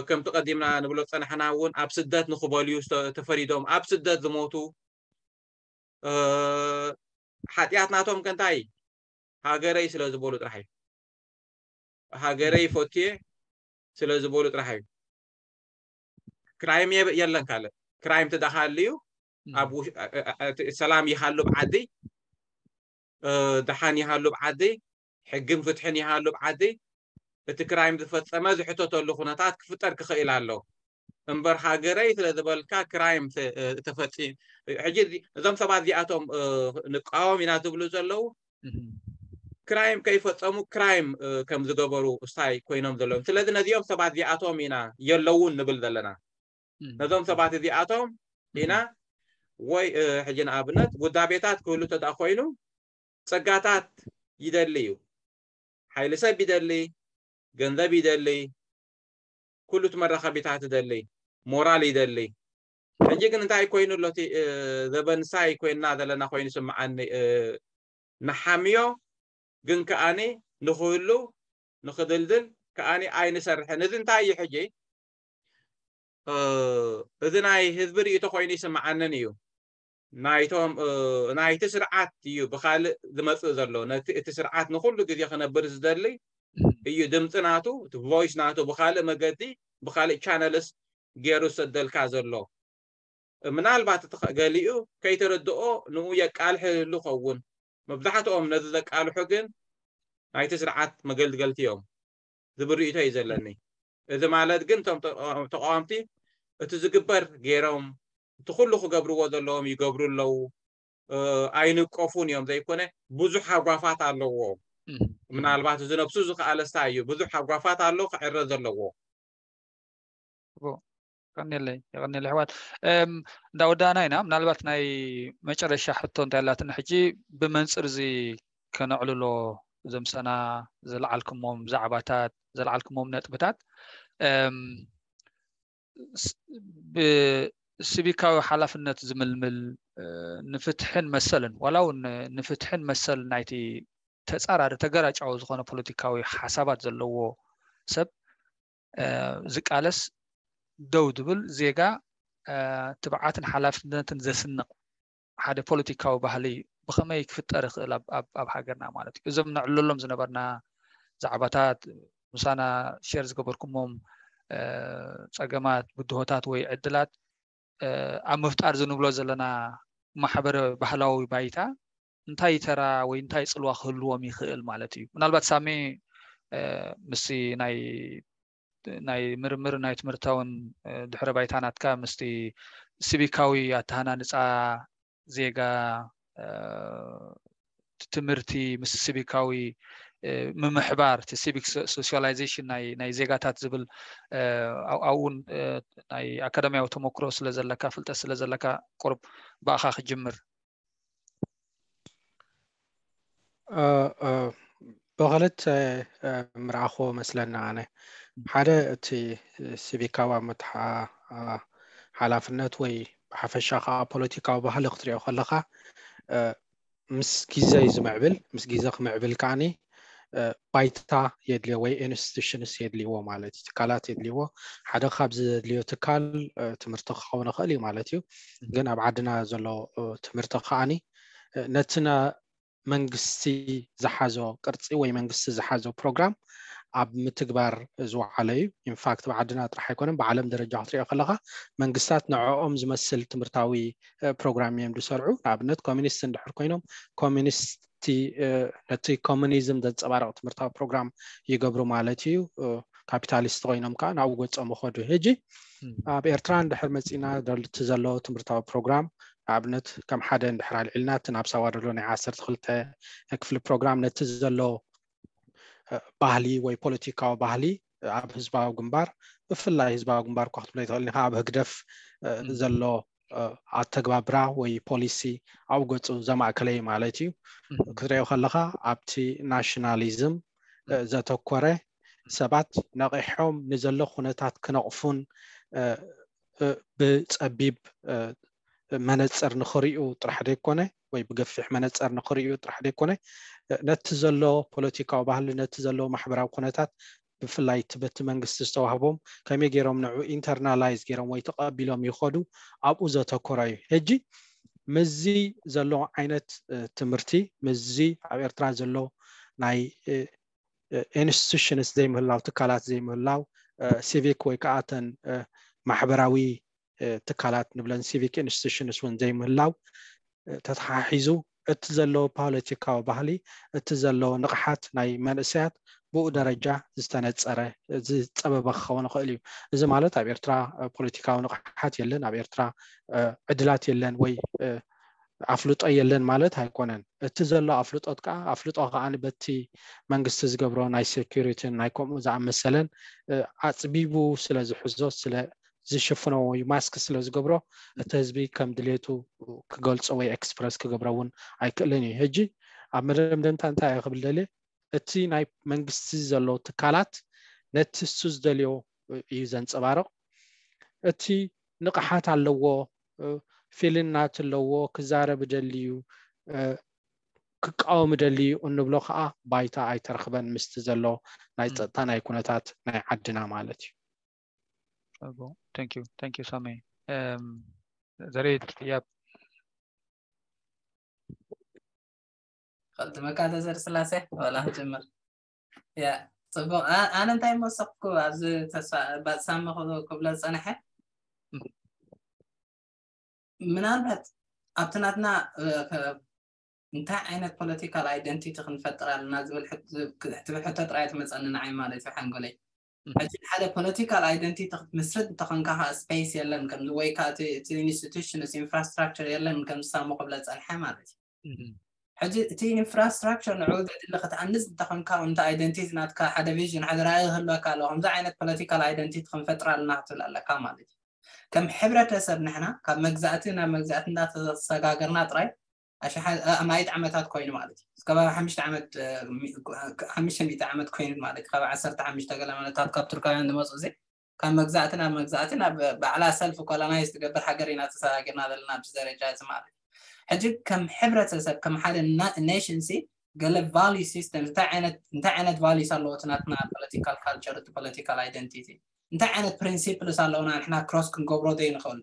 ከምቲ ቀዲምና ንብሎ ፀናሕና እውን ኣብ ስደት ንክበልዩ ተፈሪዶም ኣብ ስደት ዝሞቱ ሓጢኣት ናቶም ከንታይ ሃገረይ ስለ ዝበሉ ጥራሕ እዩ። ሃገረይ ፈትየ ስለ ዝበሉ ጥራሕ እዩ። ክራይም የለን ካልእ ክራይም ትዳሃልዩ ኣብ ሰላም ይሃሉ ብዓዲ ደሓን ይሃሉ ብዓዲ ሕግን ፍትሕን ይሃሉ ብዓዲ እቲ ክራይም ዝፈፀመ ዝሕተተሉ ኩነታት ክፍጠር ክኽእል ኣሎ። እምበር ሃገረይ ስለ ዝበልካ ክራይም ተፈፂ ሕጂ እዞም ሰባት እዚኣቶም ንቃወም ኢና ዝብሉ ዘለዉ ክራይም ከይፈፀሙ ክራይም ከም ዝገበሩ ስታይ ኮይኖም ዘለዎም ስለዚ ነዚኦም ሰባት እዚኣቶም ኢና የለውን ንብል ዘለና ነዞም ሰባት እዚኣቶም ኢና ወይ ሕጂ ንኣብነት ውዳቤታት ክህሉ ተዳ ኮይኑ ፀጋታት ይደሊ እዩ ሓይሊ ሰብ ይደሊ ገንዘብ ይደሊ ኩሉ እቲ መራኸቢታት ይደሊ ሞራል ይደሊ ሕጂ ግን እንታይ ኮይኑ ኣሎ ዘበንሳይ ኮይና ዘለና ኮይኑ ስምዓኒ ንሓምዮ ግን ከኣኒ ንክህሉ ንክድልድል ከኣኒ ኣይንሰርሕን እዚ እንታይ እዩ ሕጂ እዚ ናይ ህዝቢ ርእይቶ ኮይኑ ይስምዓንን እዩ ናይቶም ናይቲ ስርዓት እዩ ብካልእ ዝመፅእ ዘሎ ነቲ እቲ ስርዓት ንኩሉ ግዜ ክነብር ዝደሊ እዩ ድምፂ ናቱ ቮይስ ናቱ ብካልእ መገዲ ብካልእ ቻነልስ ገይሩ ዝሰደልካ ዘሎ ምናልባት እቲ ገሊኡ ከይተረድኦ ንኡ የቃልሕ ይህሉ ኸውን መብዛሕትኦም ነዚ ዘቃልሑ ግን ናይቲ ስርዓት መገልገልቲ እዮም ዝብል ርእይቶ እዩ ዘለኒ እዚ ማለት ግን እቶም ተቃወምቲ እቲ ዝግበር ገይሮም እቲ ኩሉ ክገብርዎ ዘለዎም ይገብሩ ኣለዉ ኣይንቀፉን እዮም ዘይኮነ ብዙሕ ሃጓፋት ኣለዎ ምናልባት እዚ ነብሱ ዝከኣለስታ እዩ ብዙሕ ሃጓፋት ኣሎ ክዕረ ዘለዎ ቀኒለይ የቀኒለይ ኣሕዋት እንዳወዳእና ኢና ምናልባት ናይ መጨረሻ ሕቶ እንታይ ኣላትና ሕጂ ብመንፅር እዚ ከነዕልሎ ዘምሰና ዘልዓልኩሞም ዛዕባታት ዘልዓልኩሞም ነጥብታት ብሲቪካዊ ሓላፍነት ዝምልምል ንፍትሕን መሰልን ዋላ እውን ንፍትሕን መሰል ናይቲ ተፃራሪ ተገራጫዊ ዝኾነ ፖለቲካዊ ሓሳባት ዘለዎ ሰብ ዝቃለስ ደው ዝብል ዜጋ ትብዓትን ሓላፍነትን ዘስንቕ ሓደ ፖለቲካዊ ባህሊ ብኸመይ ክፍጠር ይኽእል ኣብ ሃገርና ማለት እዩ እዞም ነዕልሎም ዝነበርና ዛዕባታት ምሳና ሸር ዝገበርኩሞም ፀገማት ብድሆታት ወይ ዕድላት ኣብ ምፍጣር ዝንብሎ ዘለና ማሕበረ ባህላዊ ባይታ እንታይ ተራ ወይ እንታይ ፅልዋ ክህልዎም ይኽእል ማለት እዩ ምናልባት ሳሚ ምስቲ ናይ ናይ ምርምር ናይ ትምህርታውን ድሕረ ባይታ ናትካ ምስቲ ሲቪካዊ ኣተሃናንፃ ዜጋ ትምህርቲ ምስ ሲቪካዊ ምምሕባር እቲ ሲቪክ ሶሻላይዜሽን ናይ ዜጋታት ዝብል ኣብውን ናይ ኣካዳሚያዊ ተመክሮ ስለ ዘለካ ፍልጠት ስለ ዘለካ ቁርብ ብኣኻ ክጅምር ብክልተ ምርኣኽዎ መስለኒ ኣነ ሓደ እቲ ሲቪካዊ ኣመትሓ ሓላፍነት ወይ ብሓፈሻ ከዓ ፖለቲካዊ ባህሊ ክትሪኦ ከለካ ምስ ግዜ እዩ ዝምዕብል ምስ ግዜ ክምዕብል ከዓኒ ባይታ የድልዮ ወይ ኢንስቲቱሽንስ የድልይዎ ማለት እዩ ትካላት የድልይዎ ሓደ ካብዚ ዘድልዮ ትካል ትምህርቲ ክኸውን ይኽእል እዩ ማለት እዩ ግን ኣብ ዓድና ዘሎ ትምህርቲ ከዓኒ ነቲ መንግስቲ ዝሓዞ ቅርፂ ወይ መንግስቲ ዝሓዞ ፕሮግራም ኣብ ምትግባር ዝወዓለ እዩ ኢንፋክት ብዓድና ጥራሕ ኣይኮነን ብዓለም ደረጃ ክትሪኦ ከለካ መንግስታት ንዕኦም ዝመስል ትምህርታዊ ፕሮግራም እዮም ዝሰርዑ ንኣብነት ኮሚኒስት እንድሕር ኮይኖም ኮሚኒስት ነቲ ኮሚኒዝም ዘንፀባርቕ ትምህርታዊ ፕሮግራም ይገብሩ ማለት እዩ ካፒታሊስት ኮይኖም ከዓ ናብኡ ገፆም ይኸዱ ሕጂ ኣብ ኤርትራ እንድሕር መፂና ደልቲ ዘሎ ትምህርታዊ ፕሮግራም ንኣብነት ከም ሓደ እንድሕር ኣልዒልና እቲ ናብ ሳዋ ደሎ ናይ ዓሰርተ ክልተ ክፍሊ ፕሮግራም ነቲ ዘሎ ባህሊ ወይ ፖለቲካዊ ባህሊ ኣብ ህዝባዊ ግንባር ብፍላይ ህዝባዊ ግንባር እኳ ክትብሎ ይትኽእል ኢኻ ኣብ ህግደፍ ዘሎ ኣተግባብራ ወይ ፖሊሲ ኣብ ገፁ ዘማእከለ እዩ ማለት እዩ ክትሪኦ ከለካ ኣብቲ ናሽናሊዝም ዘተኮረ ሰባት ነቂሖም ንዘሎ ኩነታት ክነቕፉን ብፀቢብ መነፅር ንኽሪኡ ጥራሕ ዘይኮነ ወይ ብገፊሕ መነፅር ንኽሪኡ ጥራሕ ዘይኮነ ነቲ ዘሎ ፖለቲካዊ ባህሊ ነቲ ዘሎ ማሕበራዊ ኩነታት ብፍላይ እቲ በቲ መንግስቲ ዝተዋህቦም ከመይ ገይሮም ንዑ ኢንተርናላይዝ ገይሮም ወይ ተቐቢሎም ይኸዱ ኣብኡ ዘተኮረ እዩ ሕጂ ምዚ ዘሎ ዓይነት ትምህርቲ ምዚ ኣብ ኤርትራ ዘሎ ናይ ኢንስቲቱሽንስ ዘይምህላው ትካላት ዘይምህላው ሲቪክ ወይ ከዓ ተን ማሕበራዊ ትካላት ንብለን ሲቪክ ኢንስቲቱሽንስ እውን ዘይምህላው ተተሓሒዙ እቲ ዘሎ ፖለቲካዊ ባህሊ እቲ ዘሎ ንቕሓት ናይ መንእሰያት ብኡ ደረጃ ዝተነፀረ ዝፀበበ ክኸውን ይኽእል እዩ። እዚ ማለት ኣብ ኤርትራ ፖለቲካዊ ንቕሓት የለን፣ ኣብ ኤርትራ ዕድላት የለን ወይ ኣፍልጦ የለን ማለት ኣይኮነን። እቲ ዘሎ ኣፍልጦት ከዓ ኣፍልጦ ከዓ በቲ መንግስቲ ዝገብሮ ናይ ሴኩሪቲን ናይ ከምኡ ዝኣመሰለን ኣፅቢቡ ስለ ዝሕዞ ስለ ዝሽፍኖ ወይ ማስክ ስለ ዝገብሮ እቲ ህዝቢ ከም ድሌቱ ክገልጾ ወይ ኤክስፕረስ ክገብሮ እውን ኣይክእልን እዩ። ሕጂ ኣብ መደምደምታ እንታይ እየ ክብል ደልየ፣ እቲ ናይ መንግስቲ ዘሎ ትካላት ነቲ እሱ ዝደልዮ እዩ ዘንጸባርቕ። እቲ ንቕሓት ኣለዎ፣ ፊልናት ኣለዎ፣ ክዛረብ ደልዩ፣ ክቃወም ደልዩ እንብሎ ከዓ ባይታ ኣይተረኽበን ምስቲ ዘሎ ናይ ጸጥታ ናይ ኩነታት ናይ ዓድና ማለት እዩ። Okay, thank you, thank you ሳሚ። ዘሬድ ያብ ኸልቲ መካተ ዘር ስላሴ ዋላ ጀምር ያ ጽቡቅ። ኣነ እንታይ መሰኩ ኣብዚ ተስፋ ባጽሳሚ ክብሎ ዝጸንሐ ምናልባት ኣብቲ ናትና እንታይ ዓይነት ፖለቲካል ኣይደንቲቲ ክንፈጥር ኣለና ዝብል ትብል ሕቶ ጥራይ ትመፀኒ ንዓይ ማለት እዩ ሓንጎለይ። ሕጂ ሓደ ፖለቲካል ኣይደንቲቲ ክትምስርት እንተኾንካ ከዓ ስፔስ የለን ከምዚ ወይ ከዓ እቲ ኢንስቲቱሽንስ ኢንፍራስትራክቸር የለን ከምዚ ሳሙ ክብለ ፀንሐ ማለት እዩ። ሕጂ እቲ ኢንፍራስትራክቸር ንዕኡ ዘድሊ ክትኣንፅ እንተኾንካ እውን እቲ ኣይደንቲቲ ናትካ ሓደ ቪዥን ሓደ ራእይ ክህልወካ ኣለዎ። ከምዚ ዓይነት ፖለቲካል ኣይደንቲቲ ክንፈጥር ኣለና ክትብል ኣለካ ማለት እዩ። ከም ሕብረተሰብ ንሕና ካብ መግዛእቲ ናብ መግዛእቲ እንዳተሰጋገርና ጥራይ ኣሽሓት ኣማኢት ዓመታት ኮይኑ ማለት እዩ። እስከ ሓሙሽተ ዓመት ሓሙሽተ ሚእቲ ዓመት ኮይኑ ማለት እዩ። ካብ ዓሰርተ ሓሙሽተ ገለ ዓመታት ካብ ቱርካውያን ዝመፁ እዚ ካብ መግዛእቲ ናብ መግዛእቲ ናብ ባዕላ ሰልፍ ኮሎናይዝ ትገብር ሃገር ኢና ተሰጋጊርና ዘለና ኣብዚ ደረጃ እዚ ማለት እዩ። ሕጂ ከም ሕብረተሰብ ከም ሓደ ኔሽን ሲ ገለ ቫሊ ሲስተም እንታይ ዓይነት ቫሊስ ኣለዎ እቲ ናትና ፖለቲካል ካልቸር እቲ ፖለቲካል ኣይደንቲቲ እንታይ ዓይነት ፕሪንሲፕልስ ኣለውና ንሕና ክሮስ ክንገብሮ ዘይንኽእል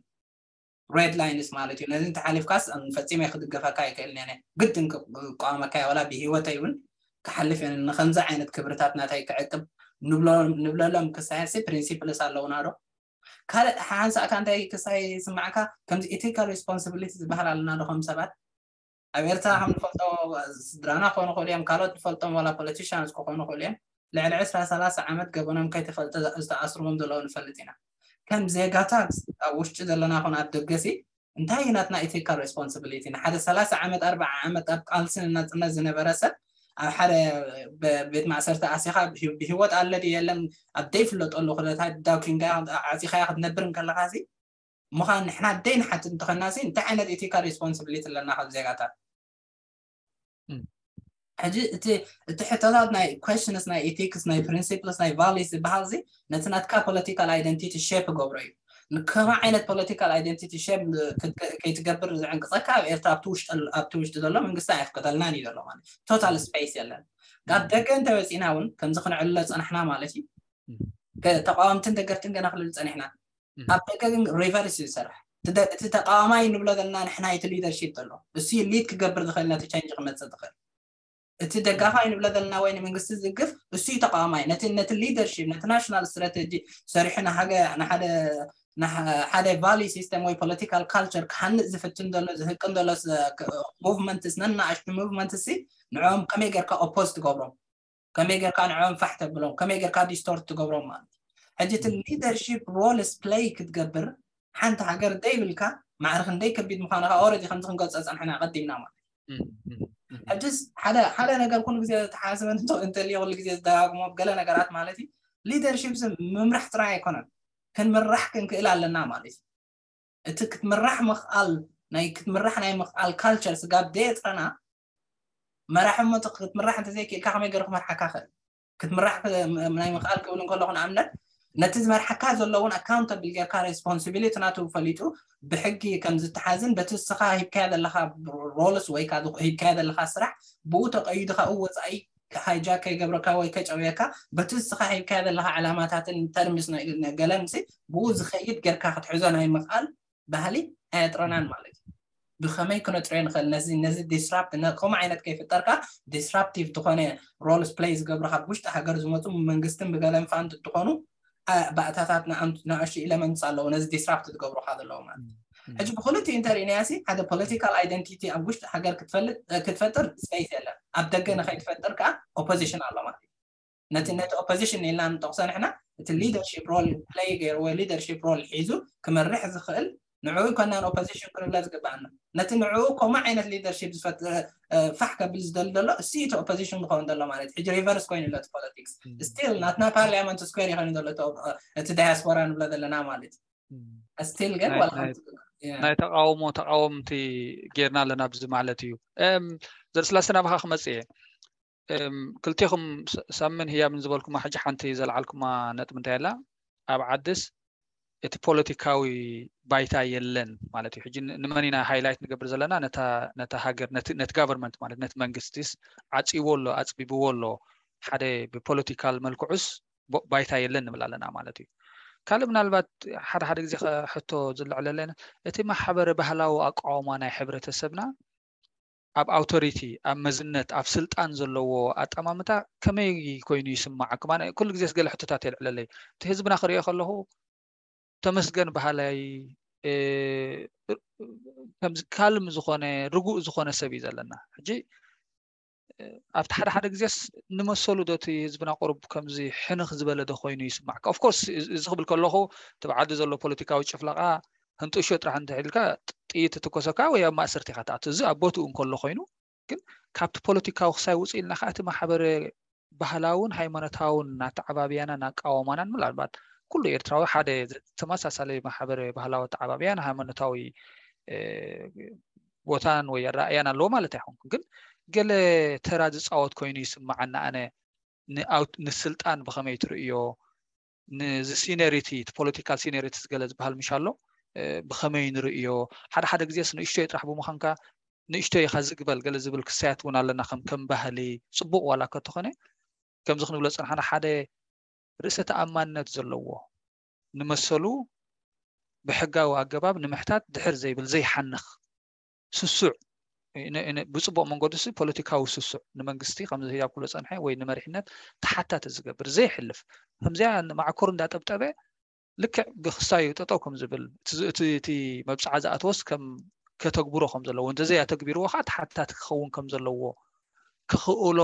ሬድ ላይንስ ማለት እዩ። ነዚ እንተሓሊፍካስ ፈፂመ ክድገፈካ ኣይክእልን እየ ግድን ክቃወመካ እየ ዋላ ብሂወተይ እውን ክሓልፍ እየ ንከምዚ ዓይነት ክብርታት ናታይ ክዕቅብ ንብለሎም ክሳየሲ ፕሪንሲፕልስ ኣለውና ዶ? ካልእ ሓንሳእካ እንታይ ክሳይ ይስማዕካ ከምዚ ኢቲካል ሪስፖንሲቢሊቲ ዝበሃል ኣለና ዶ ከም ሰባት ኣብ ኤርትራ ከም ንፈልጦ ስድራና ክኾኑ ክእሉ እዮም ካልኦት ንፈልጦም ዋላ ፖለቲሽንስ ክኾኑ ክእሉ እዮም ልዕሊ ዕስራ ሰላሳ ዓመት ገበኖም ከይተፈልጠ ዝተኣስርዎም ዘለዉ ንፈልጥ ኢና። ከም ዜጋታት ኣብ ውሽጢ ዘለና ኾነ ኣብ ደገሲ እንታይ እዩ ናትና ኢቲካል ሪስፖንሲቢሊቲ ንሓደ ሰላሳ ዓመት ኣርባዓ ዓመት ኣብ ቃልሲ ንናፅነት ዝነበረ ሰብ ኣብ ሓደ ቤት ማእሰርቲ ኣሲኻ ብሂወት ኣለ ድዩ የለን ኣብ ዘይፍለጠሉ ኩነታት ዳኪንጋ ዓፂኻያ ክትነብር እንከለኻ ሲ ምዃን ንሕና ደይ ንሓትት እንተኾንና ሲ እንታይ ዓይነት ኢቲካል ሪስፖንሲቢሊቲ ኣለና ከም ዜጋታት? ሕጂ እቲ እቲ ሕቶታት ናይ questions ናይ ኢቲክስ ናይ ፕሪንሲፕልስ ናይ ቫሊስ ዝበሃል ዚ ነቲ ናትካ ፖለቲካል ኣይደንቲቲ ሼፕ ገብሮ እዩ። ንከማ ዓይነት ፖለቲካል ኣይደንቲቲ ሼፕ ከይትገብር ዝዕንቅፀካ ኣብ ኤርትራ ኣብቲ ውሽጢ ዘሎ መንግስቲ ኣየፍቅደልናን እዩ ዘሎ ማለት ቶታል ስፔስ የለን። ካብ ደገ እንተወፂና እውን ከምዚ ክንዕልሎ ፀናሕና ማለት እዩ። ተቃወምትን ደገፍትን ገና ክልል ፀኒሕና ኣብ ደገ ግን ሪቨርስ እዩ ዝሰርሕ። እቲ ተቃዋማይ ንብሎ ዘለና ንሕና እቲ ሊደርሺፕ ዘሎ እሱ ሊድ ክገብር ዝኽእል ነቲ ቻንጅ ክመፅእ ዝኽእል እቲ ደጋፋይ ንብሎ ዘለና ወይ ንመንግስቲ ዝግፍ እሱ እዩ ተቃዋማይ ነቲ ነቲ ሊደርሺፕ ነቲ ናሽናል ስትራቴጂ ሰሪሑ ንሓደ ሓደ ቫሊ ሲስተም ወይ ፖለቲካል ካልቸር ክሃንፅ ዝፍትን ዘሎ ዝህቅን ዘሎ ሙቭመንትስ ነናእሽቱ ሙቭመንትስ ንዕኦም ከመይ ጌርካ ኦፖዝ ትገብሮም ከመይ ጌርካ ንዕኦም ፋሕ ተብሎም ከመይ ጌርካ ዲስቶርት ትገብሮም ማለት እዩ። ሕጂ እቲ ሊደርሺፕ ሮልስ ፕሌይ ክትገብር ሓንቲ ሃገር ደይብልካ ማዕረ ክንደይ ከቢድ ምዃኑ ከዓ ኦረዲ ከምዚ ክንገልፆ ፀንሐና ቀዲምና ማለት እዩ። ሕጅስ ሓደ ሓደ ነገር ኩሉ ግዜ ተሓስበ እንተልየ ኩሉ ግዜ ዝደጋግሞ ገለ ነገራት ማለት እዩ። ሊደርሺፕ ምምራሕ ጥራይ ኣይኮነን ክንምራሕ ክንክእል ኣለና ማለት እዩ። እቲ ክትምራሕ ምኽኣል ናይ ክትምራሕ ናይ ምኽኣል ካልቸር ስጋብ ደየፅረና መራሒ እሞ ክትምራሕ እንተዘይክእልካ ከመይ ገይሩ ክመርሓካ ክእል ክትምራሕ ናይ ምኽኣል ክብል እንከለኹ ንኣብነት ነቲ ዝመርሓካ ዘለውን ኣካውንተብል ጌርካ ሬስፖንሲቢሊቲ ናቱ ፈሊጡ ብሕጊ ከም ዝተሓዝን በቲ ንስኻ ሂብካዮ ዘለኻ ሮልስ ወይ ሂብካዮ ዘለኻ ስራሕ ብኡ ተቀይዱ ካብኡ ወፃኢ ሃይጃክ ከይገብረካ ወይ ከጨውየካ በቲ ንስኻ ሂብካዮ ዘለኻ ዕላማታትን ተርምስ ገለምሲ ብኡ ዝኸይድ ጌርካ ክትሕዞ ናይ ምኽኣል ባህሊ ኣየጥረናን ማለት እዩ። ብኸመይ ክነጥርዮ ንኽእል ነዚ ነዚ ዲስራፕት ከምኡ ዓይነት ከይፍጠርካ ዲስራፕቲቭ ዝኾነ ሮልስ ፕሌይ ዝገብሩ ካብ ውሽጢ ሃገር ዝመፁ መንግስትን ብገለ ንፋንት እንትኾኑ ባእታታት ንኣሽቱ ኢለመንትስ ኣለዉ ነዚ ዲስራፕት ዝገብሩካ ዘለዉ ማለት እዩ። ሕጂ ብክልቲኡ እንተሪእናያ ሲ ሓደ ፖለቲካል ኣይደንቲቲ ኣብ ውሽጢ ሃገር ክትፈልጥ ክትፈጥር ስፔስ የለን። ኣብ ደገ ንኸይትፈጥር ከዓ ኦፖዚሽን ኣሎ ማለት እዩ። ነቲ ነቲ ኦፖዚሽን ኢልና ንጠቕሶ ንሕና እቲ leadership role play ገይሩ ወይ leadership role ሒዙ ክመርሕ ዝኽእል ንዕኡ ይኮናን ኦፖዚሽን ክንብሎ ዝግባኣና። ነቲ ንዕኡ ከምኡ ዓይነት leadership ዝፈጥ ፋሕ ከብል ዝደሊ ዘሎ እሱ እቲ ኦፖዚሽን ዝኸውን ዘሎ ማለት ሕጂ reverse ኮይኑ ኣሎ ፖለቲክስ። ስቲል ናትና ፓርላመንት ስኩዌር ይኾን ዘሎ እቲ diaspora ንብሎ ዘለና ማለት ስቲል ግን ናይ ተቃውሞ ተቃወምቲ ጌርና ኣለና ኣብዚ ማለት እዩ። ዘርስላሴ ናባኻ ክመፅእ እየ። ክልቴኹም ሳምን ህያብን ዝበልኩማ ሕጂ ሓንቲ ዘልዓልኩማ ነጥብ እንታይ ኣላ? ኣብ ዓድስ እቲ ፖለቲካዊ ባይታ የለን ማለት እዩ። ሕጂ ንመን ኢና ሃይላይት ንገብር ዘለና? ነታ ሃገር፣ ነቲ ጋቨርንመንት ማለት ነቲ መንግስቲስ ዓፂዎ ኣሎ፣ ኣፅቢብዎ ኣሎ። ሓደ ብፖለቲካል መልክዑስ ባይታ የለን ንብል ኣለና ማለት እዩ። ካልእ ምናልባት ሓደ ሓደ ግዜ ሕቶ ዝልዕለለን እቲ ማሕበረ ባህላዊ ኣቃውማ ናይ ሕብረተሰብና ኣብ ኣውቶሪቲ ኣብ መዝነት ኣብ ስልጣን ዘለዎ ኣጠማምታ ከመይ ኮይኑ ይስማዓኩም? ኣነ ኩሉ ግዜ ገለ ሕቶታት የልዕለለይ። እቲ ህዝብና ክሪኦ ከለኹ ተመስገን ባህላይ ከምዚ ካልም ዝኾነ ርጉእ ዝኾነ ሰብ እዩ ዘለና። ሕጂ ኣብቲ ሓደ ሓደ ግዜስ ንመሰሉ ዶ እቲ ህዝብና ቁሩብ ከምዚ ሕንኽ ዝበለ ዶ ኮይኑ ይስማዕካ? ኦፍኮርስ እዚ ክብል ከለኹ እቲ ብዓዲ ዘሎ ፖለቲካዊ ጭፍለቃ ህንጥሾ ጥራሕ እንተሒልካ ጥይት ትኮሰካ ወይ ኣብ ማእሰርቲ ኢኻ ትኣቱ። እዚ ኣብ ቦትኡ እንከሎ ኮይኑ ግን ካብቲ ፖለቲካዊ ክሳይ ውፅእ ኢልና ከዓ እቲ ማሕበረ ባህላውን ሃይማኖታውን ኣተዓባብያናን ኣቃወማናን ምናልባት ኩሉ ኤርትራዊ ሓደ ተመሳሳሊ ማሕበረ ባህላዊ ኣተዓባብያን ሃይማኖታዊ ቦታን ወይ ኣረኣእያን ኣለዎ ማለት ኣይኮንኩን። ግን ገለ ተራ ዝፃወት ኮይኑ ይስማዓና። ኣነ ንስልጣን ብኸመይ ትርእዮ፣ ንዚ ሲኒሪቲ እቲ ፖለቲካል ሲኒሪቲ ዝገለ ዝበሃል ምሽ ኣሎ ብኸመይ ንርእዮ? ሓደ ሓደ ግዜስ ንእሽቶይ ጥራሕ ብምዃንካ ንእሽቶይ ኢኻ ዝግበል ገለ ዝብል ክሳያት እውን ኣለና። ከም ባህሊ ፅቡቕ ዋላ ከተኾነ ከምዚ ክንብሎ ዝፀናሕና ሓደ ርእሰ ተኣማንነት ዘለዎ ንመሰሉ ብሕጋዊ ኣገባብ ንምሕታት ድሕር ዘይብል ዘይሓንኽ ስሱዕ ብፅቡቕ መንገዱ ሲ ፖለቲካዊ ስሱዕ ንመንግስቲ ከምዚ ህያብ ክብሎ ፀንሐ ወይ ንመሪሕነት ተሓታቲ ዝገብር ዘይሕልፍ ከምዚኣ ማዕኮር እንዳጠብጠበ ልክዕ ብክሳዩ ጠጠው ከም ዝብል እቲ መብፅዓ ዝኣተወስ ከም ከተግብሮ ከም ዘለዎ እንተዘይ ኣተግቢርዎ ከዓ ተሓታቲ ክኸውን ከም ዘለዎ ክኽእሎ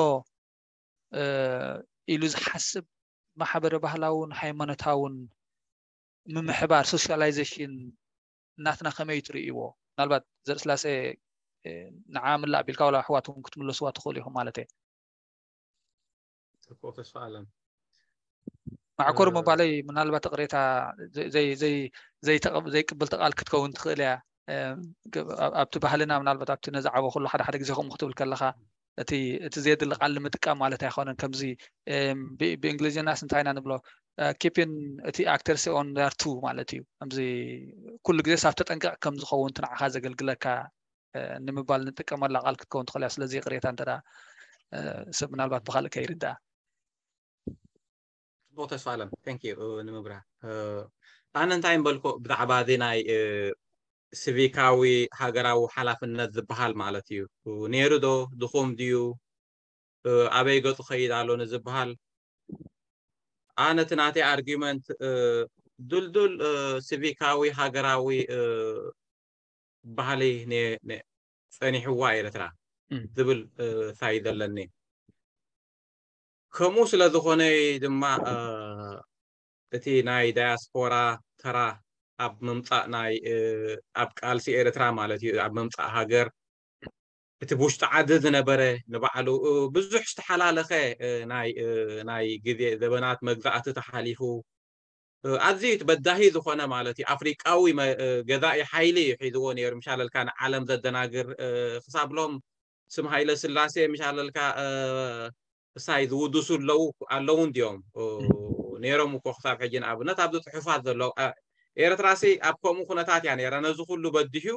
ኢሉ ዝሓስብ ማሕበረ ባህላውን ሃይማኖታውን ምምሕባር ሶሻላይዜሽን ናትና ከመይ ትርእይዎ? ምናልባት ዘርእስላሴ ንዓ ምላእ ቢልካ ዋላ ኣሕዋትኩም ክትምለስዋ ትኽእሉ ኢኹም ማለት እየ። ተስፋ ኣለም ማዕኮር ምባለይ ምናልባት ቅሬታ ዘይቅብል ተቃል ክትከውን ትኽእል እያ። ኣብቲ ባህልና ምናልባት ኣብቲ ነዚ ዓበ ኩሉ ሓደ ሓደ ግዜ ከምኡ ክትብል ከለካ እቲ እቲ ዘየድሊ ቃል ንምጥቃም ማለት ኣይኮነን። ከምዚ ብእንግሊዝኛስ እንታይ ኢና ንብሎ keeping እቲ actors on their toe ማለት እዩ። ከምዚ ኩሉ ግዜ ሳብ ተጠንቀቕ ከም ዝኸውን እቲ ንዓኻ ዘገልግለካ ንምባል ንጥቀመላ ቃል ክትከውን ትኽእል እያ። ስለዚ ቅሬታ እንተ ሰብ ምናልባት ብካልእ ከይርዳእ ጽቡቅ ተስፋ ኣለም thank you ንምብራህ ኣነ እንታይ ምበልኩ ብዛዕባ እዚ ናይ ስቪካዊ ሃገራዊ ሓላፍነት ዝበሃል ማለት እዩ ነይሩ ዶ ድኹም ድዩ ኣበይ ገጹ ከይድ ኣሎ ንዝበሃል ኣነ እቲ ናተይ ኣርጊመንት ድልዱል ስቪካዊ ሃገራዊ ባህሊ ጸኒሕዋ ኤርትራ ዝብል ሳይድ ኣለኒ። ከምኡ ስለ ዝኾነ ድማ እቲ ናይ ዳያስፖራ ተራ ኣብ ምምጻእ ናይ ኣብ ቃልሲ ኤርትራ ማለት እዩ ኣብ ምምጻእ ሃገር እቲ ብውሽጢ ዓዲ ዝነበረ ንባዕሉ ብዙሕ ዝተሓላለኸ ናይ ግዜ ዘበናት መግዛእቲ ተሓሊፉ ኣዝዩ በዳሂ ዝኾነ ማለት እዩ ኣፍሪቃዊ ገዛኢ ሓይሊ እዩ ሒዝዎ ነይሩ ምሻለልካ ንዓለም ዘደናግር ክሳብ ሎም ስም ሃይለ ስላሴ ምሻለልካ እሳይ ዝውድሱ ኣለዉ ኣለዉ እንዲዮም ነይሮም እኮ ክሳብ ሕጂ ንኣብነት ኣብዚ ፅሑፋት ዘለዉ ኤርትራሲ ኣብ ከምኡ ኩነታት እያ ነይራ ነዚ ኩሉ በዲሁ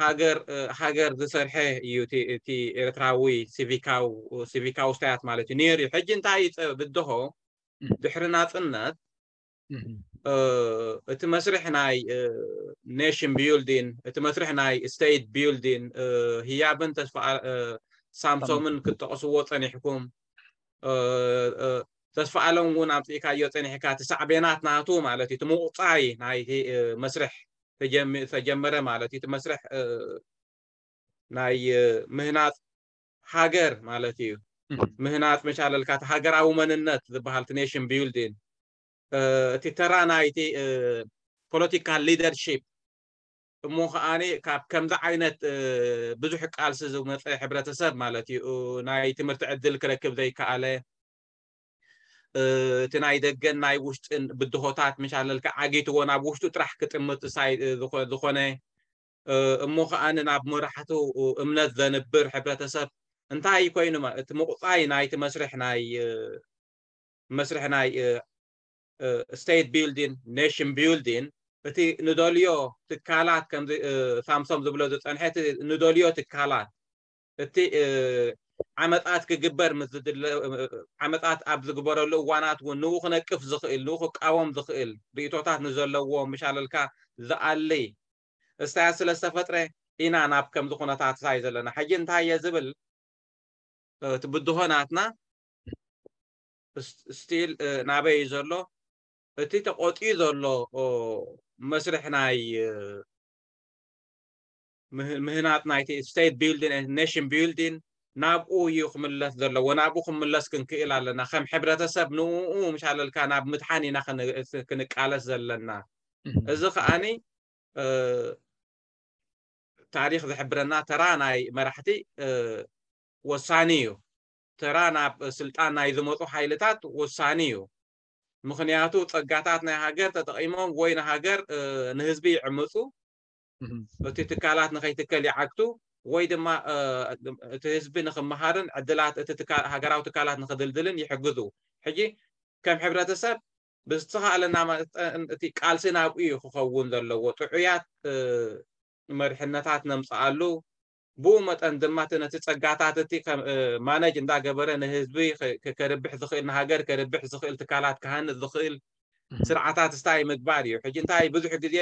ሃገር ሃገር ዝሰርሐ እዩ እቲ ኤርትራዊ ሲቪካዊ ስታያት ማለት እዩ ነይሩ እዩ ሕጂ እንታይ ብድሆ ድሕሪ ናፅነት እቲ መስርሕ ናይ nation building እቲ መስርሕ ናይ state building ህያብን ተስፋ ሳምሶምን ክትጠቕስዎ ፀኒሕኩም ተስፋ ኣለም እውን ኣምፅእካዮ ፀኒሕካ እቲ ሳዕቤናት ናቱ ማለት እዩ እቲ ምቁፃይ ናይቲ መስርሕ ተጀመረ ማለት እዩ እቲ መስርሕ ናይ ምህናፅ ሃገር ማለት እዩ ምህናፅ መቻለልካ እቲ ሃገራዊ መንነት ዝበሃል እቲ ኔሽን ቢልዲን እቲ ተራ ናይቲ ፖለቲካል ሊደርሺፕ እሞ ከዓኒ ካብ ከምዚ ዓይነት ብዙሕ ቃልሲ ዝመፀ ሕብረተሰብ ማለት እዩ ናይ ትምህርቲ ዕድል ክረክብ ዘይከኣለ እቲ ናይ ደገን ናይ ውሽጥን ብድሆታት ምሻለልካ ዓጊትዎ ናብ ውሽጡ ጥራሕ ክጥምት ሳይ ዝኾነ እሞ ከዓኒ ናብ መራሕቱ እምነት ዘንብር ሕብረተሰብ እንታይ ኮይኑ እቲ ምቁፃይ ናይቲ መስርሕ ናይ መስርሕ ናይ state building nation building እቲ ንደልዮ ትካላት ከምዚ ሳምሶም ዝብሎ ዝፀንሐ እቲ ንደልዮ ትካላት እቲ ዓመፃት ክግበር ምስ ዝድለ ዓመፃት ኣብ ዝግበረሉ እዋናት እውን ንኡ ክነቅፍ ዝኽእል ንኡ ክቃወም ዝኽእል ርእቶታት ንዘለዎ ምሻለልካ ዝኣሊ እስታያት ስለ ዝተፈጥረ ኢና ናብ ከምዚ ኩነታት ሳይ ዘለና ሕጂ እንታይ እየ ዝብል እቲ ብድሆ ናትና still ናበይ እዩ ዘሎ እቲ ተቆጢዩ ዘሎ መስርሕ ናይ ምህናጥ ናይቲ state building nation building ናብኡ እዩ ክምለስ ዘለዎ ናብኡ ክምለስ ክንክእል ኣለና ከም ሕብረተሰብ ንኡ ምሻለልካ ናብ ምድሓን ኢና ክንቃለስ ዘለና እዚ ከዓኒ ታሪክ ዝሕብረና ተራ ናይ መራሕቲ ወሳኒ እዩ ተራ ናብ ስልጣን ናይ ዝመፁ ሓይልታት ወሳኒ እዩ ምክንያቱ ፀጋታት ናይ ሃገር ተጠቂሞም ወይ ንሃገር ንህዝቢ ይዕምፁ እቲ ትካላት ንከይትከል ይዓግቱ ወይ ድማ እቲ ህዝቢ ንክመሃርን ዕድላት እቲ ሃገራዊ ትካላት ንክድልድልን ይሕግዙ ሕጂ ከም ሕብረተሰብ ብዝተኻእለና መጠን እቲ ቃልሲ ናብኡ እዩ ክኸውን ዘለዎ ጥዑያት መርሕነታት ነምፅኣሉ ብኡ መጠን ድማ እቲ ነቲ ፀጋታት እቲ ማነጅ እንዳገበረ ንህዝቢ ከርብሕ ዝኽእል ንሃገር ከርብሕ ዝኽእል ትካላት ክሃንፅ ዝኽእል ስርዓታት ስታይ ምግባር እዩ ሕጂ እንታይ ብዙሕ ግዜ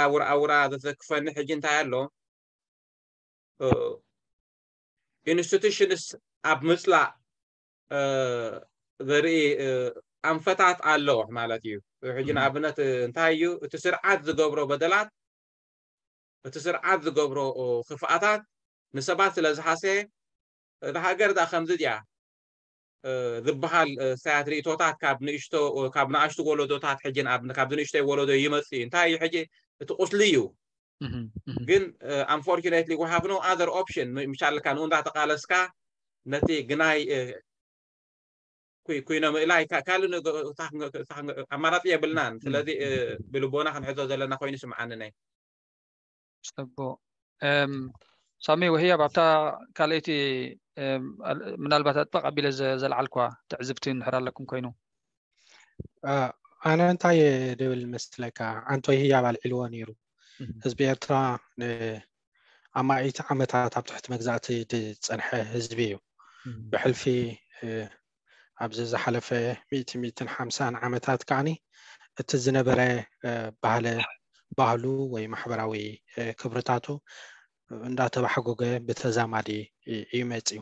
ኣውራ ኣውራ ዘተክፈኒ ሕጂ እንታይ ኣሎ ኢንስቲቱሽንስ ኣብ ምፅላእ ዘርኢ ኣንፈታት ኣሎ ማለት እዩ ሕጂ ንኣብነት እንታይ እዩ እቲ ስርዓት ዝገብሮ በደላት እቲ ስርዓት ዝገብሮ ክፍኣታት ንሰባት ስለ ዝሓሰየ እቲ ሃገር ዳ ከምዚ ድያ ዝበሃል ሳያት ርእቶታት ካብ ንእሽቶ ካብ ንኣሽቱ ወለዶታት ሕጂ ንኣብነት ካብዚ ንእሽቶይ ወለዶ ይመፅእ እዩ እንታይ እዩ ሕጂ እቲ ቁስሊ እዩ ግን unfortunately we have no other option ምሻልካ ንኡ እንዳተቃለስካ ነቲ ግናይ ኩ- ኩይኖ ምእላይ ካ- ካልእ ንግ- እታ ክንገ- እታ ክንገ- ኣማራፂ የብልናን ስለዚ እ፣ ብልቦና ክንሕዞ ዘለና ኮይኑ ስምዓኒ ናይ ፅቡቅ እም፣ ሳሚ ወህያብ ኣብታ ካልኣይቲ እም፣ ኣል- ምናልባት ኣጥበቅ ኣቢለ ዘ- ዘልዓልኳ ትዕዝብቲ እንድሕር ኣለኩም ኮይኑ አ፣ ኣነ እንታይ እየ ድብል መስለካ ኣንቶይ ህያብ ኣልዒልዎ ነይሩ ህዝቢ ኤርትራ ንኣማኢት ዓመታት ኣብ ትሕቲ መግዛእቲ ዝፀንሐ ህዝቢ እዩ ብሕልፊ እ፣ ኣብዚ ዝሓለፈ ሚእቲ ሚእትን ሓምሳን ዓመታት ከዓኒ እቲ ዝነበረ እ፣ ባህለ ባህሉ ወይ ማሕበራዊ እ፣ ክብርታቱ እንዳተባሕጎገ ብተዛማዲ እዩ መፅዩ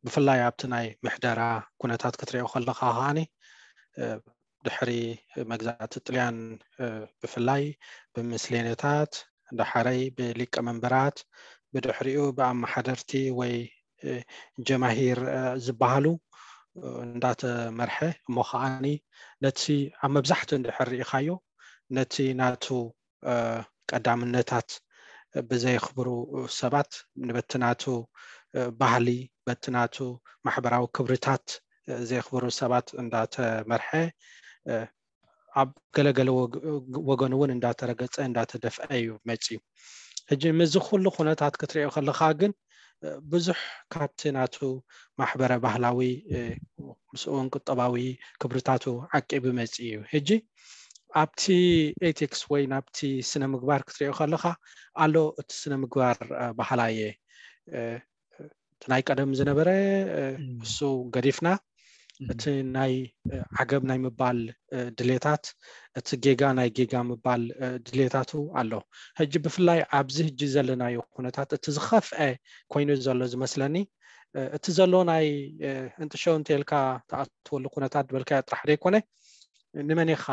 ብፍላይ ኣብቲ ናይ ምሕደራ ኩነታት ክትሪኦ ከለካ ከዓኒ ድሕሪ መግዛእቲ ጥልያን ብፍላይ ብምስሌነታት ዳሓረይ ብሊቀ መንበራት ብድሕሪኡ ብኣመሓደርቲ ወይ ጀማሂር ዝበሃሉ እንዳተመርሐ እሞ ከዓኒ ነቲ ኣብ መብዛሕትኡ እንድሕር ርኢኻዮ ነቲ ናቱ ቀዳምነታት ብዘየኽብሩ ሰባት ንበቲ ናቱ ባህሊ በቲ ናቱ ማሕበራዊ ክብርታት ዘየኽብሩ ሰባት እንዳተመርሐ ኣብ ገለገለ ወገን እውን እንዳተረገፀ እንዳተደፍአ እዩ መፅዩ ሕጂ ምዚ ኩሉ ኩነታት ክትሪኦ ከለካ ግን ብዙሕ ካብቲ ናቱ ማሕበረ ባህላዊ ምስኡን ቁጠባዊ ክብርታቱ ዓቂቡ መፂ እዩ ሕጂ ኣብቲ ኤቲክስ ወይ ናብቲ ስነ ምግባር ክትሪኦ ከለካ ኣሎ እቲ ስነ ምግባር ባህላየ እቲ ናይ ቀደም ዝነበረ እሱ ገዲፍና እቲ ናይ ዓገብ ናይ ምባል ድሌታት እቲ ጌጋ ናይ ጌጋ ምባል ድሌታቱ ኣሎ ሕጂ ብፍላይ ኣብዚ ህጂ ዘለናዮ ኩነታት እቲ ዝኸፍአ ኮይኑ ዘሎ ዝመስለኒ እቲ ዘሎ ናይ እንጥሸው እንተልካ ተኣትወሉ ኩነታት ዝበልካዮ ጥራሕ ዘይኮነ ንመን ኢኻ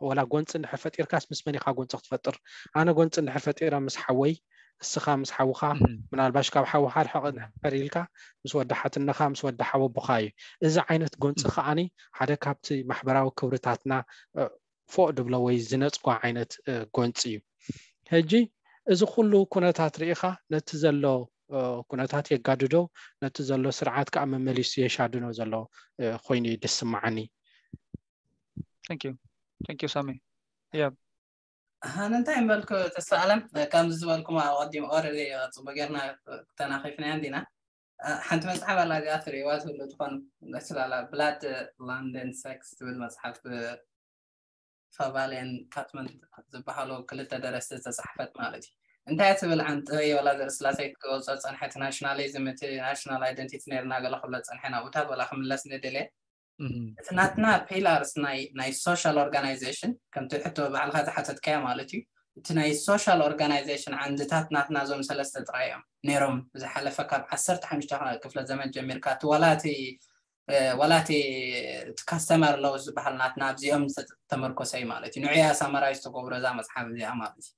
ወላ ጎንፂ እንድሕር ፈጢርካስ ምስ መን ኢኻ ጎንፂ ክትፈጥር ኣነ ጎንፂ እንድሕር ፈጢረ ምስ ሓወይ እስኻ ምስ ሓውኻ ምናልባሽ ካብ ሓውኻ ርሕቕ ድሕር ኢልካ ምስ ወዲ ሓትነኻ ምስ ወዲ ሓወቦኻ እዩ። እዚ ዓይነት ጎንፂ ከዓኒ ሓደ ካብቲ ማሕበራዊ ክብርታትና ፎእ ድብሎ ወይ ዝነፅጎ ዓይነት ጎንፂ እዩ። ሕጂ እዚ ኩሉ ኩነታት ርኢኻ ነቲ ዘሎ ኩነታት የጋድዶ፣ ነቲ ዘሎ ስርዓት ከዓ መመሊሱ የሻድኖ ዘሎ ኮይኑ እዩ ዝስምዓኒ። Thank you ሳሚ። ኣነ እንታይ መልኩ ተስፋ ኣለም ከምዚ ዝበልኩም ኣቐዲም ኦረዲ ፅቡቅ ጌርና ተናኺፍና እንዲና። ሓንቲ መፅሓፍ ኣላ እዚኣ ትርእይዋ ትህሉ ትኾኑ ስላላ ብላድ ላንደን ሰክስ ትብል መፅሓፍ ፋቫሌን ካትመን ዝበሃሉ ክልተ ደረስቲ ዝተፃሕፈት ማለት እዩ። እንታይ ትብል ዓንጥበይ ወላ ዘርእስላሴ ክትወፅኦ ፀንሐት ናሽናሊዝም እቲ ናሽናል ኣይደንቲቲ ነርና ገለ ክብሎ ፀንሐ ናብኡታ ወላ ክምለስ ንድልየ እቲ ናትና ፒላርስ ናይ ሶሻል ኦርጋናይዜሽን ከምቲ ሕቶ ባዕልካ ዝሓተትካዮ ማለት እዩ። እቲ ናይ ሶሻል ኦርጋናይዜሽን ዓንድታት ናትና ዞም ሰለስተ ጥራይ እዮም ነይሮም። ዝሓለፈ ካብ ዓሰርተ ሓሙሽተ ክፍለ ዘመን ጀሚርካ እቲ ዋላ እቲ ዋላ እቲ እቲ ካስተመር ሎው ዝበሃል ናትና ኣብዚኦም ዝተመርኮሰ እዩ ማለት እዩ። ንዕያ ሳመራይ ዝተገብሮ እዛ መፅሓፍ እዚኣ ማለት እዩ።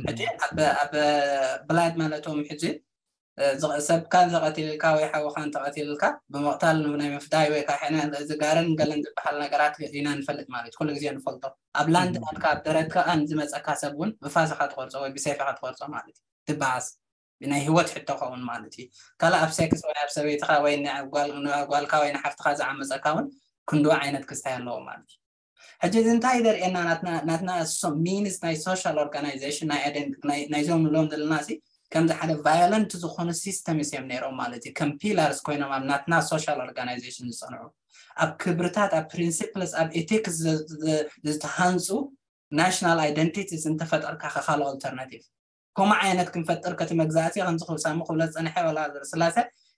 ሕጂ ኣብ ብላድ ማለቶም ሕጂ ሰብካ እንተቐቲልልካ ወይ ሓውካ እንተቐቲልልካ ብምቕታል ናይ ምፍዳይ ወይ ከዓ ሕነ እዚ ጋርን ገለን ዝበሃል ነገራት ኢና ንፈልጥ ማለት ኩሉ ግዜ ንፈልጦ። ኣብ ላንድ ናትካ ኣብ ደረትካ ዝመፀካ ሰብ እውን ብፋስካ ትቆርፆ ወይ ብሰይፍካ ትቆርፆ ማለት እዩ። ትበኣስ ናይ ህይወት ሕቶ ከውን ማለት እዩ። ካልእ ኣብ ሴክስ ወይ ኣብ ሰበይትካ ወይ ጓልካ ወይ ንሓፍትካ ዝዓመፀካ እውን ክንድኡ ዓይነት ክስታይ ኣለዎ ማለት እዩ። ሕጂ እዚ እንታይ ዘርእየና ናትና ሚንስ ናይ ሶሻል ኦርጋናይዜሽን ናይዞም ንብሎም ዘለና ሲ ከምዚ ሓደ ቫዮለንት ዝኾኑ ሲስተምስ እዮም ነይሮም ማለት እዩ። ከም ፒላርስ ኮይኖም ኣብ ናትና ሶሻል ኦርጋናይዜሽን ዝፀንዑ ኣብ ክብርታት ኣብ ፕሪንሲፕልስ ኣብ ኤቲክስ ዝተሃንፁ ናሽናል ኣይደንቲቲስ እንተፈጠርካ ከካሎ ኣልተርናቲቭ ከምኡ ዓይነት ክንፈጥር ከቲ መግዛእቲ ከምዚ ክብሳሚ ክብሎ ዝፀንሐ ወላ ስላሰ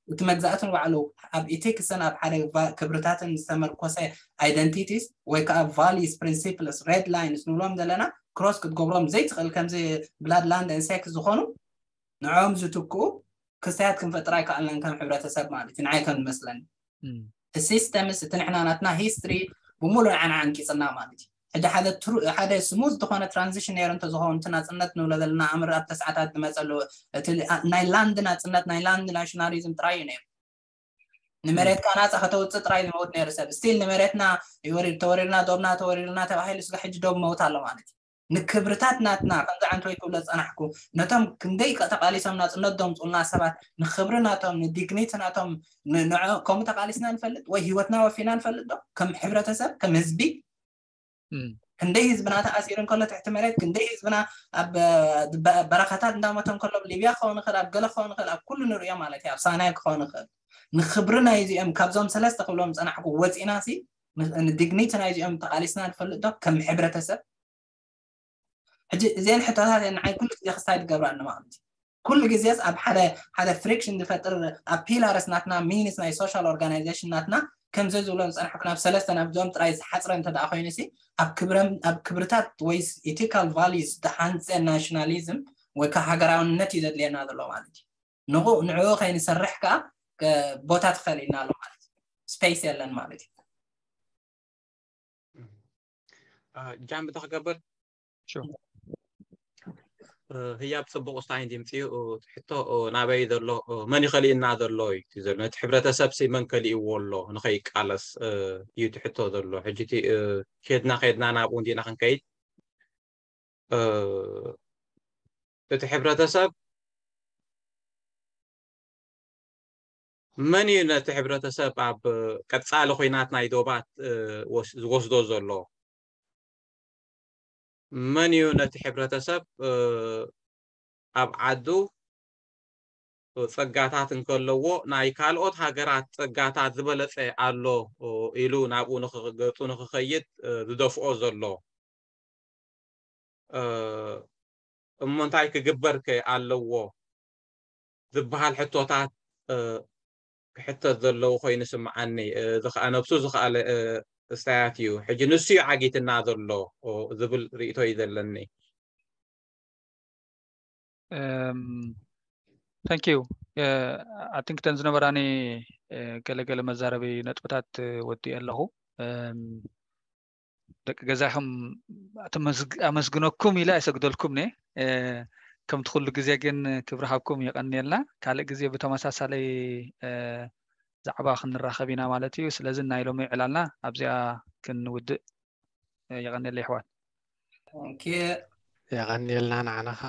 እቲ መግዛእትን ባዕሉ ኣብ ኢቲክስን ኣብ ሓደ ክብርታትን ዝተመርኮሰ ኣይደንቲቲስ ወይ ከዓ ቫሊስ ፕሪንሲፕልስ ሬድ ላይንስ ንብሎም ዘለና ክሮስ ክትገብሮም ዘይትኽእል ከምዚ ብላድ ላንድ ን ሴክስ ዝኾኑ ንዕኦም ዝትክኡ ክስተያት ክንፈጥር ኣይከኣልናን ከም ሕብረተሰብ ማለት እዩ። ንዓይ ከም ዝመስለኒ እቲ ሲስተምስ እቲ ንሕና ናትና ሂስትሪ ብምሉእ ንዓና ዓንቂፅና ማለት እዩ። ሕጂ ሓደ ስሙዝ ዝኾነ ትራንዚሽን ነይሩ እንተዝኸውን እቲ ናፅነት ንብሎ ዘለና ኣምር ኣብ ተስዓታት ዝመፀሉ ናይ ላንድ ናፅነት ናይ ላንድ ናሽናሊዝም ጥራይ እዩ ነይሩ። ንመሬትካ ናፃ ከተውፅእ ጥራይ ዝመውት ነይሩ ሰብ ስቲል ንመሬትና ተወሪርና ዶብና ተወሪርና ተባሂሉ ስጋ ሕጂ ዶብ መውት ኣሎ ማለት እዩ። ንክብርታት ናትና ከምዚ ዓንተወይ ክብሎ ዝፀናሕኩ ነቶም ክንደይ ተቃሊሶም ናፅነት ዘምፅኡልና ሰባት ንክብሪ ናቶም ንዲግኒቲ ናቶም ከምኡ ተቃሊስና ንፈልጥ ወይ ህይወትና ወፊና ንፈልጥ ዶ ከም ሕብረተሰብ ከም ህዝቢ ክንደይ ህዝብና ተኣሲሩ እንከሎ ትሕቲ መሬት ክንደይ ህዝብና ኣብ በረኻታት እንዳሞተ እንከሎ ሊብያ ክኸውን ይኽእል ኣብ ገለ ክኸውን ይኽእል ኣብ ኩሉ ንሪኦ ማለት እዩ ኣብ ሳናይ ክኸውን ይኽእል ንክብሪ ናይዚኦም ካብዞም ሰለስተ ክብሎም ዝፀናሕኩ ወፂና ሲ ንዲግኒቲ ናይዚኦም ተቃሊስና ንፈልጥ ዶ ከም ሕብረተሰብ ሕጂ እዚአን ሕቶታት ንዓይ ኩሉ ግዜ ክስታይ ትገብራኒ ማለት እዩ። ኩሉ ግዜስ ኣብ ሓደ ሓደ ፍሪክሽን ዝፈጥር ኣብ ፒላርስ ናትና ሚንስ ናይ ሶሻል ኦርጋናይዜሽን ናትና ከምዚ ዝብሎ ዝፀናሕኩ ናብ ሰለስተ ናብዚኦም ጥራይ ዝሓፅረ እንተ ደኣ ኮይኑ ሲ ኣብ ክብረም ኣብ ክብርታት ወይስ ኢቲካል ቫሊዩስ ዝሓንፀ ናሽናሊዝም ወይ ከዓ ሃገራውነት እዩ ዘድልየና ዘሎ ማለት እዩ። ንኡ ንዕኡ ከይንሰርሕ ከዓ ቦታ ተኸሊልና ኣሎ ማለት እዩ። ስፔስ የለን ማለት እዩ። ጃምብ ተክገብር ህያብ ፅቡቅ ውሳኔ ድምፅኡ ሕቶ ናበይ ዘሎ መን ይኸሊእና ዘሎ እዩ ዘሎ ነቲ ሕብረተሰብ ሲ መን ከሊእዎ ኣሎ ንኸይቃለስ እዩ እቲ ሕቶ ዘሎ ሕጂ ኬድና ኬድና ናብኡ እንዲና ክንከይድ እቲ ሕብረተሰብ መን እዩ ነቲ ሕብረተሰብ ኣብ ቀፃሊ ኩናት ናይ ዶባት ዝወስዶ ዘሎ? መን እዩ ነቲ ሕብረተሰብ ኣብ ዓዱ ፀጋታት እንከለዎ ናይ ካልኦት ሃገራት ፀጋታት ዝበለፀ ኣሎ ኢሉ ናብኡ ገፁ ንክኸይድ ዝደፍኦ ዘሎ? እሞ እንታይ ክግበር ከ ኣለዎ ዝበሃል ሕቶታት ክሕተት ዘለዉ ኮይኑ ስምዓኒ። እዚ ከዓ ነብሱ ዝኸኣለ እስታያት እዩ። ሕጂ ንሱ እዩ ዓጊትና ዘሎ ዝብል ርእቶ እዩ ዘለኒ። Thank you. I think ተን ዝነበራኒ ገለገለ መዛረቢ ነጥብታት ወዲእ ኣለኹ። ደቂ ገዛኹም ኣመስግነኩም ኢለ ኣይሰግደልኩም ነ ከምቲ ኩሉ ግዜ ግን ክብሪ ሃብኩም፣ የቐንየልና። ካልእ ግዜ ብተመሳሳለይ ዛዕባ ክንራኸብ ኢና ማለት እዩ። ስለዚ ናይ ሎሚ ዕላልና ኣብዚኣ ክንውድእ። የቐንየለይ ኣሕዋት። የቐንየልና ንዓናኻ።